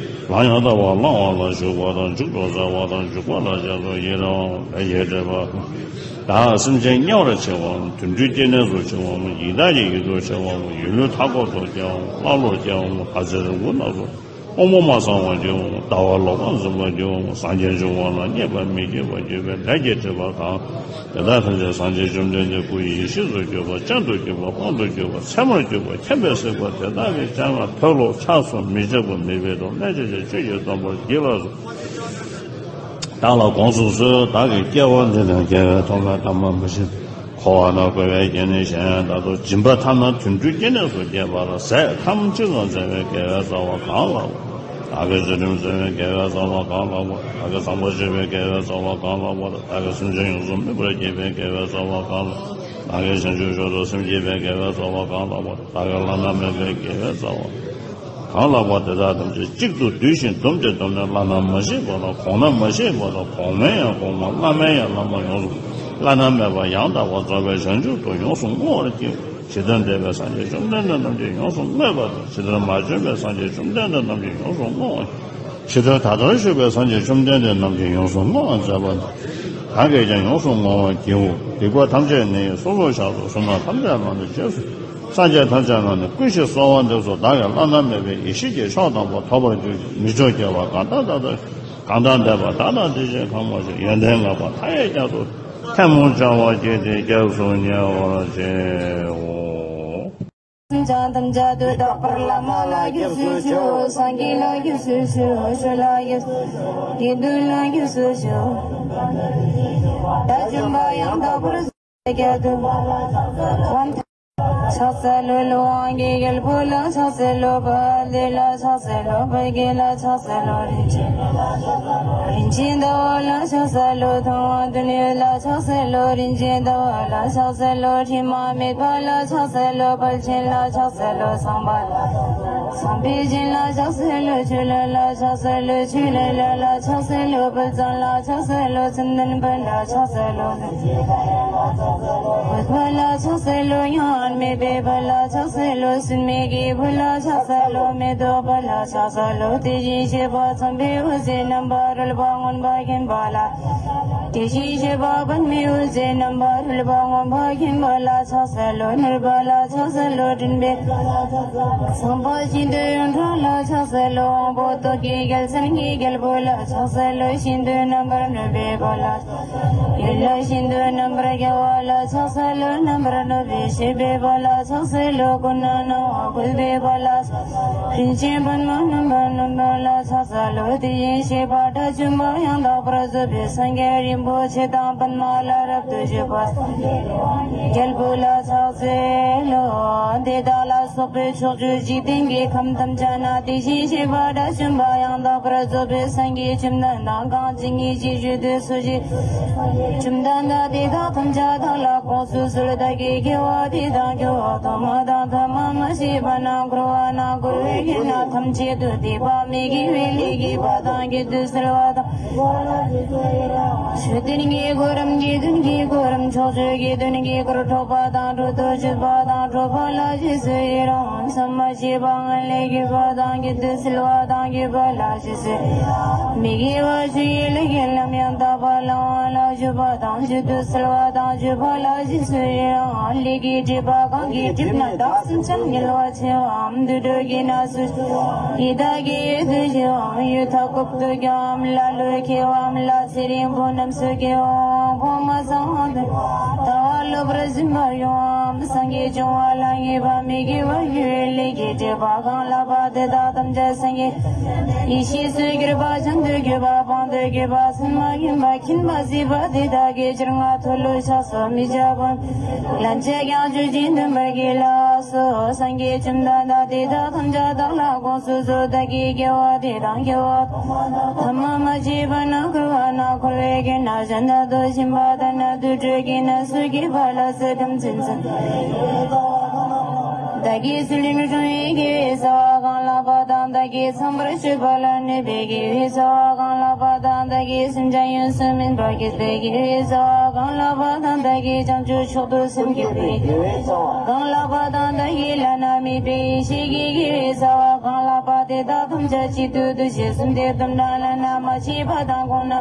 ལམ་ཡང་དག་པར་བླང་བ་ལ་ཞུགས་པ་དང་འཇུག་ཏུ་སྩལ་བ་དང་འཇུག་པ་ལ་རྗེས་སུ་ཡི་རང་བ། ལས་ཀྱི་སྒྲིབ་པ། བདག་སེམས་ཅན་དམྱལ་བར་མཆི་བའམ་དུད་འགྲོའི་སྐྱེ་གནས་སུ་མཆི་བའམ་ཡི་དྭགས་ཀྱི་ཡུལ་དུ་མཆི་བའམ་ཡུལ་ལུས་མཐའ་འཁོབ་ཏུ་སྐྱེ་བའམ་ཀླ་ཀློར་སྐྱེ་བའམ་ལྷ་ཚེ་རིང་པོ་རྣམས་སུ། དབང་པོ་མ་ཚང་བར་འགྱུར་བའམ་ལྟ་བ་ལོག་པར་འཛིན་པར་འགྱུར་བའམ་སངས་རྒྱས་འབྱུང་བ་ལ་མཉེས་པར་མི་བགྱིད་པར་གྱུར་པའི་ལས་ཀྱི་སྒྲིབ་པ་གང་། དེ་དག་ཐམས་ཅད་སངས་རྒྱས་བཅོམ་ལྡན་འདས་སྐུ་ཡི་ཡེ་ཤེས་སུ་གྱུར་པ་སྤྱན་དུ་གྱུར་པ་དཔང་དུ་གྱུར་པ་མཚན་མར་གྱུར་པ་མཁྱེན་པས་གཟིགས་པ་དེ་དག་གི་སྤྱན་སྔར་མཐོལ་ལོ་འཆགས་སོ་མི་འཆབ་པ་མེད་པའི་ཐོག་ལྷན་ཅིག་ཏུ་ཆོས་ཀྱི་སྟོང་པར་བགྱིད་ལ་གསོལ། བདག་ལ་དགོངས་སུ་གསོལ། བདག་གིས་སྐྱེ་བ་འདི་དང་སྐྱེ་བའི་ཐོག་མའི་ཐ་མ་མ་བྱིན། འཁོར་བ་ན་འཁོར་བའི་སྐྱེ་གནས་གཞན་དག་ཏུ་སྦྱིན་པ་ཐ་མ་དུད་འགྲོའི་སྐྱེ་གནས་སུ་སྐྱེས་པ་ལ་ཟས་ཁམ་ཅི་ཙམ་བཟས་པའི་དགེ་བའི་རྩ་བ་གང་ལགས་པ། བདག་གིས་ཚུལ་ཁྲིམས་བསྲུངས་པའི་དགེ་བའི་རྩ་བ་གང་ལགས་པ། བདག་གིས་བཟང་པོ་སྤྱོད་པའི་དགེ་བའི་རྩ་བ་གང་ལགས་པ། བདག་གིས་སེམས་ཅན་ཡོངས་སུ་སྨིན་པར་བགྱིས་པའི་དགེ་བའི་རྩ་བ་གང་ལགས། བདག་གིས་བྱང་ཆུབ་མཆོག་ཏུ་སེམས་བསྐྱེད་པའི་དགེ་བའི་རྩ་བ་གང་ལགས་པ། བདག་གིས་བླ་ན་མེད་པའི་དགེ་བའི་རྩ་བ། གང་ལགས་པ་དེ་དག་ཐམས་ཅད་གཅིག་ཏུ་བསྡུས་ཤིང་བསྡོམས་ཏེ་བསྡོམས་ནས་བླ་ན་མ་ཞིག་པ་དང་གོང་ན་མ་ཞིག་པ་དང་གོང་མའི་ཡང་གོང་མ་བླ་མའི་ཡང་བླ་མ་ཡོངས་སུ། བླ་ན་མེད་པ་ཡང་དག་པར་རྫོགས་པའི་བྱང་ཆུབ་ཏུ་ཡོངས་སུ་བསྔོ་བར་བགྱིའོ། ཇི་ལྟར་འདས་པའི་སངས་རྒྱས་བཅོམ་ལྡན་འདས་རྣམས་ཀྱིས་ཡོངས་སུ་བསྔོས་པ་དང་། ཇི་ལྟར་མ་བྱོན་པའི་སངས་རྒྱས་བཅོམ་ལྡན་འདས་རྣམས་ཀྱིས་ཡོངས་སུ་བསྔོ་བར། ཇི་ལྟར་ད་ལྟར་བཞུགས་པའི་སངས་རྒྱས་བཅོམ་ལྡན་འདས་རྣམས་ཀྱིས་ཡོངས་སུ་བསྔོ་བར་མཛད་པ་དང་། བདག་གིས་ཀྱང་ཡོངས་སུ་བསྔོ་བར་བགྱིའོ། སྡིག་པ་ཐམས་ཅད་ནི་སོ་སོར་བཤགས་སོ། བསོད་ནམས་ཐམས་ཅད་ལ་ནི་རྗེས་སུ། སངས་རྒྱས་ཐམས་ཅད་ལ་ནི་ཀུན་ཤེས་གསོལ་བ་འདེབས་སོ། བདག་གིས་བླ་ན་མེད་པའི་ཡེ་ཤེས་ཀྱི་མཆོག་དམ་པ་ཐོབ་པར་གྱུར་ཅིག་མི་མཆོག་རྒྱལ་བ་གང་དག་ད་ལྟ་གང་དག་འདས་པ་དག་དང་དེ་བཞིན་གང་མ་བྱོན་ཡོན་ཏན་བསྔགས་པ་མཐའ་ཡས་རྒྱ་མཚོ་ཐལ་མོ་སྦྱར་བ་བགྱིས་ཏེ་སྐྱབས་སུ་ཉེ་བར་མཆིའོ། སེམས་ཅན་ཐམས་ཅད་དུ་དག་པར་བླ་མ་ལ་སྐྱབས་སུ་མཆིའོ། སངས་རྒྱས་ལ་སྐྱབས་སུ་མཆིའོ། ཆོས་ལ་སྐྱབས་སུ་མཆིའོ། དགེ་འདུན་ལ་སྐྱབས་སུ་མཆིའོ། དགྲ་བཅོམ་པ་ཡང་དག་པར་རྫོགས་པའི་རྒྱལ་དུ་ཕྱག་འཚལ་ལོ། ཀླུ་དབང་གི་རྒྱལ་པོ་ལ་ཕྱག་འཚལ་ལོ། དཔལ་ལྡན་ལ་ཕྱག་འཚལ་ལོ། དཔལ་དགྱེས་ལ་ཕྱག་འཚལ་ལོ། རིན་ཆེན་རིན་ཆེན་ཟླ་བ་ལ་ཕྱག་འཚལ་ལོ། ཐང་བ་དོན་ཡོད་ལ་ཕྱག་འཚལ་ལོ། རིན་ཆེན་ཟླ་བ་ལ་ཕྱག་འཚལ་ལོ། དྲི་མ་མེད་པ་ལ་ཕྱག་འཚལ་ལོ། དཔལ་ཆེན་ལ་ཕྱག་འཚལ་ལོ། བསམ་པ་བསམ་འཕེལ་ཅན་ལ་ཕྱག་འཚལ་ལོ། ཆོས་ལྷ་ལ་ཕྱག་འཚལ་ལོ། ཆོས་ལས་ལྷ་ལ་ཕྱག་འཚལ་ལོ། དཔལ་བཟང་ལ་ཕྱག་འཚལ་ལོ། མཚན་ལྡན་དཔལ་ལ་ཕྱག་འཚལ་ལོ། འོད་དཔལ་ལ་ཕྱག་འཚལ་ལོ། མྱ་ངན་མེད་པའི་དཔལ་ལ་ཕྱག་འཚལ་ལོ། སྲེད་མེད་ཀྱི་དཔལ་ལ་ཕྱག་འཚལ་ལོ། མེ་ཏོག་དཔལ་ལ་ཕྱག་འཚལ་ལོ། དེ་བཞིན་གཤེགས་པ་འཇམ་དཔལ་འོད་ཟེར་རྣམ་པར་རོལ་པ་མངོན་པར་མཁྱེན་པ་ལ། དེ་བཞིན་གཤེགས་པ་པདྨའི་འོད་ཟེར་རྣམ་པར་རོལ་པ་མངོན་པར་མཁྱེན་པ་ལ་ཕྱག་འཚལ་ལོ། ནུས་པ་ལ་ཕྱག་འཚལ་ལོ། དྲན་པའི་བསམ་པ་ཤིན་ཏུ་ཡོངས་གྲགས་ལ་ཕྱག་འཚལ་ལོ། དབང་པོ་ཏོག་གི་རྒྱལ་མཚན་གྱི་རྒྱལ་པོ་ལ་ཕྱག་འཚལ་ལོ། ཤིན་ཏུ་རྣམ་པར་གནོན་པའི་དཔལ་ལ། ཡུལ་ལ་ཤིན་ཏུ་རྣམ་པར་རྒྱལ་བ་ལ་ཕྱག་འཚལ་ལོ། རྣམ་པར་གནོན་པའི་བཞད་པའི་དཔལ་ལ་ཕྱག་འཚལ་ལོ། ཀུན་ནས་སྣང་བ་བཀོད་པའི་དཔལ་ལ། རིན་ཆེན་པདྨ་རྣམ་པར་གནོན་པ་ལ་ཕྱག་འཚལ་ལོ། དེ་བཞིན་གཤེགས་པ་དགྲ་བཅོམ་པ་ཡང་དག་པར་རྫོགས་པའི་སངས་རྒྱས་རིན་ རིན་པོ་ཆེ་དང་པདྨ་ལ་རབ་ཏུ་བཞུགས་པ། རྒྱལ་པོ་ལ་ཕྱག་འཚལ་ལོ། དེ་དག་ལ་སོགས་པའི་ཕྱོགས་བཅུའི་འཇིག་རྟེན་གྱི་ཁམས་ཐམས་ཅད་ན་དེ་བཞིན་གཤེགས་པ་དགྲ་བཅོམ་པ་ཡང་དག་པར་རྫོགས་པའི་སངས་རྒྱས་བཅོམ་ལྡན་འདས་གང་ཇི་སྙེད་ཅིག་བཞུགས་དུས་སུ་ཞིག་བཅོམ་ལྡན་འདས་དེ་དག་ཐམས་ཅད་བདག་ལ་དགོངས་སུ་གསོལ། བདག་གིས་དགེ་བ་འདི་དང་དགེ་བ་ཐོག་མ་དང་ཐ་མ་མ་མཆིས་པ་ན་འཁོར་བ་ན་འཁོར་བའི་དགེ་རྩ་ཐམས་ཅད་དུ་སྡིག་པ་མི་དགེ་བའི་ལས་བགྱིས་པ་དང་བགྱིད་དུ་གསོལ་བ་དང་། མཆོད་རྟེན་གྱི་གོ་རིམ་དགེ་འདུན་གྱི་གོ་རིམ་ཕྱོགས་བཅུའི་དགེ་འདུན་གྱི་སྐོར་འཕྲོག་པ་དང་སྒྲུབ་ཏུ་བཅུག་པ་དང་སྒྲུབ་པ་ལ་རྗེས་སུ་ཡི་རང་། མཚམས་མ་མཆིས་པ་སྔོན་ལས་བགྱིས་པ་དང་བགྱིད་དུ་གསོལ་བ་དང་བགྱིད་པ་ལ་རྗེས་སུ་ཡི་རང་། མི་དགེ་བ་བཅུ་ཡི་ལས་ཀྱི་ལམ་ཡང་དག་པ་བླང་བ་ལ་འཇུག་པ་དང་བགྱིད་དུ་གསོལ་བ་དང་བགྱིད་པ་ལ་རྗེས་སུ་ཡི་རང་། ལས་ཀྱི་སྒྲིབ་པ་གང་གིས་བསྒྲིབས་ན་བདག་སེམས་ཅན་ངལ་བ་ཆེ་བའམ་དུད་འགྲོ་གི་ནང་སུ་ཡི་དྭགས་ཀྱི་ཡུལ་དུ་ཞི་བའམ་ཡུལ་མཐའ་འཁོབ་ཏུ་འགྱུར་བའམ་ཀླ་ཀློའི་ཁྱེར་བའམ་ལ་ཚེ་རིང་པོ་རྣམས་སུ་སྐྱེ་བའམ་གོང་མ་ཚང་བ་དུ་ལྟ་བ་ལོག་པར་འཛིན་པར་འགྱུར་བའམ་སངས་རྒྱས་བྱུང་བ་ལ་ངེས་པ་མི་དགེ་བ་ཡི་ལས་ཀྱི་སྒྲིབ་པ་གང་ལགས་པ་དེ་དག་ཐམས་ཅད་སངས་རྒྱས་ཡེ་ཤེས་སུ་གྱུར་པ་བྱང་དུ་གྱུར་པ་སྤངས་དུ་གྱུར་པ་སེམས་མ་ཡིན་པ་མཁྱེན་པ་གཟིགས་པ་དེ་དག་གི་ཕྱིར་ང་མཐོལ་ལོ་བཤགས་སོ། མི་བྱ་བ་ལན་ཅིག་ཀྱང་ཆོས་བཞིན་སྟོན་པར་བགྱིད་ལགས་སོ། སངས་རྒྱས་བཅོམ་ལྡན་འདས་དེ་དག་ཐམས་ཅད་བདག་ལ་དགོངས་སུ་གསོལ། བདག་གིས་དགེ་བ་འདི་དང་དགེ་བ་ཐ་མ་མ་མཆིས་པ་ན་འཁོར་བ་ན་འཁོར་བའི་དགེ་རྩ་གཞན་དག་ཏུ་ཕྱིན་པ་ལྟར་ན་དུད་འགྲོ་གི་ནང་སུ་སྐྱེས་པ་ལ་སོགས་ཐམས་ཅད་མཚན་བདག་གིས་སུ་ལུས་ནས་བྱུང་བའི་དགེ་བའི་རྩ་བ་གང་ལགས་པ་དང་། བདག་གིས་ཚངས་པར་སྤྱོད་པ་ལ་གནས་པའི་དགེ་བའི་རྩ་བ་གང་ལགས་པ་དང་། བདག་གིས་སེམས་ཅན་ཡོངས་སུ་སྨིན་པར་བགྱིས་པའི་དགེ་བའི་རྩ་བ་གང་ལགས་པ་དང་། བདག་གིས་བྱང་ཆུབ་མཆོག་ཏུ་སེམས་བསྐྱེད་པའི་དགེ་བའི་རྩ་བ་གང་ལགས་པ་དང་། བདག་གིས་བླ་ན་མེད་པའི་ཡེ་ཤེས་ཀྱི་དགེ་བའི་རྩ་བ་གང་ལགས་པ་དེ་དག་ཐམས་ཅད་གཅིག་ཏུ་བསྡུས་ཤིང་གསུམ་སྟེ་དོན་དམ་བླ་ན་མ་མཆིས་པ་དང་གོང་ན་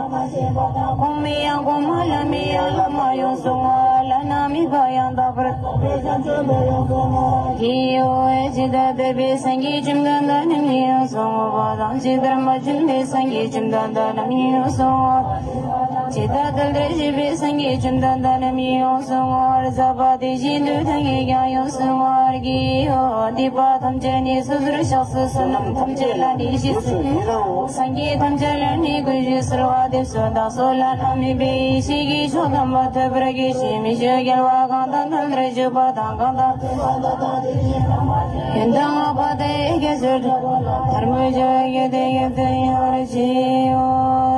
གོང་མའི་ཡང་གོང་མ་བླ་མའི་ཡང་བླ་མ་ཡོངས་སུ་བསྔོ་བ་བླ་ན་མེད་པ་ཡང་དག་པར་རྫོགས་པའི་བྱང་ཆུབ་འདི་ཡོངས་སུ་བསྔོ་བར་བགྱིའོ། ཇི་ལྟར་འདོད་པའི་སངས་རྒྱས་བཅོམ་ལྡན་འདས་རྣམས་ཀྱིས་ཡོངས་སུ་བསྔོ་བ་དང་། ཇི་ལྟར་མ་བྱོན་པའི་སངས་རྒྱས་བཅོམ་ལྡན་འདས་རྣམས་ཀྱིས་ཡོངས་སུ་བསྔོ་བ། ཇི་ལྟར་དལ་བུར་གཤེགས་པའི་སངས་རྒྱས་བཅོམ་ལྡན་འདས་རྣམས་ཀྱིས་ཡོངས་སུ་བསྔོ་བར་མཛད་པ་དེ་བཞིན་དུ་བདག་གིས་ཀྱང་ཡོངས་སུ་བསྔོ་བར་བགྱིའོ། སྡིག་པ་ཐམས་ཅད་ནི་སོ་སོར་བཤགས་སོ། བསོད་ནམས་ཐམས་ཅད་ལ་ནི་རྗེས་སུ་ཡི་རང་ངོ་། སངས་རྒྱས་ཐམས་ཅད་ལ་ནི་གུས་ཞབས་གསོལ་བ་འདེབས་སོ། བདག་སོགས་བླ་ན་མེད་པའི་ཡེ་ཤེས་ཀྱི་མཆོག་དམ་པ་ཐོབ་པར་བགྱི་ཞིང་། མི་ཆོས་དགེ་བ་གང་དང་དོན་དམ་པར་འཇུག་པ་དང་གང་དང་ཡོན་ཏན་བསྔགས་པ་དེ་ཡི་རྒྱ་མཚོར་ཐར་པའི་ཆོས་ཀྱི་དེ་ཡི་དོན་ཡོད་པར་བགྱིའོ།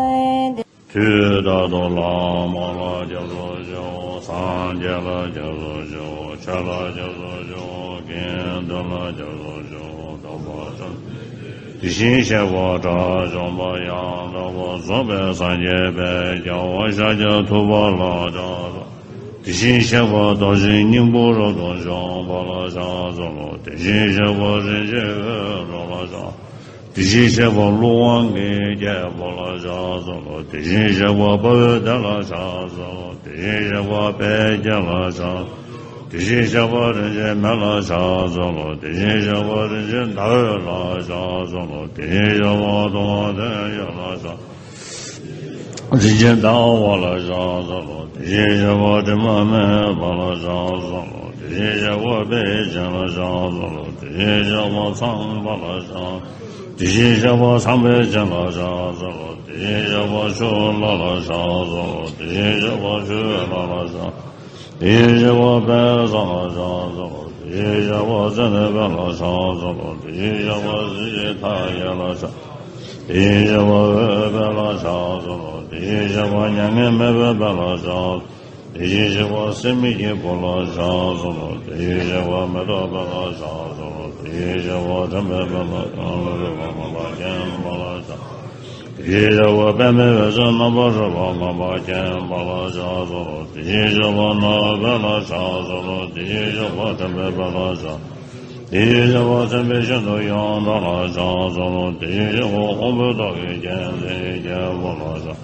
དུས་རྟག་ཏུ་བླ་མ་ལ་སྐྱབས་སུ་མཆིའོ། སངས་རྒྱས་ལ་སྐྱབས་སུ་མཆིའོ། ཆོས་ལ་སྐྱབས་སུ་མཆིའོ། དགེ་འདུན་ལ་སྐྱབས་སུ་མཆིའོ། སྟོན་པ་དེ་བཞིན་གཤེགས་པ་དགྲ་བཅོམ་པ་ཡང་དག་པར་རྫོགས་པའི་སངས་རྒྱས་དཔལ་རྒྱལ་བ་ཤཱཀྱ་ཐུབ་པ་ལ་ཕྱག་འཚལ་ལོ། དེ་བཞིན་གཤེགས་པ་རྡོ་རྗེ་སྙིང་པོ་རབ་ཏུ་འཇོམས་པ་ལ་ཕྱག་འཚལ་ལོ། དེ་བཞིན་གཤེགས་པ་རིན་ཆེན་འོད་འཕྲོ་ལ་ཕྱག་དེ་བཞིན་གཤེགས་པ་ཀླུ་དབང་གི་རྒྱལ་པོ་ལ་ཕྱག་འཚལ་ལོ། དེ་བཞིན་གཤེགས་པ་དཔའ་བོའི་སྡེ་ལ་ཕྱག་འཚལ་ལོ། དེ་བཞིན་གཤེགས་པ་དཔལ་དགྱེས་ལ་ཕྱག་དེ་བཞིན་གཤེགས་པ་རིན་ཆེན་མེ་ལ་ཕྱག་འཚལ་ལོ། དེ་བཞིན་གཤེགས་པ་རིན་ཆེན་ཟླ་འོད་ལ་ཕྱག་འཚལ་ལོ། དེ་བཞིན་གཤེགས་པ་དུང་ལྡན་འོད་ལ་ཕྱག་རིན་ཆེན་ཟླ་བ་ལ་ཕྱག་འཚལ་ལོ། དེ་བཞིན་གཤེགས་པ་དྲི་མ་མེད་པ་ལ་ཕྱག་འཚལ་ལོ། དེ་བཞིན་གཤེགས་པ་དཔལ་ཆེན་ལ་ཕྱག་འཚལ་ལོ། དེ་བཞིན་གཤེགས་པ་ཚངས་པ་ལ་ཕྱག་དེ་བཞིན་གཤེགས་པ་ཚངས་པས་བརྒྱན་ལ་ཕྱག་འཚལ་ལོ། དེ་བཞིན་གཤེགས་པ་ཆུ་ལྷ་ལ་ཕྱག་འཚལ་ལོ། དེ་བཞིན་གཤེགས་པ་ཆུ་ལྷ་ལ་ཕྱག་དེ་བཞིན་གཤེགས་པ་དཔལ་བཟང་ལ་ཕྱག་འཚལ་ལོ། དེ་བཞིན་གཤེགས་པ་ཙན་དན་དཔལ་ལ་ཕྱག་འཚལ་ལོ། དེ་བཞིན་གཤེགས་པ་གཟི་བརྗིད་མཐའ་ཡས་ལ་ཕྱག་དེ་བཞིན་གཤེགས་པ་འོད་དཔལ་ལ་ཕྱག་འཚལ་ལོ། དེ་བཞིན་གཤེགས་པ་མྱ་ངན་མེད་པའི་དཔལ་ལ་ཕྱག་དེ་བཞིན་གཤེགས་པ་སྲེད་མེད་ཀྱི་བུ་ལ་ཕྱག་འཚལ་ལོ། དེ་བཞིན་གཤེགས་པ་མེ་ཏོག་དཔལ་ལ་ཕྱག་འཚལ་ལོ། དེ་བཞིན་གཤེགས་པ་དྲན་པའི་དཔལ་ལ་ཕྱག་འཚལ་ལོ། རྣམ་པར་མཁྱེན་པ་ལ་ཕྱག་དེ་བཞིན་གཤེགས་པ་པདྨའི་འོད་ཟེར་རྣམ་པར་རོལ་པ་མངོན་པར་མཁྱེན་པ་ལ་ཕྱག་འཚལ་ལོ། དེ་བཞིན་གཤེགས་པ་ནོར་དཔལ་ལ་ཕྱག་འཚལ་ལོ། དེ་བཞིན་གཤེགས་པ་དྲན་པའི་དཔལ་ལ་ཕྱག་དེ་བཞིན་གཤེགས་པ་མཚན་དཔལ་ཤིན་ཏུ་ཡོངས་གྲགས་ལ་ཕྱག་འཚལ་ལོ། དེ་བཞིན་གཤེགས་པ་ཕུང་པོའི་ཏོག་གི་རྒྱལ་མཚན་རྒྱལ་པོ་ལ་ཕྱག་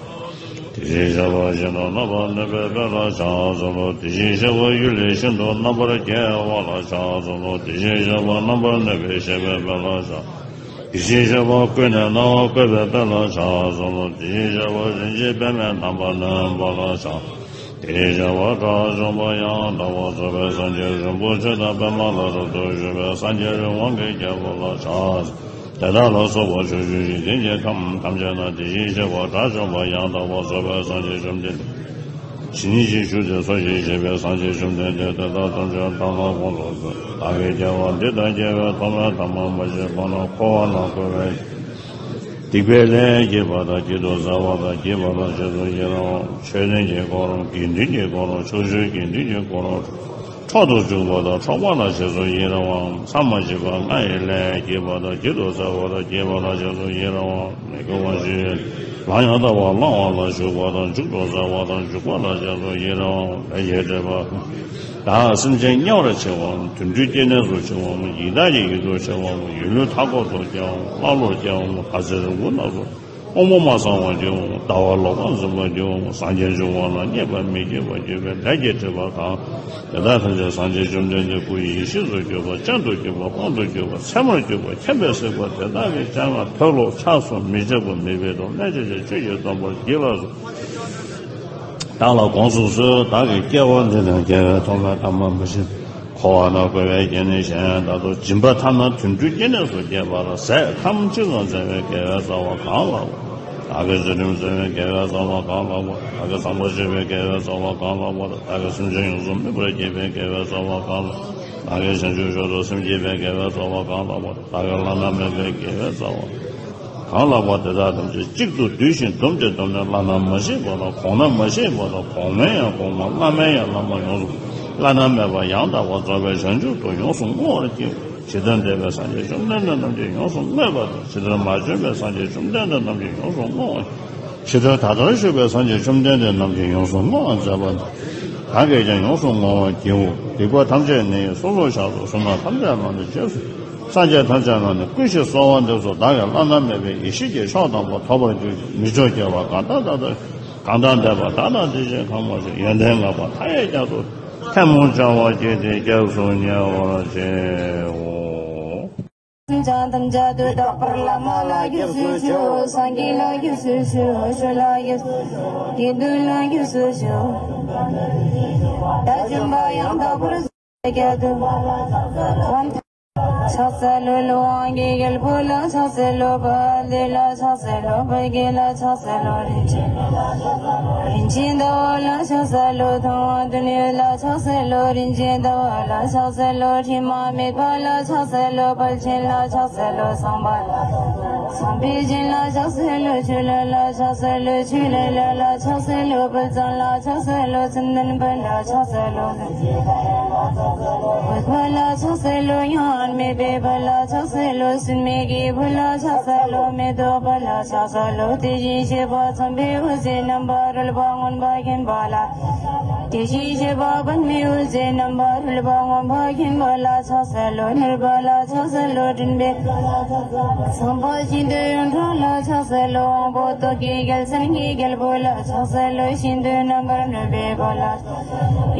དེ་བཞིན་གཤེགས་པ་ཤིན་ཏུ་རྣམ་པར་གནོན་པའི་དཔལ་ལ་ཕྱག་འཚལ་ལོ། དེ་བཞིན་གཤེགས་པ་གཡུལ་ལས་ཤིན་ཏུ་རྣམ་པར་རྒྱལ་བ་ལ་ཕྱག་འཚལ་ལོ། དེ་བཞིན་གཤེགས་པ་རྣམ་པར་གནོན་པའི་གཤེགས་པའི་དཔལ་ལ་ཕྱག་དེ་བཞིན་གཤེགས་པ་ཀུན་ནས་སྣང་བ་བཀོད་པའི་དཔལ་ལ་ཕྱག་འཚལ་ལོ། དེ་བཞིན་གཤེགས་པ་རིན་ཆེན་པདྨས་རྣམ་པར་གནོན་པ་ལ་ཕྱག་དེ་བཞིན་གཤེགས་པ་དགྲ་བཅོམ་པ་ཡང་དག་པར་རྫོགས་པའི་སངས་རྒྱས་རིན་པོ་ཆེ་དང་པདྨ་ལ་རབ་ཏུ་བཞུགས་པའི་སངས་རྒྱས་རི་དབང་གི་རྒྱལ་པོ་ལ་ཕྱག་དེ་དག་ལ་སོགས་པ་ཕྱོགས་བཅུའི་འཇིག་རྟེན་གྱི་ཁམས་ཐམས་ཅད་ན་དེ་བཞིན་གཤེགས་པ་དགྲ་བཅོམ་པ་ཡང་དག་པར་རྫོགས་པའི་སངས་རྒྱས་བཅོམ་ལྡན་འདས། ཇི་སྙེད་ཅིག་བཞུགས་ཏེ་འཚོ་ཞིང་གཞེས་པའི་སངས་རྒྱས་བཅོམ་ལྡན་འདས་དེ་དག་ཐམས་ཅད་དང་ལ་དགོངས་སུ་གསོལ། བདག་གིས་སྐྱེ་བ་འདི་དང་སྐྱེ་བའི་ཐོག་མའི་ཐ་མ་མ་བྱིན་པ་ན་འཁོར་བ་ན་འཁོར་བའི་སྡིག་པའི་ལས་བགྱིས་པ་དང་བགྱིད་དུ་སྩལ་བ་དང་བགྱིས་པ་ལ་རྗེས་སུ་ཡི་རང་བ། མཆོད་རྟེན་གྱི་དཀོར་རམ་དགེ་འདུན་གྱི་དཀོར་རམ་ཕྱོགས་བཅུའི་དགེ་འདུན་གྱི་དཀོར་རམ་འཕྲོག་ཏུ་འཇུག་པ་དང་འཕྲོག་པ་ལ་རྗེས་སུ་ཡི་རང་བའམ། མཚམས་མ་མཆིས་པ་ལྔ་ཡི་ལས་བགྱིས་པ་དང་བགྱིད་དུ་སྩལ་བ་དང་བགྱིས་པ་ལ་རྗེས་སུ་ཡི་རང་བའམ། མི་དགེ་བ་བཞི་ཡི་ལམ་ཡང་དག་པར་བླང་བ་ལ་ཞུགས་པ་དང་འཇུག་ཏུ་སྩལ་བ་དང་འཇུག་པ་ལ་རྗེས་སུ་ཡི་རང་བའམ། ལས་ཀྱི་སྒྲིབ་པ་དག་སེམས་ཅན་དམྱལ་བར་མཆི་བའམ། དུད་འགྲོའི་སྐྱེ་གནས་སུ་མཆི་བའམ། ཡི་དྭགས་ཀྱི་ཡུལ་དུ་མཆི་བའམ། ཡུལ་ལུས་མཐའ་འཁོབ་ཏུ་སྐྱེ་བའམ། ཀླ་ཀློར་སྐྱེ་བའམ། ཁ་ཟས་རིལ་བུ་སྣ་ཚོགས་དབང་པོ་མ་ཚང་བར་སྐྱེ་བའམ། ཟླ་བ་ལོག་པར་འཛིན་པར་སྐྱེ་བའམ། སངས་རྒྱས་འབྱུང་བ་ལ་མཉེས་པ་མི་བགྱིད་པར་སྐྱེ་བའི་ལས་ཀྱི་སྒྲིབ་པ་གང་། དེ་དག་ཐམས་ཅད་སངས་རྒྱས་བཅོམ་ལྡན་འདས་སྐུ་ཡི་ཡེ་ཤེས་སུ་གྱུར་པ། སྤྱན་དུ་གྱུར་པ། དཔང་དུ་གྱུར་པ། མཚན་མར་གྱུར་པ། མཁྱེན་པས་གཟིགས་པ་དེ་དག་གི་སྤྱན་སྔར་མཐོལ་ལོ་འཆགས་སོ་མི་འཆབ་པ་མི་སྦེད་དོ། སྨྲས་ཀྱང་ཆོས་ཀྱི་སྟོན་པ་བགྱིས་ལ་སོགས་བདག་ལ་དགོངས་སུ་གསོལ། བདག་གིས་སྐྱེ་བ་འདི་དང་སྐྱེ་བའི་ཐོག་མའི་ཐ་མ་མ་བྱིན། འཁོར་བ་ན་འཁོར་བའི་སྐྱེ་གནས་གཞན་ཡང་དག་ཏུ་སྦྱིན་པ་ཐ་ན་དུད་འགྲོའི་སྐྱེ་གནས་སུ་སྐྱེས་པ་ལ་ཟས་ཁམ་གཅིག་ཙམ་སྩལ་བའི་དགེ་བའི་རྩ་བ་གང་ལགས་པ། བདག་གིས་ཚུལ་ཁྲིམས་བསྲུང་བའི་དགེ་བའི་རྩ་བ་གང་ལགས་པ། བདག་གིས་བཟང་པོ་སྤྱོད་པའི་དགེ་བའི་རྩ་བ་གང་ལགས་པ། བདག་གིས་སེམས་ཅན་ཡོངས་སུ་སྨིན་པར་བགྱིས་པའི་དགེ་བའི་རྩ་བ་གང་ལགས། བདག་གིས་བྱང་ཆུབ་མཆོག་ཏུ་སེམས་བསྐྱེད་པའི་དགེ་བའི་རྩ་བ་གང་ལགས་པ། བདག་གིས་བླ་ན་མེད་པའི་དགེ་བའི་རྩ་བ་གང་ལགས་པ། དེ་དག་ཐམས་ཅད་གཅིག་ཏུ་བསྡུས་ཤིང་བསྡོམས་ཏེ་བསྡོམས་ནས་བླ་ན་མ་མཆིས་པ་དང་གོང་ན་མ་མཆིས་པ་དང་གོང་མའི་ཡང་གོང་མ་བླ་མའི་ཡང་བླ་མ་ཡོངས་སུ་བླ་ན་མེད་པ་ཡང་དག་པར་རྫོགས་པའི་བྱང་ཆུབ་ཏུ་ཡོངས་སུ་བསྔོ་བར་བགྱི། ཇི་ལྟར་འདས་པའི་སངས་རྒྱས་བཅོམ་ལྡན་འདས་རྣམས་ཀྱིས་ཡོངས་སུ་བསྔོས་པ་དང་། ཇི་ལྟར་མ་བྱོན་པའི་སངས་རྒྱས་བཅོམ་ལྡན་འདས་རྣམས་ཀྱིས་ཡོངས་སུ་བསྔོ་བར། ཇི་ལྟར་ད་ལྟར་བཞུགས་པའི་སངས་རྒྱས་བཅོམ་ལྡན་འདས་རྣམས་ཀྱིས་ཡོངས་སུ་བསྔོ་བར་མཛད་པ་དང་། བདག་གིས་ཀྱང་ཡོངས་སུ་བསྔོ་བར་བགྱིའོ། སྡིག་པ་ཐམས་ཅད་ནི་སོ་སོར་བཤགས་སོ། བསོད་ནམས་ཐམས་ཅད་ལ་ནི་རྗེས་སུ། སངས་རྒྱས་ཐམས་ཅད་ལ་ནི་བསྐུལ་ཞིང་གསོལ་བ་འདེབས་སོ། བདག་གིས་བླ་ན་མེད་པའི་ཡེ་ཤེས་ཀྱི་མཆོག་དམ་པ་ཐོབ་པར་གྱུར་ཅིག་མི་མཆོག་སྐྱེ་བ་གང་དག་དག་ཏུ། གང་དག་འདས་པ་དག་དང་དེ་བཞིན་གང་མ་བྱོན། ཡོན་ཏན་བསྔགས་པ་མཐའ་ཡས་རྒྱ་མཚོ། ཐལ་མོ་སྦྱར་བ་བསྐྱེད་དེ་སྐྱབས་སུ་ཉེ་བར་མཆིའོ། སེམས་ཅན་ཐམས་ཅད་དུ་དག་པར་བླ་མ་ལ་སྐྱབས་སུ་མཆིའོ། སངས་རྒྱས་ལ་སྐྱབས་སུ་མཆིའོ། ཆོས་ལ་སྐྱབས་སུ་མཆིའོ། དགེ་འདུན་ལ་སྐྱབས་སུ་མཆིའོ། དགྲ་བཅོམ་པ་ཡང་དག་པར་རྫོགས་པའི་རྒྱལ་པོ་ལ་ཕྱག་འཚལ་ལོ། ལོ་དབང་གི་རྒྱལ་པོ་ལ་ཕྱག་འཚལ་ལོ། དཔལ་ལྡན་ལ་ཕྱག་འཚལ་ལོ། དཔལ་དགྱེས་ལ་ཕྱག་འཚལ་ལོ། རིན་ཆེན་རིན་ཆེན་ཟླ་བ་ལ་ཕྱག་འཚལ་ལོ། ཐུབ་དབང་དོན་ཡོད་ལ་ཕྱག་འཚལ་ལོ། རིན་ཆེན་ཟླ་བ་ལ་ཕྱག་འཚལ་ལོ། དྲི་མ་མེད་པ་ལ་ཕྱག་འཚལ་ལོ། དཔལ་ཆེན་ལ་ཕྱག་འཚལ་ལོ། བསམ་པ་ལ་བསམ་པའི་སྦྱིན་ལ་ཕྱག་འཚལ་ལོ། ཆོས་ལ་ལ་ཕྱག་འཚལ་ལོ། ཆོས་ལ་ལ་ལ་ཕྱག་འཚལ་ལོ། དཔལ་བཟང་ལ་ཕྱག་འཚལ་ལོ། བཅོམ་ལྡན་འདས་ལ་ཕྱག་འཚལ་ལོ། འོད་དཔལ་ལ་ཕྱག་འཚལ་ལོ། མྱ་ངན་མེད་པའི་དཔལ་ལ་ཕྱག་འཚལ་ལོ། སྲེད་མེད་ཀྱི་དཔལ་ལ་ཕྱག་འཚལ་ལོ། མེ་ཏོག་དཔལ་ལ་ཕྱག་འཚལ་ལོ། དེ་བཞིན་གཤེགས་པ་འཚམས་པའི་འོད་ཟེར་རྣམ་པར་རོལ་པ་མངོན་པར་མཁྱེན་པ་ལ། དེ་བཞིན་གཤེགས་པ་པདྨའི་འོད་ཟེར་རྣམ་པར་རོལ་པ་མངོན་པར་མཁྱེན་པ་ལ་ཕྱག་འཚལ་ལོ། ནུས་པ་ལ་ཕྱག་འཚལ་ལོ། མགྲིན་པའི་ཚངས་པ་ཤིན་ཏུ་ཡོངས་གྲགས་ལ་ཕྱག་འཚལ་ལོ། དབང་པོ་ཏོག་གི་རྒྱལ་མཚན་གྱི་རྒྱལ་པོ་ལ་ཕྱག་འཚལ་ལོ། ཤིན་ཏུ་རྣམ་པར་གནོན་པའི་དཔལ་ལ།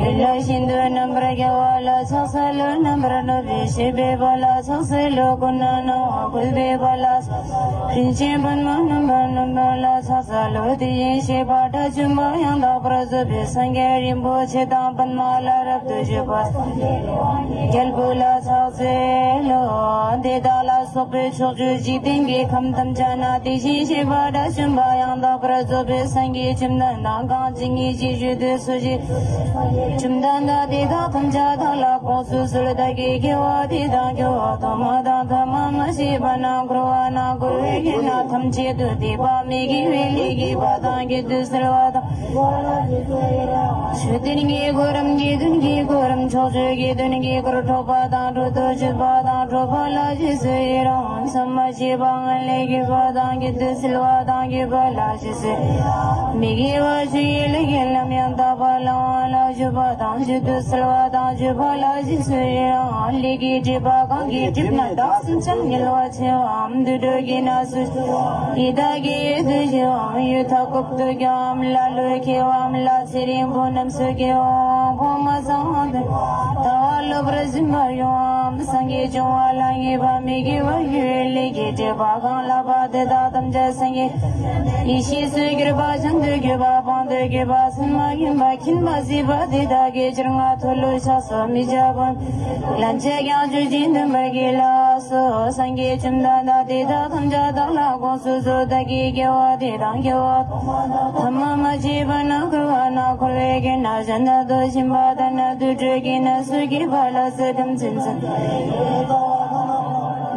ཡུལ་ལ་ཤིན་ཏུ་རྣམ་པར་རྒྱལ་བ་ལ་ཕྱག་འཚལ་ལོ། རྣམ་པར་གནོན་པའི་བཞད་པའི་དཔལ་ལ་ཕྱག་འཚལ་ལོ། ཀུན་ནས་སྣང་བ་བཀོད་པའི་དཔལ་ལ། རིན་ཆེན་པདྨ་རྣམ་པར་གནོན་པ་ལ་ཕྱག་འཚལ་ལོ། དེ་བཞིན་གཤེགས་པ་དགྲ་བཅོམ་པ་ཡང་དག་པར་རྫོགས་པའི་སངས་རྒྱས་རིན་པོ་ཆེ་དང་པདྨ་ལ་རབ་ཏུ་བཞུགས་པ་རྒྱལ་པོ་ལ་ཕྱག་འཚལ་ལོ། དེ་དག་ལ་སོགས་པའི་ཕྱོགས་བཅུའི་འཇིག་རྟེན་གྱི་ཁམས་ཐམས་ཅད་ན་དེ་བཞིན་གཤེགས་པ་དགྲ་བཅོམ་པ་ཡང་དག་པར་རྫོགས་པའི་སངས་རྒྱས་བཅོམ་ལྡན་འདས་གང་ཇི་སྙེད་ཅིག་བཞུགས་དུས་སུ་ཞིག་བཅོམ་ལྡན་འདས་དེ་དག་ཐམས་ཅད་བདག་ལ་དགོངས་སུ་གསོལ། བདག་གིས་དགེ་བ་འདི་དང་སྐྱེ་བ་ཐོག་མ་དང་ཐ་མ་མ་མཆིས་པ་ན་འཁོར་བ་ན་འཁོར་བའི་དུས་ན་ཐམས་ཅད་དུ་དད་པ་མི་དགེ་བའི་ལས་བགྱིས་པ་དང་བགྱིད་དུ་གསོལ་བ་དང་། མཆོད་རྟེན་གྱི་དཀོར་རམ་དགེ་འདུན་གྱི་དཀོར་རམ་ཕྱོགས་བཅུའི་དགེ་འདུན་གྱི་དཀོར་འཕྲོག་པ་དང་འཕྲོག་ཏུ་འཇུག་པ་དང་འཕྲོག་པ་ལ་རྗེས་སུ་ཡི་རང་བ། མཚམས་མ་མཆིས་པ་ལྔ་ལས་བགྱིས་པ་དང་བགྱིད་དུ་གསོལ་བ་དང་བགྱིས་པ་ལ་རྗེས་སུ་ཡི་རང་བ། མི་དགེ་བ་བཅུ་ཡི་ལས་ཀྱི་ལམ་ཡང་དག་པར་བླང་བ་ལ་འཇུག་པ་དང་འཇུག་ཏུ་གསོལ་བ་དང་འཇུག་པ་ལ་རྗེས་སུ་ཡི་རང་བ། ལས་ཀྱི་སྒྲིབ་པ་གང་གིས་བསྒྲིབས་ན་བདག་སེམས་ཅན་ཉེ་བར་མཆི་བའམ་དུད་འགྲོ་གི་གནས་སུ་མཆི་བའམ་ཡི་དྭགས་ཀྱི་ཡུལ་དུ་མཆི་བའམ་ཡུལ་མཐའ་འཁོབ་ཏུ་སྐྱེ་བའམ་ཀླ་ཀློར་སྐྱེ་བའམ་ལྷ་ཚེ་རིང་པོ་རྣམས་སུ་སྐྱེ་བའམ་འཁོར་བ་ཚང་བ་དུ་ལྟ་བ་ལོག་པར་འཛིན་པར་འགྱུར་བའམ། སངས་རྒྱས་བྱུང་བ་ལ་ངེས་པ་མི་དགེ་བ་ཡུལ་ལས་སྐྱེས་བྲལ་བ་གང་ལགས་པ་དེ་དག་ཐམས་ཅད་སངས་རྒྱས་ཡེ་ཤེས་སུ་གྱུར་པ་བྱང་དུ་གྱུར་པ་སྤངས་དུ་གྱུར་པ་སེམས་མ་ཡིན་པ་མཁྱེན་པ་གཟིགས་པ་དེ་དག་གི་ཕྱིར་ང་མཐོལ་ལོ་བཤགས་སོ་མི་བྱ་བ་ལན་ཆད་ཀྱང་བཅོས་བཅོས་འདུན་པར་གྱིས་ལགས་སོ། སངས་རྒྱས་བཅོམ་ལྡན་འདས་དེ་དག་ཐམས་ཅད་བདག་ལ་དགོངས་སུ་གསོལ། བདག་གིས་དགེ་བ་འདི་དང་དགེ་བ་ཐོག་མ་དང་ཐ་མ་མ་མཆིས་པ་ན་འཁོར་བ་ན་འཁོར་བའི་དགེ་རྣམས་གཞན་དག་ཏུ་ཕྱིན་པ་དང་ན་དུར་ཁྲོད་ཀྱི་གནས་སུ་སྐྱེས་པ་ལ་སེམས་ཁམས་ཚིམ་ཚིམ།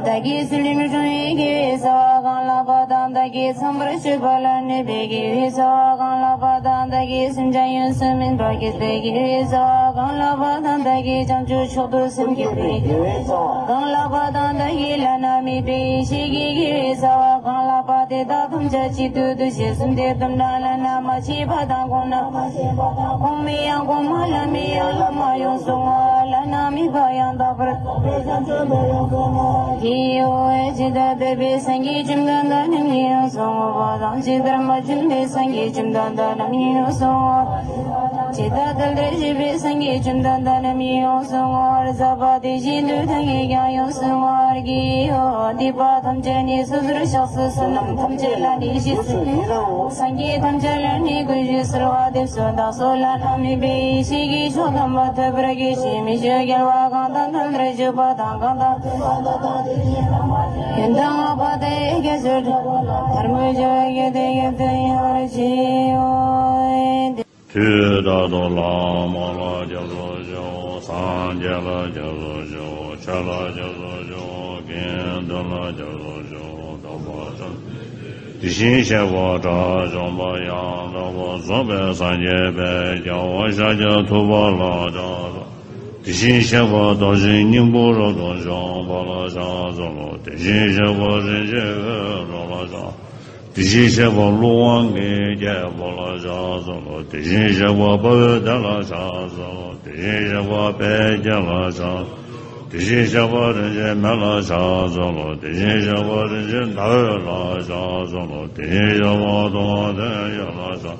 བདག་གིས་སུ་ལུས་ནུས་ཀྱང་ཡི་དགེ་བའི་རྩ་བ་གང་ལགས་པ་དང་། བདག་གིས་ཚངས་པར་སྤྱོད་པ་ལ་གནོད་པའི་དགེ་བའི་རྩ་བ་གང་ལགས་པ་དང་། བདག་གིས་སེམས་ཅན་ཡོངས་སུ་སྨིན་པར་བགྱིད་པའི་དགེ་བའི་རྩ་བ་གང་ལགས་པ་དང་། བདག་གིས་བྱང་ཆུབ་མཆོག་ཏུ་སེམས་བསྐྱེད་པའི་དགེ་བའི་རྩ་བ་གང་ལགས་པ་དང་། བདག་གིས་བླ་ན་མེད་པའི་ཡེ་ཤེས་ཀྱི་དགེ་བའི་རྩ་བ་གང་ལགས་པ་དེ་དག་ཐམས་ཅད་གཅིག་ཏུ་བསྡུས་ཤིང་གསུམ་དེ་བསྡོམས་ན་བླ་ན་མ་མཆིས་པ་དང་གོང་ན་མ་མཆིས་པ་དང་གོང་མའི་ཡང་གོང་མ་བླ་མའི་ཡང་བླ་མ་ཡོངས་སུ་བསྔོ་བ། བླ་ན་མེད་པ་ཡང་དག་པར་རྫོགས་པའི་བྱང་ཆུབ་ཏུ་ཡོངས་སུ་བསྔོ་བ། དེའི་འོག་ཇི་ལྟར་འདས་པའི་སངས་རྒྱས་བཅོམ་ལྡན་འདས་རྣམས་ཀྱིས་ཡོངས་སུ་བསྔོ་བ་དང་། ཇི་ལྟར་མ་བྱོན་པའི་སངས་རྒྱས་བཅོམ་ལྡན་འདས་རྣམས་ཀྱིས་ཡོངས་སུ་བསྔོ་བ། ཇི་ལྟར་དལ་བུར་བཞུགས་པའི་སངས་རྒྱས་བཅོམ་ལྡན་འདས་རྣམས་ཀྱིས་ཡོངས་སུ་བསྔོ་བར་མཛད་པ་དེ་བཞིན་དུ་བདག་གིས་ཀྱང་ཡོངས་སུ་བསྔོ་བར་བགྱིའོ། སྡིག་པ་ཐམས་ཅད་ནི་སོ་སོར་བཤགས་སོ། བསོད་ནམས་ཐམས་ཅད་ལ་ནི་རྗེས་སུ། སངས་རྒྱས་ཐམས་ཅད་ལ་ནི་གུས་ཕྱག་འཚལ་བ་འདེབས་སོ། བདག་སོགས་བླ་ན་མེད་པའི་ཡེ་ཤེས་ཀྱི་མཆོག་དམ་པ་ཐོབ་པར་གྱིས་ཤིག་མི་ཆོས་རྒྱལ་བ་གང་དང་མཐུན་པར་བཞུགས་པ་དང་། གང་དང་མཐུན་པ་དང་། ཡོན་ཏན་བསྔགས་པ་དེ་ཡི་རྒྱ་མཚོར་འགྲོ་བ་ལ། ཐལ་མོ་སྦྱར་བའི་དགེ་དེ་ཡོན་ཏན་ཡོད་པར་བགྱིའོ། དུས་རྟག་ཏུ་བླ་མ་ལ་སྐྱབས་སུ་མཆིའོ། སངས་རྒྱས་ལ་སྐྱབས་སུ་མཆིའོ། ཆོས་ལ་སྐྱབས་སུ་མཆིའོ། དགེ་འདུན་ལ་སྐྱབས་སུ་མཆིའོ། སྟོན་པ་བཅོམ་དེ་བཞིན་གཤེགས་པ་དགྲ་བཅོམ་པ་ཡང་དག་པར་རྫོགས་པའི་སངས་རྒྱས་དཔལ་རྒྱལ་བ་ཤཱཀྱ་ཐུབ་པ་ལ་ཕྱག་འཚལ་ལོ། དེ་བཞིན་གཤེགས་པ་རྡོ་རྗེ་སྙིང་པོ་རབ་ཏུ་འཇོམས་པ་ལ་ཕྱག་འཚལ་ལོ། དེ་བཞིན་གཤེགས་པ་རིན་ཆེན་འོད་འཕྲོ་ལ་ཕྱག་དེ་བཞིན་གཤེགས་པ་ཀླུ་དབང་གི་རྒྱལ་པོ་ལ་ཕྱག་འཚལ་ལོ། དེ་བཞིན་གཤེགས་པ་དཔའ་བོའི་སྡེ་ལ་ཕྱག་འཚལ་ལོ། དེ་བཞིན་གཤེགས་པ་དཔལ་དགྱེས་ལ་ཕྱག་དེ་བཞིན་གཤེགས་པ་རིན་ཆེན་མེ་ལ་ཕྱག་འཚལ་ལོ། དེ་བཞིན་གཤེགས་པ་རིན་ཆེན་ཟླ་འོད་ལ་ཕྱག་འཚལ་ལོ། དེ་བཞིན་གཤེགས་པ་དུང་བ་ལྡན་ཡོད་ལ་ཕྱག་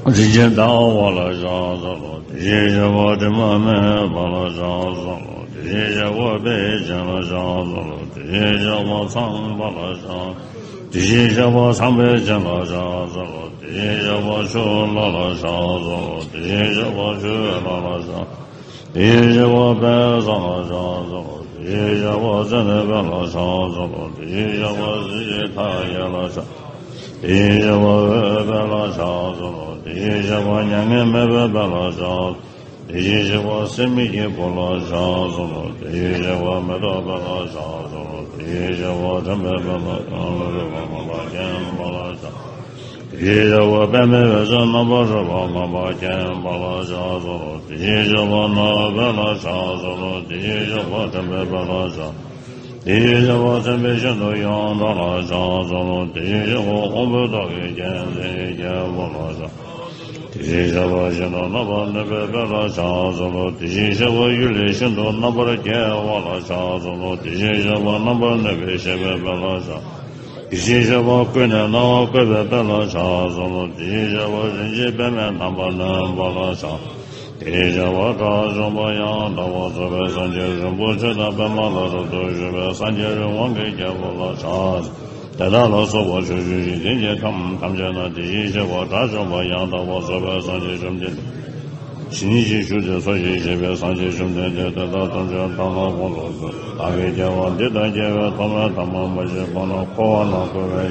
རིན་ཆེན་ཟླ་བ་ལ་ཕྱག་འཚལ་ལོ། དེ་བཞིན་གཤེགས་པ་དྲི་མ་མེད་པ་ལ་ཕྱག་འཚལ་ལོ། དེ་བཞིན་གཤེགས་པ་དཔལ་ཆེན་ལ་ཕྱག་འཚལ་ལོ། དེ་བཞིན་གཤེགས་པ་ཚངས་པ་ལ་ཕྱག་དེ་བཞིན་གཤེགས་པ་ཚངས་པའི་སྤྱན་ལ་ཕྱག་འཚལ་ལོ། དེ་བཞིན་གཤེགས་པ་ཆུ་ལྷ་ལ་ཕྱག་འཚལ་ལོ། དེ་བཞིན་གཤེགས་པ་ཆུ་ཡོས་ལྷ་ལ་ཕྱག་དེ་བཞིན་གཤེགས་པ་དཔལ་བཟང་ལ་ཕྱག་འཚལ་ལོ། དེ་བཞིན་གཤེགས་པ་ཙན་དན་དཔལ་ལ་ཕྱག་འཚལ་ལོ། དེ་བཞིན་གཤེགས་པ་གཟི་བརྗིད་མཐའ་ཡས་ལ་ཕྱག་དེ་བཞིན་གཤེགས་པ་འོད་དཔལ་ལ་ཕྱག་འཚལ་ལོ། དེ་བཞིན་གཤེགས་པ་མྱ་ངན་མེད་པའི་དཔལ་ལ་ཕྱག་དེ་བཞིན་གཤེགས་པ་སྲེད་མེད་ཀྱི་བུ་ལ་ཕྱག་འཚལ་ལོ། དེ་བཞིན་གཤེགས་པ་མེ་ཏོག་དཔལ་ལ་ཕྱག་འཚལ་ལོ། དེ་བཞིན་གཤེགས་པ་དྲན་པའི་དཔལ་ལ་ཕྱག་འཚལ་ལོ། དེ་བཞིན་གཤེགས་པ་པདྨའི་འོད་ཟེར་རྣམ་པར་རོལ་པ་མངོན་པར་མཁྱེན་པ་ལ་ཕྱག་འཚལ་ལོ། དེ་བཞིན་གཤེགས་པ་ནོར་བུ་དཔལ་ལ་ཕྱག་འཚལ་ལོ། དེ་བཞིན་གཤེགས་པ་དྲན་པའི་དཔལ་ལ་ཕྱག་དེ་བཞིན་གཤེགས་པ་མཚན་དཔལ་ཤིན་ཏུ་ཡོངས་གྲགས་ལ་ཕྱག་འཚལ་ལོ། དེ་བཞིན་གཤེགས་པ་དབང་པོའི་ཏོག་གི་རྒྱལ་མཚན་རྒྱལ་པོ་ལ་ཕྱག་དེ་བཞིན་གཤེགས་པ་ཤིན་ཏུ་རྣམ་པར་གནོན་པའི་དཔལ་ལ་ཕྱག་འཚལ་ལོ། དེ་བཞིན་གཤེགས་པ་གཡུལ་ལས་ཤིན་ཏུ་རྣམ་པར་རྒྱལ་བ་ལ་ཕྱག་འཚལ་ལོ། དེ་བཞིན་གཤེགས་པ་རྣམ་པར་གནོན་པའི་གཤེགས་པའི་དཔལ་ལ་ཕྱག་དེ་བཞིན་གཤེགས་པ་ཀུན་ནས་སྣང་བ་བཀོད་པའི་དཔལ་ལ་ཕྱག་འཚལ་ལོ། དེ་བཞིན་གཤེགས་པ་རིན་ཆེན་པདྨས་རྣམ་པར་གནོན་པ་ལ་ཕྱག་དེ་བཞིན་གཤེགས་པ་དགྲ་བཅོམ་པ་ཡང་དག་པར་རྫོགས་པའི་སངས་རྒྱས་རིན་པོ་ཆེ་དང་པདྨ་ལ་རབ་ཏུ་བཞུགས་པའི་སངས་རྒྱས་རི་དབང་གི་རྒྱལ་པོ་ལ་ཕྱག་དེ་དག་ལ་སོགས་པ་ཕྱོགས་བཅུའི་འཇིག་རྟེན་གྱི་ཁམས་ཐམས་ཅད་ན་དེ་བཞིན་གཤེགས་པ་དགྲ་བཅོམ་པ་ཡང་དག་པར་རྫོགས་པའི་སངས་རྒྱས་བཅོམ་ལྡན་འདས། ཇི་སྙེད་ཅིག་བཞུགས་ཏེ་འཚོ་ཞིང་གཞེས་པའི་སངས་རྒྱས་བཅོམ་ལྡན་འདས་དེ་དག་ཐམས་ཅད་བདག་ལ་དགོངས་སུ་གསོལ། བདག་གིས་སྐྱེ་བ་འདི་དང་སྐྱེ་བའི་ཐོག་མའི་ཐ་མ་མ་བྱིན་གོང་ན་འཁོར་བ་ན་འཁོར་བའི་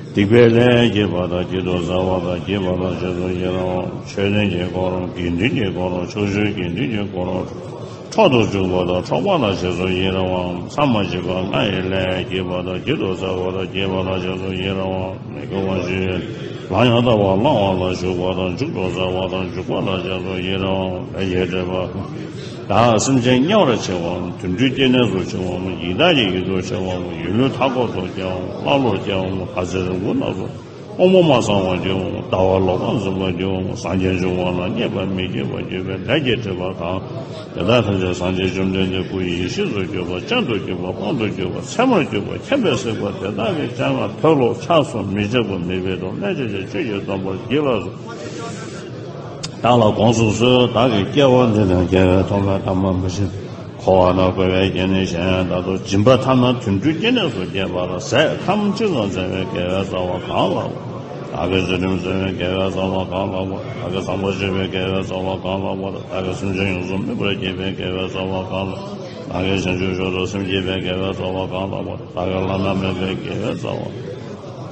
སྡིག་པའི་ལས་བགྱིས་པ་དང་བགྱིད་དུ་སྩལ་བ་དང་བགྱིས་པ་དང་རྗེས་སུ་ཡི་རང་བ། མཆོད་རྟེན་གྱི་དཀོར་རམ་དགེ་འདུན་གྱི་དཀོར་རམ་ཕྱོགས་བཅུའི་དགེ་འདུན་གྱི་དཀོར་རམ་འཕྲོག་ཏུ་བཅུག་པ་དང་འཕྲོག་པ་ལ་རྗེས་སུ་ཡི་རང་བའམ་མཚམས་མ་མཆིས་པ་ལྔ་ཡི་ལས་བགྱིས་པ་དང་བགྱིད་དུ་སྩལ་བ་དང་བགྱིས་པ་ལ་རྗེས་སུ་ཡི་རང་བའམ་མི་དགེ་བ་བཅུའི་ལམ་ཡང་དག་པར་བླང་བ་ལ་ཞུགས་པ་དང་འཇུག་ཏུ་སྩལ་བ་དང་འཇུག་པ་ལ་རྗེས་སུ་ཡི་རང་བའམ་ལས་ཀྱི་སྒྲིབ་པ་དག་སེམས་ཅན་དམྱལ་བར་མཆི་བའམ་དུད་འགྲོའི་སྐྱེ་གནས་སུ་མཆི་བའམ་ཡི་དྭགས་ཀྱི་ཡུལ་དུ་མཆི་བའམ་ཡུལ་ལུས་མཐའ་འཁོབ་ཏུ་སྐྱེ་བའམ་ཀླ་ཀློར་སྐྱེ་བའམ་ཁ་ཟས་རིལ་བུ་སྣ་ཚོགས། དབང་པོ་མ་ཚང་བར་འགྱུར་བའམ་ལྟ་བ་ལོག་པར་འཛིན་པར་འགྱུར་བའམ་སངས་རྒྱས་འབྱུང་བ་ལ་མཉེས་པར་མི་བགྱིད་པར་འགྱུར་བའི་ལས་ཀྱི་སྒྲིབ་པ་དག་དེ་དག་ཐམས་ཅད་སངས་རྒྱས་བཅོམ་ལྡན་འདས་སྐུ་ཡེ་ཤེས་སུ་གྱུར་པ་སྤྱན་དུ་གྱུར་པ་དཔང་དུ་གྱུར་པ་མཚན་མར་གྱུར་པ་མཁྱེན་པས་གཟིགས་པ་དེ་དག་གི་སྤྱན་སྔར་མཐོལ་ལོ་བཤགས་སོ་མི་བྱ་བ་མེད་པའི་དུ་མས་ཆོས་ཀྱི་ཆོས་ཀྱི་སྡོམ་པར་བགྱིད་ལགས་སོ། བདག་ལ་དགོངས་སུ་གསོལ། བདག་གིས་སྐྱེ་བ་འདི་དང་སྐྱེ་བའི་ཐོག་མའི་ཐ་མ་མ་བྱིན། འཁོར་བ་ན་འཁོར་བའི་སྐྱེ་གནས་གཞན་དག་ཏུ། སྦྱིན་པ་ཐ་ན་དུད་འགྲོའི་སྐྱེ་གནས་སུ་སྐྱེས་པ་ལ། ཟས་ཁམ་གཅིག་ལ་འཛེམ་པའི་དགེ་བའི་རྩ་བ་གང་ལགས་པ། བདག་གིས་ཚུལ་ཁྲིམས་བསྲུང་བའི་དགེ་བའི་རྩ་བ་གང་ལགས་པ། བདག་གིས་བཟང་པོ་སྤྱོད་པའི་དགེ་བའི་རྩ་བ་གང་ལགས་པ། བདག་གིས་སེམས་ཅན་ཡོངས་སུ་སྨིན་པར་བགྱིས་པའི་དགེ་བའི་རྩ་བ་གང་ལགས། བདག་གིས་བྱང་ཆུབ་མཆོག་ཏུ་སེམས་བསྐྱེད་པའི་དགེ་བའི་རྩ་བ་གང་ལགས་པ། བདག་གིས་བླ་ན་མེད་པའི་དགེ་བའི་རྩ་བ་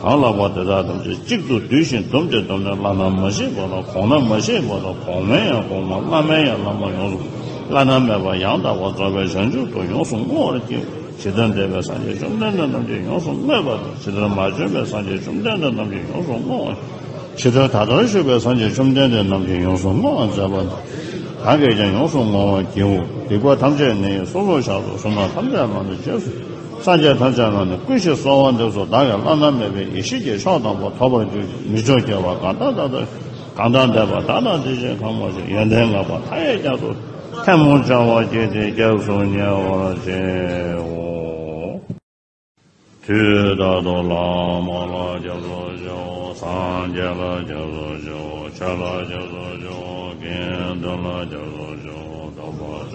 གང་ལགས་པ། དེ་དག་ཐམས་ཅད་གཅིག་ཏུ་བསྡུས་ཤིང་བསྡོམས་ཏེ་བསྡོམས་ནས། བླ་ན་མ་མཆིས་པ་དང་། གོང་ན་མ་མཆིས་པ་དང་། གོང་མའི་ཡང་གོང་མ། བླ་མའི་ཡང་བླ་མ་ཡོངས་སུ། བླ་ན་མེད་པ་ཡང་དག་པར་རྫོགས་པའི་བྱང་ཆུབ་ཏུ་ཡོངས་སུ་བསྔོ་བར་བགྱིའོ། ཇི་ལྟར་འདས་པའི་སངས་རྒྱས་བཅོམ་ལྡན་འདས་རྣམས་ཀྱིས་ཡོངས་སུ་བསྔོས་པ་དང་། ཇི་ལྟར་མ་བྱོན་པའི་སངས་རྒྱས་བཅོམ་ལྡན་འདས་རྣམས་ཀྱིས་ཡོངས་སུ་བསྔོ་བར། ཇི་ལྟར་ད་ལྟར་བཞུགས་པའི་སངས་རྒྱས་བཅོམ་ལྡན་འདས་རྣམས་ཀྱིས་ཡོངས་སུ་བསྔོ་བར་མཛད་པ་དང་། བདག་གིས་ཀྱང་ཡོངས་སུ་བསྔོ་བར་བགྱིའོ། སྡིག་པ་ཐམས་ཅད་ནི་སོ་སོར་བཤགས་སོ། བསོད་ནམས་ཐམས་ཅད་ལ་ནི་རྗེས་སུ། སངས་རྒྱས་ཐམས་ཅད་ལ་ནི་བསྐུལ་ཞིང་གསོལ་བ་འདེབས་སོ། བདག་གིས་བླ་ན་མེད་པའི་ཡེ་ཤེས་ཀྱི་མཆོག་དམ་པ་ཐོབ་པར་གྱུར་ཅིག་མི་མཆོག་རྒྱལ་བ་གང་དག་ད་ལྟ་གང་དག་འདས་པ་དག་དང་དེ་བཞིན་གང་མ་བྱོན་ཡོན་ཏན་བསྔགས་པ་མཐའ་ཡས་རྒྱ་མཚོ་ཐལ་མོ་སྦྱར་བ་བསྐྱེད་དེ་སྐྱབས་སུ་ཉེ་བར་མཆིའོ། དུས་རྟག་ཏུ་བླ་མ་ལ་སྐྱབས་སུ་མཆིའོ། སངས་རྒྱས་ལ་སྐྱབས་སུ་མཆིའོ། ཆོས་ལ་སྐྱབས་སུ་མཆིའོ། དགེ་འདུན་ལ་སྐྱབས་སུ་མཆིའོ། སྟོན་པ་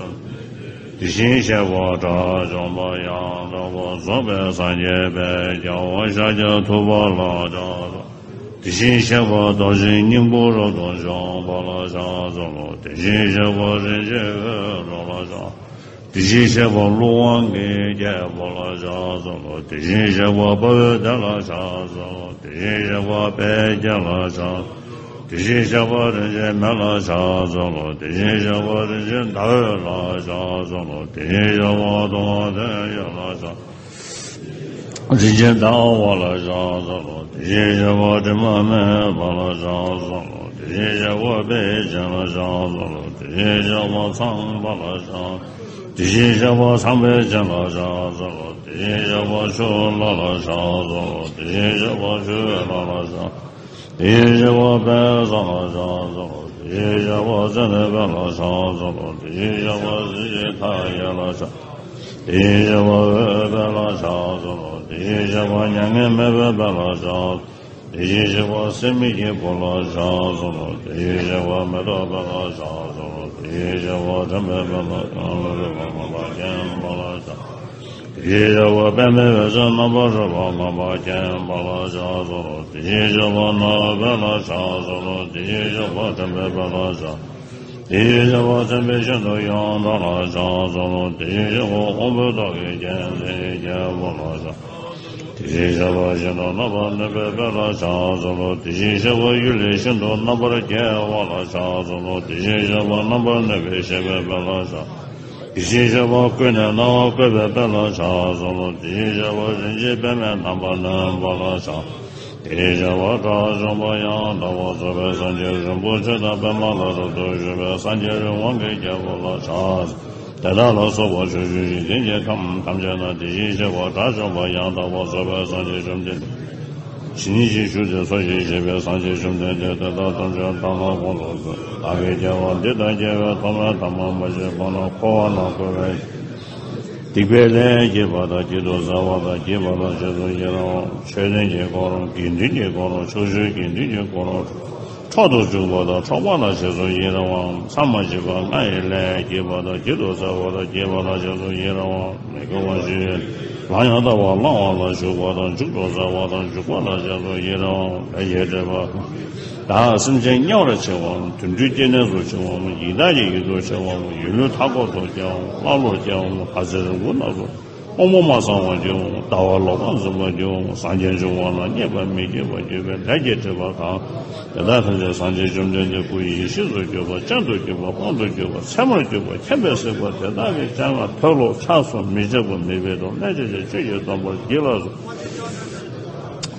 དེ་བཞིན་གཤེགས་པ་དགྲ་བཅོམ་པ་ཡང་དག་པར་རྫོགས་པའི་སངས་རྒྱས་དཔལ་རྒྱལ་བ་ཤཱཀྱ་ཐུབ་པ་ལ་ཕྱག་འཚལ་ལོ། དེ་བཞིན་གཤེགས་པ་རྡོ་རྗེ་སྙིང་པོ་རབ་ཏུ་འཇོམས་པ་ལ་ཕྱག་འཚལ་ལོ། དེ་བཞིན་གཤེགས་པ་རིན་ཆེན་འོད་འཕྲོ་ལ་ཕྱག་དེ་བཞིན་གཤེགས་པ་ཀླུ་དབང་གི་རྒྱལ་པོ་ལ་ཕྱག་འཚལ་ལོ། དེ་བཞིན་གཤེགས་པ་དཔའ་བོའི་སྡེ་ལ་ཕྱག་འཚལ་ལོ། དེ་བཞིན་གཤེགས་པ་དཔལ་རྒྱལ་ལ་ཕྱག་དེ་བཞིན་གཤེགས་པ་རིན་ཆེན་མེ་ལ་ཕྱག་འཚལ་ལོ། དེ་བཞིན་གཤེགས་པ་རིན་ཆེན་ཟླ་འོད་ལ་ཕྱག་འཚལ་ལོ། དེ་བཞིན་གཤེགས་པ་རྡོ་རྗེ་གདན་ཡོད་ལ་ཕྱག་རིན་ཆེན་ཟླ་བ་ལ་ཕྱག་འཚལ་ལོ། དེ་བཞིན་གཤེགས་པ་དྲི་མ་མེད་པ་ལ་ཕྱག་འཚལ་ལོ། དེ་བཞིན་གཤེགས་པ་དཔལ་ཆེན་ལ་ཕྱག་འཚལ་ལོ། དེ་བཞིན་གཤེགས་པ་ཚངས་པ་ལ་ཕྱག་དེ་བཞིན་གཤེགས་པ་ཚངས་པའི་བྱིན་ལ་ཕྱག་འཚལ་ལོ། དེ་བཞིན་གཤེགས་པ་ཆུ་ལྷ་ལ་ཕྱག་འཚལ་ལོ། དེ་བཞིན་གཤེགས་པ་ཆུ་ལྷ་ལ་ཕྱག་དེ་བཞིན་གཤེགས་པ་དཔལ་བཟང་ལ་ཕྱག་འཚལ་ལོ། དེ་བཞིན་གཤེགས་པ་ཙནྡན་དཔལ་ལ་ཕྱག་འཚལ་ལོ། དེ་བཞིན་གཤེགས་པ་གཟི་བརྗིད་མཐའ་ཡས་ལ་ཕྱག་དེ་བཞིན་གཤེགས་པ་འོད་དཔལ་ལ་ཕྱག་འཚལ་ལོ། དེ་བཞིན་གཤེགས་པ་མྱ་ངན་མེད་པའི་དཔལ་ལ་ཕྱག་དེ་བཞིན་གཤེགས་པ་སྲེད་མེད་ཀྱི་བུ་ལ་ཕྱག་འཚལ་ལོ། དེ་བཞིན་གཤེགས་པ་མེ་ཏོག་དཔལ་ལ་ཕྱག་འཚལ་ལོ། དེ་བཞིན་གཤེགས་པ་དྲན་པའི་དཔལ་ལ་ཕྱག་འཚལ་ལོ། རིག་པ་མངོན་པར་མཁྱེན་པ་ལ་ཕྱག་དེ་བཞིན་གཤེགས་པ་པདྨའི་འོད་ཟེར་རྣམ་པར་རོལ་པ་མངོན་པར་མཁྱེན་པ་ལ་ཕྱག་འཚལ་ལོ། དེ་བཞིན་གཤེགས་པ་ནོར་དཔལ་ལ་ཕྱག་འཚལ་ལོ། དེ་བཞིན་གཤེགས་པ་དྲན་པའི་དཔལ་ལ་ཕྱག་དེ་བཞིན་གཤེགས་པ་མཚན་དཔལ་ཤིན་ཏུ་ཡོངས་གྲགས་ལ་ཕྱག་འཚལ་ལོ། དེ་བཞིན་གཤེགས་པ་དབང་པོའི་ཏོག་གི་རྒྱལ་མཚན་རྒྱལ་པོ་ལ་ཕྱག་དེ་བཞིན་གཤེགས་པ་ཤིན་ཏུ་རྣམ་པར་གནོན་པའི་དཔལ་ལ་ཕྱག་འཚལ་ལོ། དེ་བཞིན་གཤེགས་པ་གཡུལ་ལས་ཤིན་ཏུ་རྣམ་པར་རྒྱལ་བ་ལ་ཕྱག་འཚལ་ལོ། དེ་བཞིན་གཤེགས་པ་རྣམ་པར་གནོན་པའི་གཤེགས་པའི་དཔལ་ལ་ཕྱག་དེ་བཞིན་གཤེགས་པ་ཀུན་ནས་སྣང་བ་བཀོད་པའི་དཔལ་ལ་ཕྱག་འཚལ་ལོ། དེ་བཞིན་གཤེགས་པ་རིན་ཆེན་པདྨས་རྣམ་པར་གནོན་པ་ལ་ཕྱག་དེ་བཞིན་གཤེགས་པ་དགྲ་བཅོམ་པ་ཡང་དག་པར་རྫོགས་པའི་སངས་རྒྱས་རིན་པོ་ཆེ་དང་པདྨ་ལ་རབ་ཏུ་བཞུགས་པའི་སངས་རྒྱས་རི་དབང་གི་རྒྱལ་པོ་ལ་ཕྱག་དེ་དག་ལ་སོགས་པ་ཕྱོགས་བཅུའི་འཇིག་རྟེན་གྱི་ཁམས་ཐམས་ཅད་ན་དེ་བཞིན་གཤེགས་པ་དགྲ་བཅོམ་པ་ཡང་དག་པར་རྫོགས་པའི་སངས་རྒྱས་བཅོམ་ལྡན་འདས། ཇི་སྙེད་ཅིག་བཞུགས་ཏེ་འཚོ་ཞིང་གཞེས་པའི་སངས་རྒྱས་བཅོམ་ལྡན་འདས་དེ་དག་ཐམས་ཅད་བདག་ལ་དགོངས་སུ་གསོལ། བདག་གིས་སྐྱེ་བ་འདི་དང་སྐྱེ་བ་ཐོག་མའི་མཐའ་མ་མ་མཆིས་གོང་ན་འཁོར་བ་ན་འཁོར་བའི་སྡིག་པའི་ལས་བགྱིས་པ་དང་བགྱིད་དུ་སྩལ་བ་དང་བགྱིས་པ་ལ་རྗེས་སུ་ཡི་རང་བ། མཆོད་རྟེན་གྱི་དཀོར་རམ་དགེ་འདུན་གྱི་དཀོར་རམ་ཕྱོགས་བཅུའི་དགེ་འདུན་གྱི་དཀོར་རམ། འཕྲོག་ཏུ་འཇུག་པ་དང་འཕྲོག་པ་ལ་རྗེས་སུ་ཡི་རང་བའམ། མཚམས་མ་མཆིས་པ་ལྔ་ཡི་ལས་བགྱིས་པ་དང་བགྱིད་དུ་སྩལ་བ་དང་བགྱིས་པ་ལ་རྗེས་སུ་ཡི་རང་བའམ། མི་དགེ་བ་བཅུ་ཡི་ལམ་ཡང་དག་པར་བླང་བ་ལ་ཞུགས་པ་དང་འཇུག་ཏུ་སྩལ་བ་དང་འཇུག་པ་ལ་རྗེས་སུ་ཡི་རང་བའམ། ལས་ཀྱི་སྒྲིབ་པ་དག་སེམས་ཅན་དམྱལ་བར་མཆི་བའམ། དུད་འགྲོའི་སྐྱེ་གནས་སུ་མཆི་བའམ། ཡི་དྭགས་ཀྱི་ཡུལ་དུ་མཆི་བའམ། ཡུལ་ལུས་མཐའ་འཁོབ་ཏུ་སྐྱེ་བའམ། ཀླ་ཀློར་སྐྱེ་བའམ། ལྷ་ཚེ་རིང་པོ་རྣམས་སུ། དབང་པོ་མ་ཚང་བར་གྱུར་བའམ། ལྟ་བ་ལོག་པར་འཛིན་པར་གྱུར་བའམ། སངས་རྒྱས་འབྱུང་བ་ལ་མཉེས་པ་མི་བགྱིད་པར་གྱུར་པའི་ལས་ཀྱི་སྒྲིབ་པ་གང་། དེ་དག་ཐམས་ཅད་སངས་རྒྱས་བཅོམ་ལྡན་འདས་སྐུ་ཡི་ཡེ་ཤེས་སུ་གྱུར་པ། སྤྱན་དུ་གྱུར་པ། དཔང་དུ་གྱུར་པ། མཚན་མར་གྱུར་པ། མཁྱེན་པས་གཟིགས་པ་དེ་དག་གི་སྤྱན་སྔར་མཐོལ་ལོ་འཆགས་སོ་མི་བྱེད་པ་མི་འབད་དོ། སྨད་ཅི་ཞིག་ཆོས་ཀྱི་སྟོན་པར་བགྱིད་ལགས་སོ།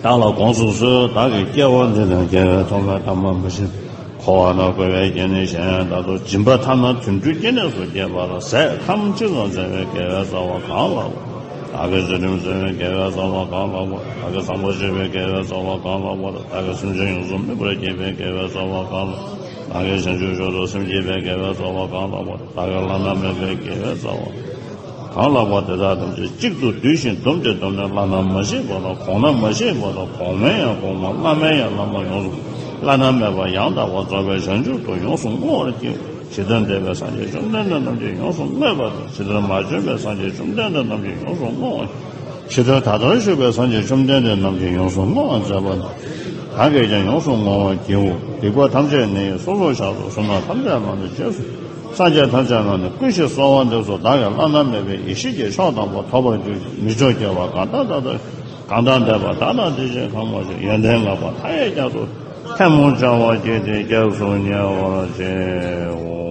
བདག་ལ་དགོངས་སུ་གསོལ། བདག་གིས་སྐྱེ་བ་འདི་དང་སྐྱེ་བའི་ཐོག་མའི་མཐའ་མ་མ་མཆིས། འཁོར་བ་ན་འཁོར་བའི་སྐྱེ་གནས་གཞན་དག་ཏུ། སྦྱིན་པ་ཐ་ན་དུད་འགྲོའི་སྐྱེ་གནས་སུ་སྐྱེས་པ་ལ། ཟས་ཁམ་གཅིག་ལ་འཛེམ་པའི་དགེ་བའི་རྩ་བ་གང་ལགས་པ། བདག་གིས་ཚུལ་ཁྲིམས་བསྲུང་བའི་དགེ་བའི་རྩ་བ་གང་ལགས་པ། བདག་གིས་བཟང་པོ་སྤྱོད་པའི་དགེ་བའི་རྩ་བ་གང་ལགས་པ། བདག་གིས་སེམས་ཅན་ཡོངས་སུ་སྨིན་པར་བགྱིས་པའི་དགེ་བའི་རྩ་བ་གང་ལགས། བདག་གིས་བྱང་ཆུབ་མཆོག་ཏུ་སེམས་བསྐྱེད་པའི་དགེ་བའི་རྩ་བ་གང་ལགས་པ། བདག་གིས་བླ་ན་མེད་པའི་དགེ་བའི་རྩ་བ་གང་ལགས་པ། དེ་དག་ཐམས་ཅད་གཅིག་ཏུ་བསྡུས་ཤིང་བསྡོམས་ཏེ་བསྡོམས་ནས། བླ་ན་མ་མཆིས་པ་དང་། གོང་ན་མ་མཆིས་པ་དང་། གོང་མའི་ཡང་གོང་མ། བླ་མའི་ཡང་བླ་མ་ཡོངས་སུ། བླ་ན་མེད་པ་ཡང་དག་པར་རྫོགས་པའི་བྱང་ཆུབ་ཏུ་ཡོངས་སུ་བསྔོ་བར་བགྱིའོ། ཇི་ལྟར་འདས་པའི་སངས་རྒྱས་བཅོམ་ལྡན་འདས་རྣམས་ཀྱིས་ཡོངས་སུ་བསྔོས་པ་དང་། ཇི་ལྟར་མ་བྱོན་པའི་སངས་རྒྱས་བཅོམ་ལྡན་འདས་རྣམས་ཀྱིས་ཡོངས་སུ་བསྔོ་བ། ཇི་ལྟར་ད་ལྟར་བཞུགས་པའི་སངས་རྒྱས་བཅོམ་ལྡན་འདས་རྣམས་ཀྱིས་ཡོངས་སུ་བསྔོ་བར་མཛད་པ་དང་། བདག་གིས་ཀྱང་ཡོངས་སུ་བསྔོ་བར་བགྱིའོ། སྡིག་པ་ཐམས་ཅད་ནི་སོ་སོར་བཤགས་སོ། བསོད་ནམས་ཐམས་ཅད་ལ་ནི་རྗེས་སུ། སངས་རྒྱས་ཐམས་ཅད་ལ་ནི་བསྐུལ་ཞིང་གསོལ་བ་འདེབས་སོ། བདག་གིས་བླ་ན་མེད་པའི་ཡེ་ཤེས་ཀྱི་མཆོག་དམ་པ་ཐོབ་པར་འགྱུར་ཞིང་། མི་མཆོག་རྒྱལ་བ་གང་དག་ད་ལྟ་གང་དག་འདས་པ་དག་དང་དེ་བཞིན་གང་མ་བྱོན་ཡོན་ཏན་བསྔགས་པ་མཐའ་ཡས་རྒྱ་མཚོ་ཐལ་མོ་སྦྱར་བར་བགྱིས་ཏེ་སྐྱབས་སུ་ཉེ་བར་མཆིའོ།